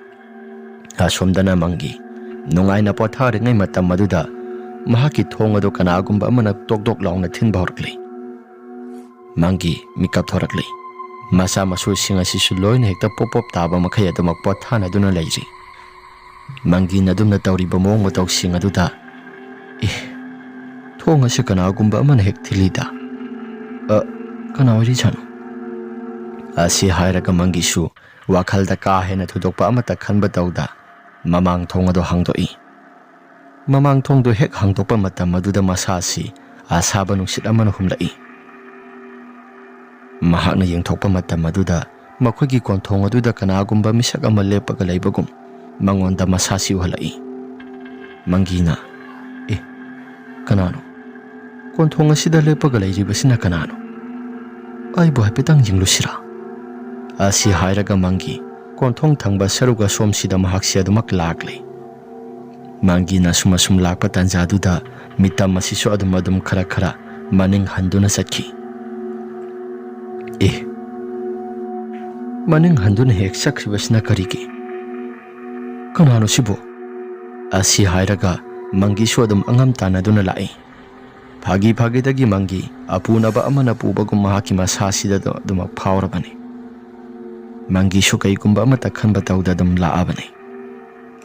ꯑꯁꯣꯝꯗꯅ ꯃꯪꯒꯤ ꯅꯨꯡꯉꯥꯏꯅ ꯄꯣꯊꯥꯔꯤꯉꯩ ꯃꯇꯝ ꯑꯗꯨꯗ ꯃꯍꯥꯛꯀꯤ ꯊꯣꯡ ꯑꯗꯨ ꯀꯅꯥꯒꯨꯝꯕ ꯑꯃꯅ ꯇꯣꯛ ꯇꯣꯛ ꯂꯥꯎꯅ ꯊꯤꯟꯕ ꯍꯧꯔꯛꯂꯦ꯫ ꯃꯪꯒꯤ ꯃꯤꯀꯞ ꯊꯣꯔꯛꯂꯦ꯫ ꯃꯆꯥ ꯃꯁꯨꯁꯤꯡ ꯑꯁꯤꯁꯨ ꯂꯣꯏꯅ ꯍꯦꯛꯇ ꯄꯣꯞ ꯄꯣꯞ ꯇꯥꯕ ꯃꯈꯩ ꯑꯗꯨꯃꯛ ꯄꯣꯊꯥꯅꯗꯨꯅ ꯂꯩꯔꯤ꯫ ꯃꯪꯒꯤꯅ ꯑꯗꯨꯝꯅ ꯇꯧꯔꯤꯕ ꯃꯑꯣꯡ ꯃꯇꯧꯁꯤꯡ ꯑꯗꯨꯗ, "ꯑꯦ, ꯊꯣꯡ ꯑꯁꯤ ꯀꯅꯥꯒꯨꯝꯕ ꯑꯃꯅ ꯍꯦꯛ ꯊꯤꯜꯂꯤꯗ꯫ ꯑ, ꯀꯅꯥ ꯑꯣꯏꯔꯤꯖꯥꯠꯅꯣ?" ꯑꯁꯤ ꯍꯥꯏꯔꯒ ꯃꯪꯒꯤꯁꯨ ꯋꯥꯈꯜꯗ ꯀꯥ ꯍꯦꯟꯅ ꯊꯣꯏꯗꯣꯛꯄ ꯑꯃꯠꯇ ꯈꯟꯕ ꯇꯧꯗ ꯃꯃꯥꯡ ꯊꯣꯡ ꯑꯗꯨ ꯍꯥꯡꯗꯣꯛꯏ꯫ ꯃꯃꯥꯡ ꯊꯣꯡꯗꯨ ꯍꯦꯛ ꯍꯥꯡꯗꯣꯛꯄ ꯃꯇꯝ ꯑꯗꯨꯗ ꯃꯁꯥꯁꯤ ꯑꯁꯥꯕ ꯅꯨꯡꯁꯤꯠ ꯑꯃꯅ ꯍꯨꯝꯂꯛꯏ꯫ ꯃꯍꯥꯛꯅ ꯌꯦꯡꯊꯣꯛꯄ ꯃꯇꯝ ꯑꯗꯨꯗ ꯃꯈꯣꯏꯒꯤ ꯀꯣꯟꯊꯣꯡ ꯑꯗꯨꯗ ꯀꯅꯥꯒꯨꯝꯕ ꯃꯤꯁꯛ ꯑꯃ ꯂꯦꯞꯄꯒ ꯂꯩꯕꯒꯨꯝ ꯃꯉꯣꯟꯗ ꯃꯁꯥꯁꯤ ꯎꯍꯜꯂꯛꯏ꯫ ꯃꯪꯒꯤꯅ, "ꯑꯦ, ꯀꯅꯥꯅꯣ? ꯀꯣꯟꯊꯣꯡ ꯑꯁꯤꯗ ꯂꯦꯞꯄꯒ ꯂꯩꯔꯤꯕꯁꯤꯅ ꯀꯅꯥꯅꯣ? ꯑꯩꯕꯨ ꯍꯥꯏꯐꯦꯠꯇꯪ ꯌꯦꯡꯂꯨꯁꯤꯔꯥ?" ꯑꯁꯤ ꯍꯥꯏꯔꯒ ꯃꯪꯒꯤ ꯀꯣꯟꯊꯣꯡ ꯊꯪꯕ ꯁꯔꯨꯛ ꯑꯁꯣꯝꯁꯤꯗ ꯃꯍꯥꯛꯁꯤ ꯑꯗꯨꯃꯛ ꯂꯥꯛꯂꯦ꯫ ꯃꯪꯒꯤꯅ ꯑꯁꯨꯝ ꯑꯁꯨꯝ ꯂꯥꯛꯄ ꯇꯥꯟꯖꯥꯗꯨꯗ ꯃꯤꯇꯝ ꯑꯁꯤꯁꯨ ꯑꯗꯨꯝ ꯑꯗꯨꯝ ꯈꯔ ꯈꯔ ꯃꯅꯤꯡ ꯍꯟꯗꯨꯅ ꯆꯠꯈꯤ꯫ "ꯑꯦ, ꯃꯅꯤꯡ ꯍꯟꯗꯨꯅ ꯍꯦꯛ ꯆꯠꯈ꯭ꯔꯤꯕꯁꯤꯅ ꯀꯔꯤꯒꯤ? ꯀꯅꯥꯅꯣ ꯁꯤꯕꯨ?" ꯑꯁꯤ ꯍꯥꯏꯔꯒ ꯃꯪꯒꯤꯁꯨ ꯑꯗꯨꯝ ꯑꯉꯝ ꯇꯥꯟꯅꯗꯨꯅ ꯂꯥꯛꯏ꯫ ꯐꯥꯒꯤ ꯐꯥꯒꯤꯗꯒꯤ ꯃꯪꯒꯤ ꯑꯄꯨꯅꯕ ꯑꯃꯅ ꯄꯨꯕꯒꯨꯝ ꯃꯍꯥꯛꯀꯤ ꯃꯁꯥꯁꯤꯗ ꯑꯗꯨꯃꯛ ꯐꯥꯎꯔꯕꯅꯤ꯫ ꯃꯪꯒꯤꯁꯨ ꯀꯩꯒꯨꯝꯕ ꯑꯃꯠꯇ ꯈꯟꯕ ꯇꯧꯗ ꯑꯗꯨꯝ ꯂꯥꯛꯑꯕꯅꯤ꯫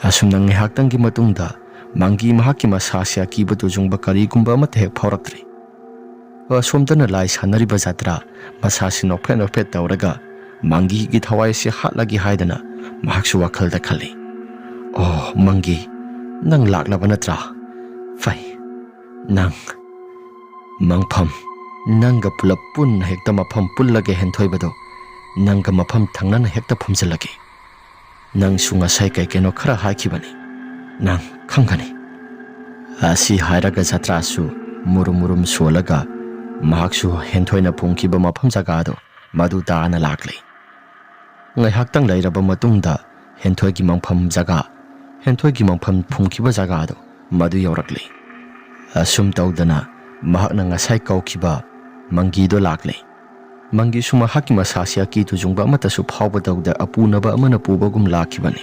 ꯑꯁꯨꯝꯅ ꯉꯥꯏꯍꯥꯛꯇꯪꯒꯤ ꯃꯇꯨꯡꯗ ꯃꯪꯒꯤ ꯃꯍꯥꯛꯀꯤ ꯃꯁꯥꯁꯤ ꯑꯀꯤꯕ ꯇꯨꯖꯨꯡꯕ ꯀꯔꯤꯒꯨꯝꯕ ꯑꯃꯠꯇ ꯍꯦꯛ ꯐꯥꯎꯔꯛꯇ꯭ꯔꯦ꯫ ꯑꯁꯣꯝꯗꯅ ꯂꯥꯏ ꯁꯥꯟꯅꯔꯤꯕ ꯖꯇ꯭ꯔꯥ ꯃꯁꯥꯁꯤ ꯅꯣꯛꯐꯦꯠ ꯅꯣꯛꯐꯦꯠ ꯇꯧꯔꯒ ꯃꯪꯒꯤꯒꯤ ꯊꯋꯥꯏꯁꯤ ꯍꯥꯠꯂꯒꯦ ꯍꯥꯏꯗꯅ ꯃꯍꯥꯛꯁꯨ ꯋꯥꯈꯜꯗ ꯈꯜꯂꯤ꯫ "ꯑꯣ ꯃꯪꯒꯤ, ꯅꯪ ꯂꯥꯛꯂꯕ ꯅꯠꯇ꯭ꯔꯥ? ꯐꯩ, ꯅꯪ, ꯃꯪꯐꯝ, ꯅꯪꯒ ꯄꯨꯂꯞ ꯄꯨꯟꯅ ꯍꯦꯛꯇ ꯃꯐꯝ ꯄꯨꯜꯂꯒ ꯍꯦꯟꯊꯣꯏꯕꯗꯣ ꯅꯪꯒ ꯃꯐꯝ ꯊꯪꯅꯅ ꯍꯦꯛꯇ ꯐꯝꯖꯤꯜꯂꯒꯦ꯫ "ꯅꯪꯁꯨ ꯉꯁꯥꯏ ꯀꯩ ꯀꯩꯅꯣ ꯈꯔ ꯍꯥꯏꯈꯤꯕꯅꯤ, ꯅꯪ ꯈꯪꯒꯅꯤ"꯫ ꯑꯁꯤ ꯍꯥꯏꯔꯒ ꯖꯇ꯭ꯔꯥꯁꯨ ꯃꯨꯔꯨꯝ ꯃꯨꯔꯨꯝ ꯁꯣꯜꯂꯒ ꯃꯍꯥꯛꯁꯨ ꯍꯦꯟꯊꯣꯏꯅ ꯐꯨꯝꯈꯤꯕ ꯃꯐꯝ ꯖꯒꯥꯗꯣ ꯃꯗꯨ ꯇꯥꯅ ꯂꯥꯛꯂꯦ꯫ ꯉꯥꯏꯍꯥꯛꯇꯪ ꯂꯩꯔꯕ ꯃꯇꯨꯡꯗ ꯍꯦꯟꯊꯣꯏꯒꯤ ꯃꯪꯐꯝ ꯖꯒꯥ, ꯍꯦꯟꯊꯣꯏꯒꯤ ꯃꯪꯐꯝ ꯐꯨꯝꯈꯤꯕ ꯖꯒꯥꯗꯣ ꯃꯗꯨ ꯌꯧꯔꯛꯂꯦ꯫ ꯑꯁꯨꯝ ꯇꯧꯗꯅ ꯃꯍꯥꯛꯅ ꯉꯁꯥꯏ ꯀꯧꯈꯤꯕ ꯃꯪꯒꯤꯗꯣ ꯂꯥꯛꯂꯦ꯫ ꯃꯪꯒꯤꯁꯨ ꯃꯍꯥꯛꯀꯤ ꯃꯁꯥꯁꯤ ꯑꯀꯤ ꯇꯨꯖꯨꯡꯕ ꯑꯃꯠꯇꯁꯨ ꯐꯥꯎꯕ ꯇꯧꯗ ꯑꯄꯨꯅꯕ ꯑꯃꯅ ꯄꯨꯕꯒꯨꯝ ꯂꯥꯛꯈꯤꯕꯅꯤ꯫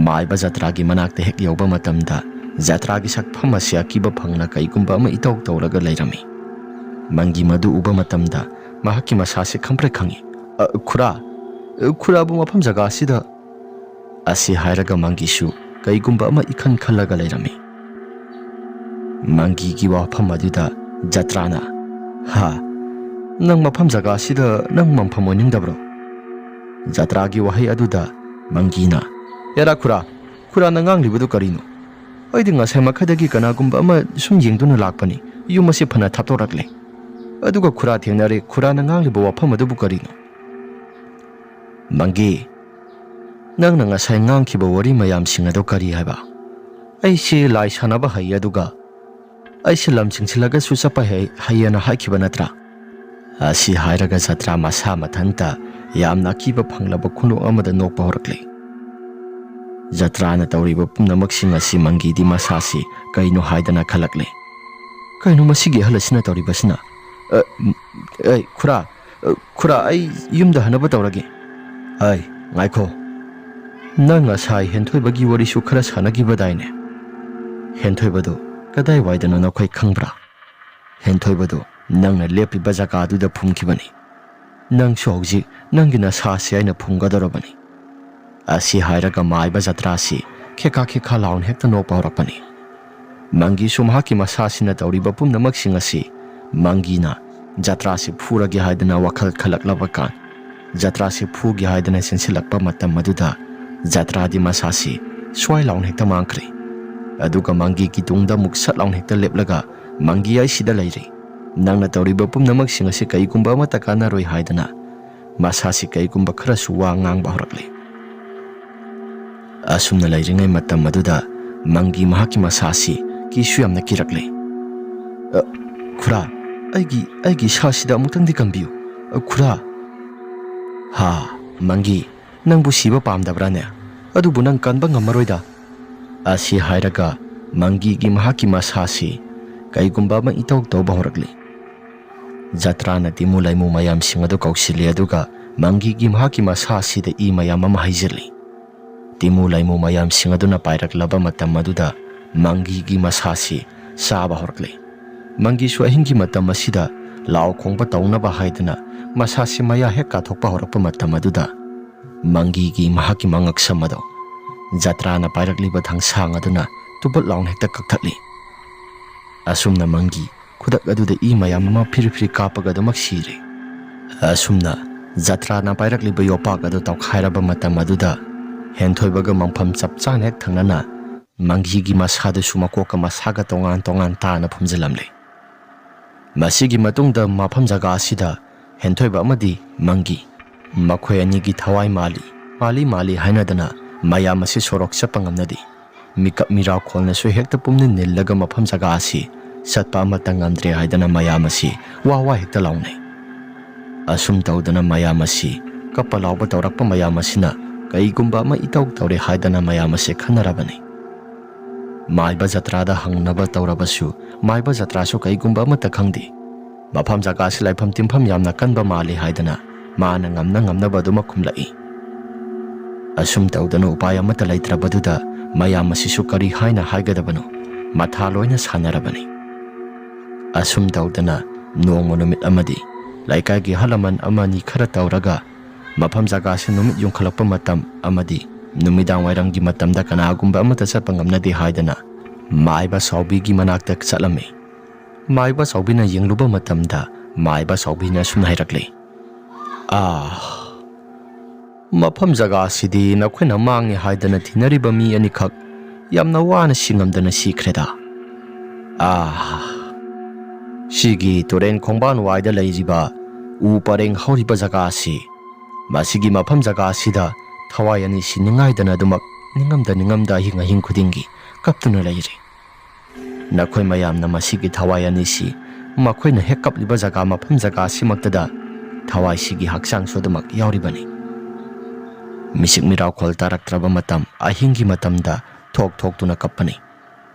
ꯃꯥꯏꯕ ꯖꯇ꯭ꯔꯥꯒꯤ ꯃꯅꯥꯛꯇ ꯍꯦꯛ ꯌꯧꯕ ꯃꯇꯝꯗ ꯖꯇ꯭ꯔꯥꯒꯤ ꯁꯛꯐꯝ ꯑꯁꯤ ꯑꯀꯤꯕ ꯐꯪꯅ ꯀꯩꯒꯨꯝꯕ ꯑꯃ ꯏꯇꯧ ꯇꯧꯔꯒ ꯂꯩꯔꯝꯃꯤ꯫ ꯃꯪꯒꯤ ꯃꯗꯨ ꯎꯕ ꯃꯇꯝꯗ ꯃꯍꯥꯛꯀꯤ ꯃꯁꯥꯁꯤ ꯈꯪꯄ꯭ꯔꯦꯛ ꯈꯪꯉꯤ꯫ "ꯑ, ꯈꯨꯔꯥ, ꯑ, ꯈꯨꯔꯥꯕꯨ ꯃꯐꯝ ꯖꯒꯥ ꯑꯁꯤꯗ" ꯑꯁꯤ ꯍꯥꯏꯔꯒ ꯃꯪꯒꯤꯁꯨ ꯀꯩꯒꯨꯝꯕ ꯑꯃ ꯏꯈꯟ ꯈꯜꯂꯒ ꯂꯩꯔꯝꯃꯤ꯫ ꯃꯪꯒꯤꯒꯤ ꯋꯥꯐꯝ ꯑꯗꯨꯗ ꯖꯇ꯭ꯔꯥꯅ, "ꯍꯥ? ꯅꯪ ꯃꯐꯝ ꯖꯒꯥ ꯑꯁꯤꯗ ꯅꯪ ꯃꯪꯐꯝ ꯑꯣꯏꯅꯤꯡꯗꯕ꯭ꯔꯣ?" ꯖꯇ꯭ꯔꯥꯒꯤ ꯋꯥꯍꯩ ꯑꯗꯨꯗ ꯃꯪꯒꯤꯅ, "ꯑꯦꯔꯥ ꯈꯨꯔꯥ, ꯈꯨꯔꯥꯅ ꯉꯥꯡꯂꯤꯕꯗꯨ ꯀꯔꯤꯅꯣ? ꯑꯩꯗꯤ ꯉꯁꯥꯏ ꯃꯈꯥꯗꯒꯤ ꯀꯅꯥꯒꯨꯝꯕ ꯑꯃ ꯁꯨꯝ ꯌꯦꯡꯗꯨꯅ ꯂꯥꯛꯄꯅꯤ꯫ ꯌꯨꯝ ꯑꯁꯤ ꯐꯅ ꯊꯥꯞꯇꯣꯔꯛꯂꯦ꯫ ꯑꯗꯨꯒ ꯈꯨꯔꯥ ꯊꯦꯡꯅꯔꯦ꯫ ꯈꯨꯔꯥꯅ ꯉꯥꯡꯂꯤꯕ ꯋꯥꯐꯝ ꯑꯗꯨꯕꯨ ꯀꯔꯤꯅꯣ?" "ꯃꯪꯒꯤ, ꯅꯪꯅ ꯉꯁꯥꯏ ꯉꯥꯡꯈꯤꯕ ꯋꯥꯔꯤ ꯃꯌꯥꯝꯁꯤꯡ ꯑꯗꯨ ꯀꯔꯤ ꯍꯥꯏꯕ?" "ꯑꯩꯁꯤ ꯂꯥꯏ ꯁꯥꯟꯅꯕ ꯍꯩ, ꯑꯗꯨꯒ ꯑꯩꯁꯤ ꯂꯝ ꯆꯤꯡꯁꯤꯜꯂꯒꯁꯨ ꯆꯠꯄ ꯍꯩ, ꯍꯩꯌꯦꯅ ꯍꯥꯏꯈꯤꯕ ꯅꯠꯇ꯭ꯔꯥ?" ꯑꯁꯤ ꯍꯥꯏꯔꯒ ꯖꯇ꯭ꯔꯥ ꯃꯁꯥ ꯃꯊꯟꯇ ꯌꯥꯝꯅ ꯑꯀꯤꯕ ꯐꯪꯂꯕ ꯈꯨꯅꯣꯛ ꯑꯃꯗ ꯅꯣꯛꯄ ꯍꯧꯔꯛꯂꯦ꯫ ꯖꯇ꯭ꯔꯥꯅ ꯇꯧꯔꯤꯕ ꯄꯨꯝꯅꯃꯛꯁꯤꯡ ꯑꯁꯤ ꯃꯪꯒꯤꯗꯤ ꯃꯁꯥꯁꯤ ꯀꯩꯅꯣ ꯍꯥꯏꯗꯅ ꯈꯜꯂꯛꯂꯦ꯫ "ꯀꯩꯅꯣ ꯃꯁꯤꯒꯤ ꯑꯍꯜ ꯑꯁꯤꯅ ꯇꯧꯔꯤꯕꯁꯤꯅ? ꯑ, ꯑꯩ, ꯈꯨꯔꯥ, ꯑ, ꯈꯨꯔꯥ, ꯑꯩ ꯌꯨꯝꯗ ꯍꯟꯅꯕ ꯇꯧꯔꯒꯦ꯫ ꯑꯩ, ꯉꯥꯏꯈꯣ꯫ ꯅꯪ ꯉꯁꯥꯏ ꯍꯦꯟꯊꯣꯏꯕꯒꯤ ꯋꯥꯔꯤꯁꯨ ꯈꯔ ꯁꯥꯟꯅꯈꯤꯕꯗꯥꯏꯅꯦ? ꯍꯦꯟꯊꯣꯏꯕꯗꯨ ꯀꯗꯥꯏꯋꯥꯏꯗꯅꯣ ꯅꯈꯣꯏ ꯈꯪꯕ꯭ꯔꯥ? ꯍꯦꯟꯊꯣꯏꯕꯗꯨ ꯅꯪꯅ ꯂꯦꯞꯄꯤꯕ ꯖꯒꯥꯗꯨꯗ ꯐꯨꯝꯈꯤꯕꯅꯤ꯫ ꯅꯪꯁꯨ ꯍꯧꯖꯤꯛ ꯅꯪꯒꯤ ꯅꯁꯥꯁꯤ ꯑꯩꯅ ꯐꯨꯝꯒꯗꯧꯔꯕꯅꯤ"꯫ ꯑꯁꯤ ꯍꯥꯏꯔꯒ ꯃꯥꯏꯕ ꯖꯇ꯭ꯔꯥꯁꯤ ꯈꯦꯈꯥ ꯈꯦꯈꯥ ꯂꯥꯎꯅ ꯍꯦꯛꯇ ꯅꯣꯛꯄ ꯍꯧꯔꯛꯄꯅꯤ꯫ ꯃꯪꯒꯤꯁꯨ ꯃꯍꯥꯛꯀꯤ ꯃꯁꯥꯁꯤꯅ ꯇꯧꯔꯤꯕ ꯄꯨꯝꯅꯃꯛꯁꯤꯡ ꯑꯁꯤ ꯃꯪꯒꯤꯅ ꯖꯇ꯭ꯔꯥꯁꯤ ꯐꯨꯔꯒꯦ ꯍꯥꯏꯗꯅ ꯋꯥꯈꯜ ꯈꯜꯂꯛꯂꯕ ꯀꯥꯟ, ꯖꯇ꯭ꯔꯥꯁꯤ ꯐꯨꯒꯦ ꯍꯥꯏꯗꯅ ꯆꯦꯟꯁꯤꯜꯂꯛꯄ ꯃꯇꯝ ꯑꯗꯨꯗ ꯖꯇ꯭ꯔꯥꯗꯤ ꯃꯁꯥꯁꯤ ꯁ꯭ꯋꯥꯏ ꯂꯥꯎꯅ ꯍꯦꯛꯇ ꯃꯥꯡꯈ꯭ꯔꯦ꯫ ꯑꯗꯨꯒ ꯃꯪꯒꯤꯒꯤ ꯇꯨꯡꯗ ꯑꯃꯨꯛ ꯁꯠ ꯂꯥꯎꯅ ꯍꯦꯛꯇ ꯂꯦꯞꯂꯒ, "ꯃꯪꯒꯤ, ꯑꯩ ꯁꯤꯗ ꯂꯩꯔꯦ꯫ ꯅꯪꯅ ꯇꯧꯔꯤꯕ ꯄꯨꯝꯅꯃꯛꯁꯤꯡ ꯑꯁꯤ ꯀꯩꯒꯨꯝꯕ ꯑꯃꯠꯇ ꯀꯥꯟꯅꯔꯣꯏ" ꯍꯥꯏꯗꯅ ꯃꯁꯥꯁꯤ ꯀꯩꯒꯨꯝꯕ ꯈꯔꯁꯨ ꯋꯥ ꯉꯥꯡꯕ ꯍꯧꯔꯛꯂꯦ꯫ ꯑꯁꯨꯝꯅ ꯂꯩꯔꯤꯉꯩ ꯃꯇꯝ ꯑꯗꯨꯗ ꯃꯪꯒꯤ ꯃꯍꯥꯛꯀꯤ ꯃꯁꯥꯁꯤ ꯀꯤꯁꯨ ꯌꯥꯝꯅ ꯀꯤꯔꯛꯂꯦ꯫ "ꯑ, ꯈꯨꯔꯥ, ꯑꯩꯒꯤ, ꯑꯩꯒꯤ ꯏꯁꯥꯁꯤꯗ ꯑꯃꯨꯛꯇꯪꯗꯤ ꯀꯟꯕꯤꯌꯨ꯫ ꯑ, ꯈꯨꯔꯥ!" "ꯍꯥ, ꯃꯪꯒꯤ, ꯅꯪꯕꯨ ꯁꯤꯕ ꯄꯥꯝꯗꯕ꯭ꯔꯥꯅꯦ? ꯑꯗꯨꯕꯨ ꯅꯪ ꯀꯟꯕ ꯉꯝꯃꯔꯣꯏꯗ꯫" ꯑꯁꯤ ꯍꯥꯏꯔꯒ ꯃꯪꯒꯤꯒꯤ ꯃꯍꯥꯛꯀꯤ ꯃꯁꯥꯁꯤ ꯀꯩꯒꯨꯝꯕ ꯑꯃ ꯏꯇꯧ ꯇꯧꯕ ꯍꯧꯔꯛꯂꯤ꯫ ꯖꯇ꯭ꯔꯥꯅ ꯇꯤꯃꯨ ꯂꯩꯃꯨ ꯃꯌꯥꯝꯁꯤꯡ ꯑꯗꯨ ꯀꯧꯁꯤꯜꯂꯤ, ꯑꯗꯨꯒ ꯃꯪꯒꯤꯒꯤ ꯃꯍꯥꯛꯀꯤ ꯃꯁꯥ ꯑꯁꯤꯗ ꯏ ꯃꯌꯥꯝ ꯑꯃ ꯍꯩꯖꯤꯜꯂꯤ꯫ ꯇꯤꯃꯨ ꯂꯩꯃꯨ ꯃꯌꯥꯝꯁꯤꯡ ꯑꯗꯨꯅ ꯄꯥꯏꯔꯛꯂꯕ ꯃꯇꯝ ꯑꯗꯨꯗ ꯃꯪꯒꯤꯒꯤ ꯃꯁꯥꯁꯤ ꯆꯥꯕ ꯍꯧꯔꯛꯂꯦ꯫ ꯃꯪꯒꯤꯁꯨ ꯑꯍꯤꯡꯒꯤ ꯃꯇꯝ ꯑꯁꯤꯗ ꯂꯥꯎ ꯈꯣꯡꯕ ꯇꯧꯅꯕ ꯍꯥꯏꯗꯨꯅ ꯃꯁꯥꯁꯤ ꯃꯌꯥ ꯍꯦꯛ ꯀꯥꯊꯣꯛꯄ ꯍꯧꯔꯛꯄ ꯃꯇꯝ ꯑꯗꯨꯗ ꯃꯪꯒꯤꯒꯤ ꯃꯍꯥꯛꯀꯤ ꯃꯉꯛꯁꯝ ꯑꯗꯣ ꯖꯇ꯭ꯔꯥꯅ ꯄꯥꯏꯔꯛꯂꯤꯕ ꯊꯥꯡꯁꯥꯡ ꯑꯗꯨꯅ ꯇꯨꯕꯠ ꯂꯥꯎꯅ ꯍꯦꯛꯇ ꯀꯛꯊꯠꯂꯤ꯫ ꯑꯁꯨꯝꯅ ꯃꯪꯒꯤ ꯈꯨꯗꯛ ꯑꯗꯨꯗ ꯏ ꯃꯌꯥꯝ ꯑꯃ ꯐꯤꯔꯤ ꯐꯤꯔꯤ ꯀꯥꯞꯄꯒ ꯑꯗꯨꯃꯛ ꯁꯤꯔꯦ꯫ ꯑꯁꯨꯝꯅ ꯖꯇ꯭ꯔꯥꯅ ꯄꯥꯏꯔꯛꯂꯤꯕ ꯌꯣꯄꯥꯛ ꯑꯗꯨ ꯇꯧꯈꯥꯏꯔꯕ ꯃꯇꯝ ꯑꯗꯨꯗ ꯍꯦꯟꯊꯣꯏꯕꯒ ꯃꯪꯐꯝ ꯆꯞ ꯆꯥꯅ ꯍꯦꯛ ꯊꯪꯅꯅ ꯃꯪꯒꯤꯒꯤ ꯃꯁꯥꯗꯨꯁꯨ ꯃꯀꯣꯛꯀ ꯃꯁꯥꯒ ꯇꯣꯉꯥꯟ ꯇꯣꯉꯥꯟ ꯇꯥꯅ ꯐꯨꯝꯖꯤꯜꯂꯝꯂꯦ꯫ ꯃꯁꯤꯒꯤ ꯃꯇꯨꯡꯗ ꯃꯐꯝ ꯖꯒꯥ ꯑꯁꯤꯗ ꯍꯦꯟꯊꯣꯏꯕ ꯑꯃꯗꯤ ꯃꯪꯒꯤ, ꯃꯈꯣꯏ ꯑꯅꯤꯒꯤ ꯊꯋꯥꯏ ꯃꯥꯜꯂꯤ, ꯃꯥꯜꯂꯤ, ꯃꯥꯜꯂꯤ ꯍꯥꯏꯅꯗꯅ ꯃꯌꯥꯝ ꯑꯁꯤ ꯁꯣꯔꯣꯛ ꯆꯠꯄ ꯉꯝꯅꯗꯦ꯫ ꯃꯤꯀꯞ ꯃꯤꯔꯥꯎꯈꯣꯜꯅꯁꯨ ꯍꯦꯛꯇ ꯄꯨꯝꯅꯤꯜ ꯅꯤꯜꯂꯒ ꯃꯐꯝ ꯖꯒꯥ ꯑꯁꯤ ꯆꯠꯄ ꯑꯃꯠꯇ ꯉꯝꯗ꯭ꯔꯦ ꯍꯥꯏꯗꯅ ꯃꯌꯥꯝ ꯑꯁꯤ ꯋꯥ ꯋꯥ ꯍꯦꯛꯇ ꯂꯥꯎꯅꯩ꯫ ꯑꯁꯨꯝ ꯇꯧꯗꯅ ꯃꯌꯥꯝ ꯑꯁꯤ ꯀꯞꯄ ꯂꯥꯎꯕ ꯇꯧꯔꯛꯄ ꯃꯌꯥꯝ ꯑꯁꯤꯅ ꯀꯩꯒꯨꯝꯕ ꯑꯃ ꯏꯇꯧ ꯇꯧꯔꯦ ꯍꯥꯏꯗꯅ ꯃꯌꯥꯝ ꯑꯁꯤ ꯈꯟꯅꯔꯕꯅꯤ꯫ ꯃꯥꯏꯕ ꯖꯇ꯭ꯔꯥꯗ ꯍꯪꯅꯕ ꯇꯧꯔꯕꯁꯨ ꯃꯥꯏꯕ ꯖꯇ꯭ꯔꯥꯁꯨ ꯀꯩꯒꯨꯝꯕ ꯑꯃꯠꯇ ꯈꯪꯗꯦ꯫ ꯃꯐꯝ ꯖꯒꯥꯁꯤ ꯂꯥꯏꯐꯝ ꯇꯤꯟꯐꯝ ꯌꯥꯝꯅ ꯀꯟꯕ ꯃꯥꯜꯂꯤ ꯍꯥꯏꯗꯅ ꯃꯥꯅ ꯉꯝꯅ ꯉꯝꯅꯕ ꯑꯗꯨꯃꯛ ꯈꯨꯝꯂꯛꯏ꯫ ꯑꯁꯨꯝ ꯇꯧꯗꯅ ꯎꯄꯥꯏ ꯑꯃꯠꯇ ꯂꯩꯇ꯭ꯔꯕꯗꯨꯗ ꯃꯌꯥꯝ ꯑꯁꯤꯁꯨ ꯀꯔꯤ ꯍꯥꯏꯅ ꯍꯥꯏꯒꯗꯕꯅꯣ ꯃꯊꯥ ꯂꯣꯏꯅ ꯁꯥꯟꯅꯔꯕꯅꯤ꯫ ꯑꯁꯨꯝ ꯇꯧꯗꯅ ꯅꯣꯡꯃ ꯅꯨꯃꯤꯠ ꯑꯃꯗꯤ ꯂꯩꯀꯥꯏꯒꯤ ꯑꯍꯜ ꯂꯃꯟ ꯑꯃꯅꯤ ꯈꯔ ꯇꯧꯔꯒ ꯃꯐꯝ ꯖꯒꯥꯁꯤ ꯅꯨꯃꯤꯠ ꯌꯨꯡꯈꯠꯂꯛꯄ ꯃꯇꯝ ꯑꯃꯗꯤ ꯅꯨꯃꯤꯗꯥꯡ ꯋꯥꯏꯔꯝꯒꯤ ꯃꯇꯝꯗ ꯀꯅꯥꯒꯨꯝꯕ ꯑꯃꯠꯇ ꯆꯠꯄ ꯉꯝꯅꯗꯦ ꯍꯥꯏꯗꯅ ꯃꯥꯏꯕ ꯆꯥꯎꯕꯤꯒꯤ ꯃꯅꯥꯛꯇ ꯆꯠꯂꯝꯃꯤ꯫ ꯃꯥꯏꯕ ꯆꯥꯎꯕꯤꯅ ꯌꯦꯡꯂꯨꯕ ꯃꯇꯝꯗ ꯃꯥꯏꯕ ꯆꯥꯎꯕꯤꯅ ꯑꯁꯨꯝꯅ ꯍꯥꯏꯔꯛꯂꯤ, "ꯑꯥ, ꯃꯐꯝ ꯖꯒꯥꯁꯤꯗꯤ ꯅꯈꯣꯏꯅ ꯃꯥꯡꯉꯦ ꯍꯥꯏꯗꯅ ꯊꯤꯅꯔꯤꯕ ꯃꯤ ꯑꯅꯤꯈꯛ ꯌꯥꯝꯅ ꯋꯥꯅ ꯁꯤꯉꯝꯗꯅ ꯁꯤꯈ꯭ꯔꯦꯗ꯫ ꯑꯥ, ꯁꯤꯒꯤ ꯇꯨꯔꯦꯟ ꯈꯣꯡꯕꯥꯟ ꯋꯥꯏꯗ ꯂꯩꯔꯤꯕ ꯎ ꯄꯔꯦꯡ ꯍꯧꯔꯤꯕ ꯖꯒꯥꯁꯤ, ꯃꯁꯤꯒꯤ ꯃꯐꯝ ꯖꯒꯥꯁꯤꯗ ꯊꯋꯥꯏ ꯑꯅꯤ ꯁꯤꯅꯤꯡꯉꯥꯏꯗꯅ ꯑꯗꯨꯃꯛ ꯅꯤꯡꯉꯝꯗ ꯅꯤꯡꯉꯝꯗ ꯑꯍꯤꯡ ꯑꯍꯤꯡ ꯈꯨꯗꯤꯡꯒꯤ ꯀꯞꯇꯨꯅ ꯂꯩꯔꯤ꯫ ꯅꯈꯣꯏ ꯃꯌꯥꯝꯅ ꯃꯁꯤꯒꯤ ꯊꯋꯥꯏ ꯑꯅꯤꯁꯤ ꯃꯈꯣꯏꯅ ꯍꯦꯛ ꯀꯞꯂꯤꯕ ꯖꯒꯥ, ꯃꯐꯝ ꯖꯒꯥ ꯑꯁꯤꯃꯛꯇꯗ ꯊꯋꯥꯏꯁꯤꯒꯤ ꯍꯛꯆꯥꯡꯁꯨ ꯑꯗꯨꯃꯛ ꯌꯥꯎꯔꯤꯕꯅꯤ꯫ ꯃꯤꯁꯤꯛ ꯃꯤꯔꯥꯎꯈꯣꯜ ꯇꯥꯔꯛꯇ꯭ꯔꯕ ꯃꯇꯝ, ꯑꯍꯤꯡꯒꯤ ꯃꯇꯝꯗ ꯊꯣꯛ ꯊꯣꯛꯇꯨꯅ ꯀꯞꯄꯅꯤ꯫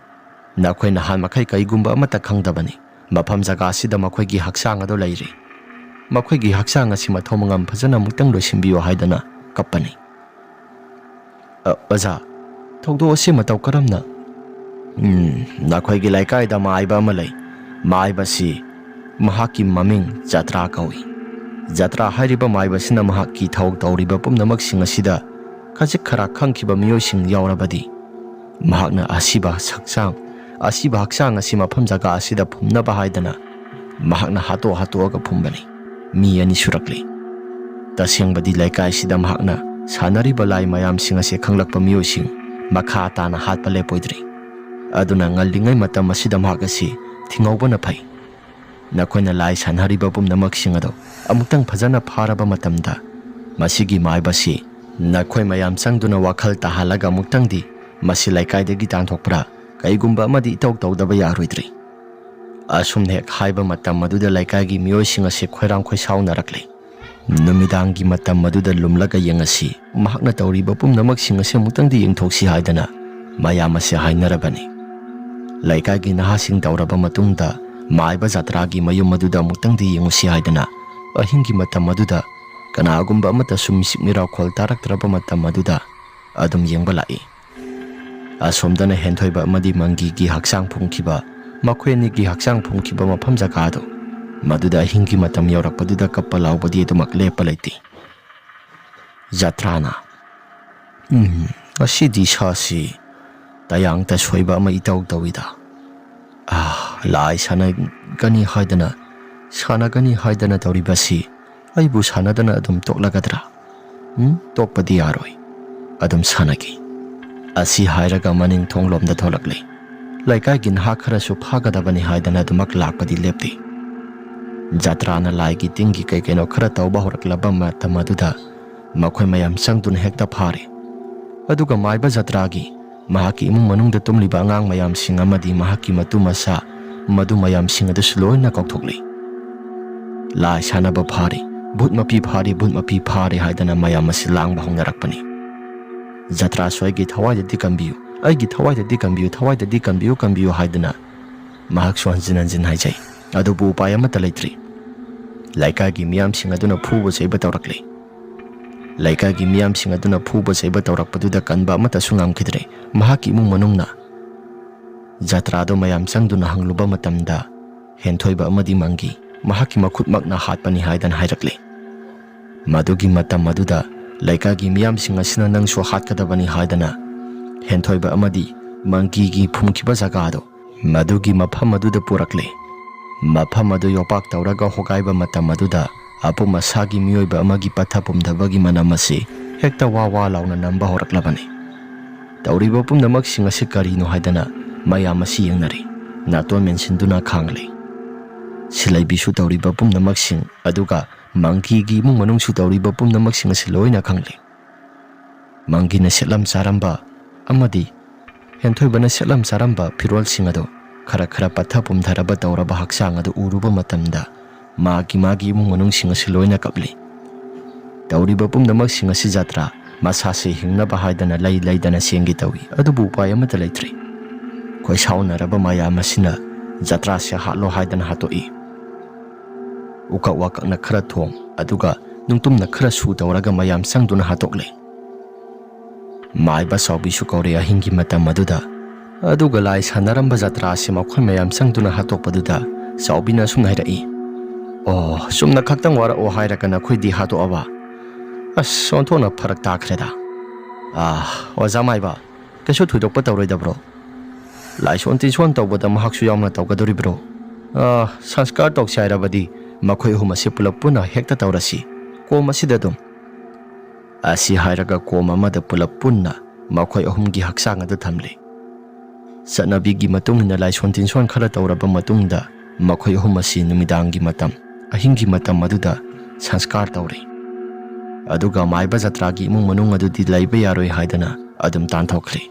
ꯅꯈꯣꯏ ꯅꯍꯥꯟ ꯃꯈꯩ ꯀꯔꯤꯒꯨꯝꯕ ꯑꯃꯠꯇ ꯈꯪꯗꯕꯅꯤ꯫ ꯃꯐꯝ ꯖꯒꯥ ꯑꯁꯤꯗ ꯃꯈꯣꯏꯒꯤ ꯍꯛꯆꯥꯡ ꯑꯗꯨ ꯂꯩꯔꯤ꯫ ꯃꯈꯣꯏꯒꯤ ꯍꯛꯆꯥꯡ ꯑꯁꯤ ꯃꯊꯧ ꯃꯉꯝ ꯐꯖꯅ ꯑꯃꯨꯛꯇꯪ ꯂꯣꯏꯁꯤꯟꯕꯤꯌꯨ ꯍꯥꯏꯗꯅ ꯀꯞꯄꯅꯤ꯫ "ꯑ, ꯑꯣꯖꯥ, ꯊꯧꯗꯣꯛ ꯑꯁꯤ ꯃꯇꯧ ꯀꯔꯝꯅ?" "ꯎꯝ, ꯅꯈꯣꯏꯒꯤ ꯂꯩꯀꯥꯏꯗ ꯃꯥꯏꯕ ꯑꯃ ꯂꯩ꯫ ꯃꯥꯏꯕꯁꯤ, ꯃꯍꯥꯛꯀꯤ ꯃꯃꯤꯡ ꯖꯇ꯭ꯔꯥ ꯀꯧꯏ꯫ ꯖꯇ꯭ꯔꯥ ꯍꯥꯏꯔꯤꯕ ꯃꯥꯏꯕꯁꯤꯅ ꯃꯍꯥꯛꯀꯤ ꯊꯧ ꯇꯧꯔꯤꯕ ꯄꯨꯝꯅꯃꯛꯁꯤꯡ ꯑꯁꯤꯗ ꯈꯖꯤꯛ ꯈꯔ ꯈꯪꯈꯤꯕ ꯃꯤꯑꯣꯏꯁꯤꯡ ꯌꯥꯎꯔꯕꯗꯤ ꯃꯍꯥꯛꯅ ꯑꯁꯤꯕ ꯍꯛꯆꯥꯡ, ꯑꯁꯤꯕ ꯍꯛꯆꯥꯡ ꯑꯁꯤ ꯃꯐꯝ ꯖꯒꯥ ꯑꯁꯤꯗ ꯐꯨꯝꯅꯕ ꯍꯥꯏꯗꯅ ꯃꯍꯥꯛꯅ ꯍꯥꯠꯇꯣꯛ ꯍꯥꯠꯇꯣꯛꯑꯒ ꯐꯨꯝꯕꯅꯤ꯫ ꯃꯤ ꯑꯅꯤ ꯁꯨꯔꯛꯂꯤ꯫ ꯇꯁꯦꯡꯕꯗꯤ ꯂꯩꯀꯥꯏꯁꯤꯗ ꯃꯍꯥꯛꯅ ꯁꯥꯟꯅꯔꯤꯕ ꯂꯥꯏ ꯃꯌꯥꯝꯁꯤꯡ ꯑꯁꯤ ꯈꯪꯂꯛꯄ ꯃꯤꯑꯣꯏꯁꯤꯡ ꯃꯈꯥ ꯇꯥꯅ ꯍꯥꯠꯄ ꯂꯦꯞꯄꯣꯏꯗ꯭ꯔꯤ꯫ ꯑꯗꯨꯅ ꯉꯜꯂꯤꯉꯩ ꯃꯇꯝ ꯑꯁꯤꯗ ꯃꯍꯥꯛ ꯑꯁꯤ ꯊꯤꯡꯍꯧꯕꯅ ꯐꯩ꯫ ꯅꯈꯣꯏꯅ ꯂꯥꯏ ꯁꯥꯟꯅꯔꯤꯕ ꯄꯨꯝꯅꯃꯛꯁꯤꯡ ꯑꯗꯨ ꯑꯃꯨꯛꯇꯪ ꯐꯖꯅ ꯐꯥꯔꯕ ꯃꯇꯝꯗ ꯃꯁꯤꯒꯤ ꯃꯥꯏꯕꯁꯤ ꯅꯈꯣꯏ ꯃꯌꯥꯝ ꯆꯪꯗꯨꯅ ꯋꯥꯈꯜ ꯇꯥꯍꯜꯂꯒ ꯑꯃꯨꯛꯇꯪꯗꯤ ꯃꯁꯤ ꯂꯩꯀꯥꯏꯗꯒꯤ ꯇꯥꯟꯊꯣꯛꯄ꯭ꯔꯥ ꯀꯩꯒꯨꯝꯕ ꯑꯃꯗꯤ ꯏꯇꯧ ꯇꯧꯗꯕ ꯌꯥꯔꯣꯏꯗ꯭ꯔꯤ?" ꯑꯁꯨꯝꯅ ꯍꯦꯛ ꯍꯥꯏꯕ ꯃꯇꯝ ꯑꯗꯨꯗ ꯂꯩꯀꯥꯏꯒꯤ ꯃꯤꯑꯣꯏꯁꯤꯡ ꯑꯁꯤ ꯈꯣꯏꯔꯥꯡ ꯈꯣꯏꯁꯥꯎꯅꯔꯛꯂꯤ꯫ "ꯅꯨꯃꯤꯗꯥꯡꯒꯤ ꯃꯇꯝ ꯑꯗꯨꯗ ꯂꯨꯝꯂꯒ ꯌꯦꯡꯉꯁꯤ꯫ ꯃꯍꯥꯛꯅ ꯇꯧꯔꯤꯕ ꯄꯨꯝꯅꯃꯛꯁꯤꯡ ꯑꯁꯤ ꯑꯃꯨꯛꯇꯪꯗꯤ ꯌꯦꯡꯊꯣꯛꯁꯤ" ꯍꯥꯏꯗꯅ ꯃꯌꯥꯝ ꯑꯁꯤ ꯍꯥꯏꯅꯔꯕꯅꯤ꯫ ꯂꯩꯀꯥꯏꯒꯤ ꯅꯍꯥꯁꯤꯡ ꯇꯧꯔꯕ ꯃꯇꯨꯡꯗ ꯃꯥꯏꯕ ꯖꯇ꯭ꯔꯥꯒꯤ ꯃꯌꯨꯝ ꯑꯗꯨꯗ ꯑꯃꯨꯛꯇꯪꯗꯤ ꯌꯦꯡꯉꯨꯁꯤ ꯍꯥꯏꯗꯅ ꯑꯍꯤꯡꯒꯤ ꯃꯇꯝ ꯑꯗꯨꯗ ꯀꯅꯥꯒꯨꯝꯕ ꯑꯃꯠꯇꯁꯨ ꯃꯤꯁꯤꯛ ꯃꯤꯔꯥꯎꯈꯣꯜ ꯇꯥꯔꯛꯇ꯭ꯔꯕ ꯃꯇꯝ ꯑꯗꯨꯗ ꯑꯗꯨꯝ ꯌꯦꯡꯕ ꯂꯥꯛꯏ꯫ ꯑꯁꯣꯝꯗꯅ ꯍꯦꯟꯊꯣꯏꯕ ꯑꯃꯗꯤ ꯃꯪꯒꯤꯒꯤ ꯍꯛꯆꯥꯡ ꯐꯨꯝꯈꯤꯕ, ꯃꯈꯣꯏ ꯑꯅꯤꯒꯤ ꯍꯛꯆꯥꯡ ꯐꯨꯝꯈꯤꯕ ꯃꯐꯝ ꯖꯒꯥꯗꯨ, ꯃꯗꯨꯗ ꯑꯍꯤꯡꯒꯤ ꯃꯇꯝ ꯌꯧꯔꯛꯄꯗꯨꯗ ꯀꯞꯄ ꯂꯥꯎꯕꯗꯤ ꯑꯗꯨꯃꯛ ꯂꯦꯞꯄ ꯂꯩꯇꯦ꯫ ꯖꯇ꯭ꯔꯥꯅ, "ꯎꯝ, ꯉꯁꯤꯗꯤ ꯁꯥꯁꯤ ꯇꯌꯥꯡ ꯇꯁꯣꯏꯕ ꯑꯃ ꯏꯇꯧ ꯇꯧꯏꯗ꯫ ꯑꯥ, ꯂꯥꯏ ꯁꯥꯟꯅꯒꯅꯤ ꯍꯥꯏꯗꯅ, ꯁꯥꯟꯅꯒꯅꯤ ꯍꯥꯏꯗꯅ ꯇꯧꯔꯤꯕꯁꯤ ꯑꯩꯕꯨ ꯁꯥꯟꯅꯗꯅ ꯑꯗꯨꯝ ꯇꯣꯛꯂꯒꯗ꯭ꯔꯥ? ꯎꯝ, ꯇꯣꯛꯄꯗꯤ ꯌꯥꯔꯣꯏ꯫ ꯑꯗꯨꯝ ꯁꯥꯟꯅꯒꯦ"꯫ ꯑꯁꯤ ꯍꯥꯏꯔꯒ ꯃꯅꯤꯡ ꯊꯣꯡꯂꯣꯝꯗ ꯊꯣꯛꯂꯛꯂꯦ꯫ ꯂꯩꯀꯥꯏꯒꯤ ꯅꯍꯥ ꯈꯔꯁꯨ ꯐꯥꯒꯗꯕꯅꯤ ꯍꯥꯏꯗꯅ ꯑꯗꯨꯃꯛ ꯂꯥꯛꯄꯗꯤ ꯂꯦꯞꯇꯦ꯫ ꯖꯇ꯭ꯔꯥꯅ ꯂꯥꯏꯒꯤ ꯇꯤꯟꯒꯤ ꯀꯩ ꯀꯩꯅꯣ ꯈꯔ ꯇꯧꯕ ꯍꯧꯔꯛꯂꯕ ꯃꯇꯝ ꯑꯗꯨꯗ ꯃꯈꯣꯏ ꯃꯌꯥꯝ ꯆꯪꯗꯨꯅ ꯍꯦꯛꯇ ꯐꯥꯔꯦ꯫ ꯑꯗꯨꯒ ꯃꯥꯏꯕ ꯖꯇ꯭ꯔꯥꯒꯤ, ꯃꯍꯥꯛꯀꯤ ꯏꯃꯨꯡ ꯃꯅꯨꯡꯗ ꯇꯨꯝꯂꯤꯕ ꯑꯉꯥꯡ ꯃꯌꯥꯝꯁꯤꯡ ꯑꯃꯗꯤ ꯃꯍꯥꯛꯀꯤ ꯃꯇꯨ ꯃꯆꯥ, ꯃꯗꯨ ꯃꯌꯥꯝꯁꯤꯡ ꯑꯗꯨꯁꯨ ꯂꯣꯏꯅ ꯀꯥꯎꯊꯣꯛꯂꯤ꯫ ꯂꯥꯏ ꯁꯥꯟꯅꯕ ꯐꯥꯔꯦ, ꯚꯨꯠ ꯃꯄꯤ ꯐꯥꯔꯦ, ꯚꯨꯠ ꯃꯄꯤ ꯐꯥꯔꯦ ꯍꯥꯏꯗꯅ ꯃꯌꯥꯝ ꯑꯁꯤ ꯂꯥꯡꯕ ꯍꯧꯅꯔꯛꯄꯅꯤ꯫ ꯖꯇ꯭ꯔꯥꯁꯨ "ꯑꯩꯒꯤ ꯊꯋꯥꯏꯗꯗꯤ ꯀꯟꯕꯤꯌꯨ, ꯑꯩꯒꯤ ꯊꯋꯥꯏꯗꯗꯤ ꯀꯟꯕꯤꯌꯨ, ꯊꯋꯥꯏꯗꯗꯤ ꯀꯟꯕꯤꯌꯨ, ꯀꯟꯕꯤꯌꯨ" ꯍꯥꯏꯗꯅ ꯃꯍꯥꯛꯁꯨ ꯍꯟꯖꯤꯟ ꯍꯟꯖꯤꯟ ꯍꯥꯏꯖꯩ꯫ ꯑꯗꯨꯕꯨ ꯎꯄꯥꯏ ꯑꯃꯠꯇ ꯂꯩꯇ꯭ꯔꯤ꯫ ꯂꯩꯀꯥꯏꯒꯤ ꯃꯤꯌꯥꯝꯁꯤꯡ ꯑꯗꯨꯅ ꯐꯨꯕ ꯆꯩꯕ ꯇꯧꯔꯛꯂꯤ꯫ ꯂꯩꯀꯥꯏꯒꯤ ꯃꯤꯌꯥꯝꯁꯤꯡ ꯑꯗꯨꯅ ꯐꯨꯕ ꯆꯩꯕ ꯇꯧꯔꯛꯄꯗꯨꯗ ꯀꯟꯕ ꯑꯃꯠꯇꯁꯨ ꯉꯝꯈꯤꯗ꯭ꯔꯦ꯫ ꯃꯍꯥꯛꯀꯤ ꯏꯃꯨꯡ ꯃꯅꯨꯡꯅ ꯖꯇ꯭ꯔꯥꯗꯣ ꯃꯌꯥꯝ ꯆꯪꯗꯨꯅ ꯍꯪꯂꯨꯕ ꯃꯇꯝꯗ, ꯍꯦꯟꯊꯣꯏꯕ ꯑꯃꯗꯤ ꯃꯪꯒꯤ ꯃꯍꯥꯛꯀꯤ ꯃꯈꯨꯠꯃꯛꯅ ꯍꯥꯠꯄꯅꯤ ꯍꯥꯏꯗꯅ ꯍꯥꯏꯔꯛꯂꯦ꯫ ꯃꯗꯨꯒꯤ ꯃꯇꯝ ꯑꯗꯨꯗ ꯂꯩꯀꯥꯏꯒꯤ ꯃꯤꯌꯥꯝꯁꯤꯡ ꯑꯁꯤꯅ "ꯅꯪꯁꯨ ꯍꯥꯠꯀꯗꯕꯅꯤ" ꯍꯥꯏꯗꯅ ꯍꯦꯟꯊꯣꯏꯕ ꯑꯃꯗꯤ ꯃꯪꯒꯤꯒꯤ ꯐꯨꯝꯈꯤꯕ ꯖꯒꯥꯗꯣ, ꯃꯗꯨꯒꯤ ꯃꯐꯝ ꯑꯗꯨꯗ ꯄꯨꯔꯛꯂꯦ꯫ ꯃꯐꯝ ꯑꯗꯨ ꯌꯣꯄꯥꯛ ꯇꯧꯔꯒ ꯍꯣꯒꯥꯏꯕ ꯃꯇꯝ ꯑꯗꯨꯗ, ꯑꯄꯨꯝ ꯑꯁꯥꯒꯤ ꯃꯤꯑꯣꯏꯕ ꯑꯃꯒꯤ ꯄꯠꯊ ꯄꯨꯝꯊꯕꯒꯤ ꯃꯅꯝ ꯑꯁꯤ ꯍꯦꯛꯇ ꯋꯥ ꯋꯥ ꯂꯥꯎꯅ ꯅꯝꯕ ꯍꯧꯔꯛꯂꯕꯅꯤ꯫ ꯇꯧꯔꯤꯕ ꯄꯨꯝꯅꯃꯛꯁꯤꯡ ꯑꯁꯤ ꯀꯔꯤꯅꯣ ꯍꯥꯏꯗꯅ ꯃꯌꯥꯝ ꯑꯁꯤ ꯌꯦꯡꯅꯔꯤ꯫ ꯅꯥꯇꯣꯟ ꯃꯦꯟꯁꯤꯟꯗꯨꯅ ꯈꯥꯡꯂꯤ꯫ ꯁꯤꯂꯩꯕꯤꯁꯨ ꯇꯧꯔꯤꯕ ꯄꯨꯝꯅꯃꯛꯁꯤꯡ, ꯑꯗꯨꯒ ꯃꯪꯒꯤꯒꯤ ꯏꯃꯨꯡ ꯃꯅꯨꯡꯁꯨ ꯇꯧꯔꯤꯕ ꯄꯨꯝꯅꯃꯛꯁꯤꯡ ꯑꯁꯤ ꯂꯣꯏꯅ ꯈꯪꯂꯤ꯫ ꯃꯪꯒꯤꯅ ꯁꯦꯠꯂꯝ ꯆꯥꯔꯝꯕ ꯑꯃꯗꯤ ꯍꯦꯟꯊꯣꯏꯕꯅ ꯁꯦꯠꯂꯝ ꯆꯥꯔꯝꯕ ꯐꯤꯔꯣꯜꯁꯤꯡ ꯑꯗꯨ ꯈꯔ ꯈꯔ ꯄꯠꯊ ꯄꯨꯝꯊꯔꯕ ꯇꯧꯔꯕ ꯍꯛꯆꯥꯡ ꯑꯗꯨ ꯎꯔꯨꯕ ꯃꯇꯝꯗ, ꯃꯥꯒꯤ ꯃꯥꯒꯤ ꯏꯃꯨꯡ ꯃꯅꯨꯡꯁꯤꯡ ꯑꯁꯤ ꯂꯣꯏꯅ ꯀꯞꯂꯤ꯫ ꯇꯧꯔꯤꯕ ꯄꯨꯝꯅꯃꯛꯁꯤꯡ ꯑꯁꯤ ꯖꯇ꯭ꯔꯥ ꯃꯁꯥꯁꯦ ꯍꯤꯡꯅꯕ ꯍꯥꯏꯗꯅ ꯂꯩ ꯂꯩꯗꯅ ꯆꯦꯟꯒꯦ ꯇꯧꯏ, ꯑꯗꯨꯕꯨ ꯎꯄꯥꯏ ꯑꯃꯠꯇ ꯂꯩꯇ꯭ꯔꯦ꯫ ꯈꯣꯏꯁꯥꯎꯅꯔꯕ ꯃꯌꯥꯝ ꯑꯁꯤꯅ ꯖꯇ꯭ꯔꯥꯁꯦ ꯍꯥꯠꯂꯣ ꯍꯥꯏꯗꯅ ꯍꯥꯠꯇꯣꯛꯏ꯫ ꯎꯀꯛ ꯋꯥꯀꯛꯅ ꯈꯔ ꯊꯣꯡ, ꯑꯗꯨꯒ ꯅꯨꯡꯇꯨꯝꯅ ꯈꯔ ꯁꯨ ꯇꯧꯔꯒ ꯃꯌꯥꯝ ꯆꯪꯗꯨꯅ ꯍꯥꯠꯇꯣꯛꯂꯦ꯫ ꯃꯥꯏꯕ ꯆꯥꯎꯕꯤꯁꯨ ꯀꯧꯔꯦ ꯑꯍꯤꯡꯒꯤ ꯃꯇꯝ ꯑꯗꯨꯗ, ꯑꯗꯨꯒ ꯂꯥꯏ ꯁꯥꯟꯅꯔꯝꯕ ꯖꯇ꯭ꯔꯥ ꯑꯁꯤ ꯃꯈꯣꯏ ꯃꯌꯥꯝ ꯆꯪꯗꯨꯅ ꯍꯥꯠꯇꯣꯛꯄꯗꯨꯗ, ꯆꯥꯎꯕꯤꯅ ꯑꯁꯨꯝꯅ ꯍꯥꯏꯔꯛꯏ, "ꯑꯣ, ꯆꯨꯝꯅ ꯈꯛꯇꯪ ꯋꯥꯔꯛꯑꯣ ꯍꯥꯏꯔꯒ ꯅꯈꯣꯏꯗꯤ ꯍꯥꯠꯇꯣꯛꯑꯕ? ꯑꯁ, ꯑꯣꯟꯊꯣꯛꯅ ꯐꯔꯛ ꯇꯥꯈ꯭ꯔꯦꯗ꯫ ꯑꯥ, ꯑꯣꯖꯥ ꯃꯥꯏꯕ, ꯀꯩꯁꯨ ꯊꯣꯏꯗꯣꯛꯄ ꯇꯧꯔꯣꯏꯗꯕ꯭ꯔꯣ? ꯂꯥꯏꯁꯣꯟ ꯇꯤꯟꯁꯣꯟ ꯇꯧꯕꯗ ꯃꯍꯥꯛꯁꯨ ꯌꯥꯎꯅ ꯇꯧꯒꯗꯣꯔꯤꯕ꯭ꯔꯣ? ꯑꯥ, ꯁꯪꯁꯀꯥꯔ ꯇꯧꯁꯦ ꯍꯥꯏꯔꯕꯗꯤ ꯃꯈꯣꯏ ꯑꯍꯨꯝ ꯑꯁꯤ ꯄꯨꯂꯞ ꯄꯨꯟꯅ ꯍꯦꯛꯇ ꯇꯧꯔꯁꯤ, ꯀꯣꯝ ꯑꯁꯤꯗ ꯑꯗꯨꯝ"꯫ ꯑꯁꯤ ꯍꯥꯏꯔꯒ ꯀꯣꯝ ꯑꯃꯗ ꯄꯨꯂꯞ ꯄꯨꯟꯅ ꯃꯈꯣꯏ ꯑꯍꯨꯝꯒꯤ ꯍꯛꯆꯥꯡ ꯑꯗꯨ ꯊꯝꯂꯦ꯫ ꯆꯠꯅꯕꯤꯒꯤ ꯃꯇꯨꯡ ꯏꯟꯅ ꯂꯥꯏꯁꯣꯟ ꯇꯤꯟꯁꯣꯟ ꯈꯔ ꯇꯧꯔꯕ ꯃꯇꯨꯡꯗ, ꯃꯈꯣꯏ ꯑꯍꯨꯝ ꯑꯁꯤ ꯅꯨꯃꯤꯗꯥꯡꯒꯤ ꯃꯇꯝ, ꯑꯍꯤꯡꯒꯤ ꯃꯇꯝ ꯑꯗꯨꯗ ꯁꯪꯁꯀꯥꯔ ꯇꯧꯔꯦ꯫ ꯑꯗꯨꯒ ꯃꯥꯏꯕ ꯖꯇ꯭ꯔꯥꯒꯤ ꯏꯃꯨꯡ ꯃꯅꯨꯡ ꯑꯗꯨꯗꯤ ꯂꯩꯕ ꯌꯥꯔꯣꯏ ꯍꯥꯏꯗꯅ ꯑꯗꯨꯝ ꯇꯥꯟꯊꯣꯛꯈ꯭ꯔꯦ꯫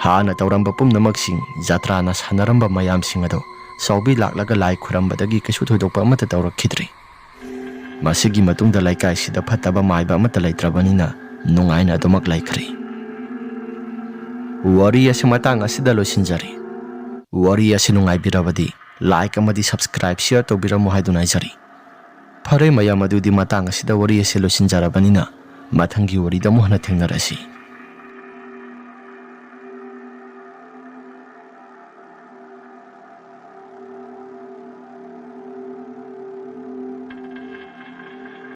ꯍꯥꯟꯅ ꯇꯧꯔꯝꯕ ꯄꯨꯝꯅꯃꯛꯁꯤꯡ, ꯖꯇ꯭ꯔꯥꯅ ꯁꯥꯟꯅꯔꯝꯕ ꯃꯌꯥꯝꯁꯤꯡ ꯑꯗꯨ ꯆꯥꯎꯕꯤ ꯂꯥꯛꯂꯒ ꯂꯥꯏ ꯈꯨꯔꯝꯕꯗꯒꯤ ꯀꯩꯁꯨ ꯊꯣꯏꯗꯣꯛꯄ ꯑꯃꯠꯇ ꯇꯧꯔꯛꯈꯤꯗ꯭ꯔꯦ꯫ ꯃꯁꯤꯒꯤ ꯃꯇꯨꯡꯗ ꯂꯩꯀꯥꯏꯁꯤꯗ ꯐꯠꯇꯕ ꯃꯥꯏꯕ ꯑꯃꯠꯇ ꯂꯩꯇ꯭ꯔꯕꯅꯤꯅ ꯅꯨꯡꯉꯥꯏꯅ ꯑꯗꯨꯃꯛ ꯂꯩꯈ꯭ꯔꯦ꯫ ꯋꯥꯔꯤ ꯑꯁꯤ ꯃꯇꯥꯡ ꯑꯁꯤꯗ ꯂꯣꯏꯁꯤꯟꯖꯔꯦ꯫ ꯋꯥꯔꯤ ꯑꯁꯤ ꯅꯨꯡꯉꯥꯏꯕꯤꯔꯕꯗꯤ like ꯑꯃꯗꯤ subscribe, share ꯇꯧꯕꯤꯔꯝꯃꯨ ꯍꯥꯏꯗꯨꯅ ꯍꯥꯏꯖꯔꯤ꯫ ꯐꯔꯦ ꯃꯌꯥꯝ, ꯑꯗꯨꯗꯤ ꯃꯇꯥꯡ ꯑꯁꯤꯗ ꯋꯥꯔꯤ ꯑꯁꯤ ꯂꯣꯏꯁꯤꯟꯖꯔꯕꯅꯤꯅ ꯃꯊꯪꯒꯤ ꯋꯥꯔꯤꯗ ꯑꯃꯨꯛ ꯍꯟꯅ ꯊꯦꯡꯅꯔꯁꯤ꯫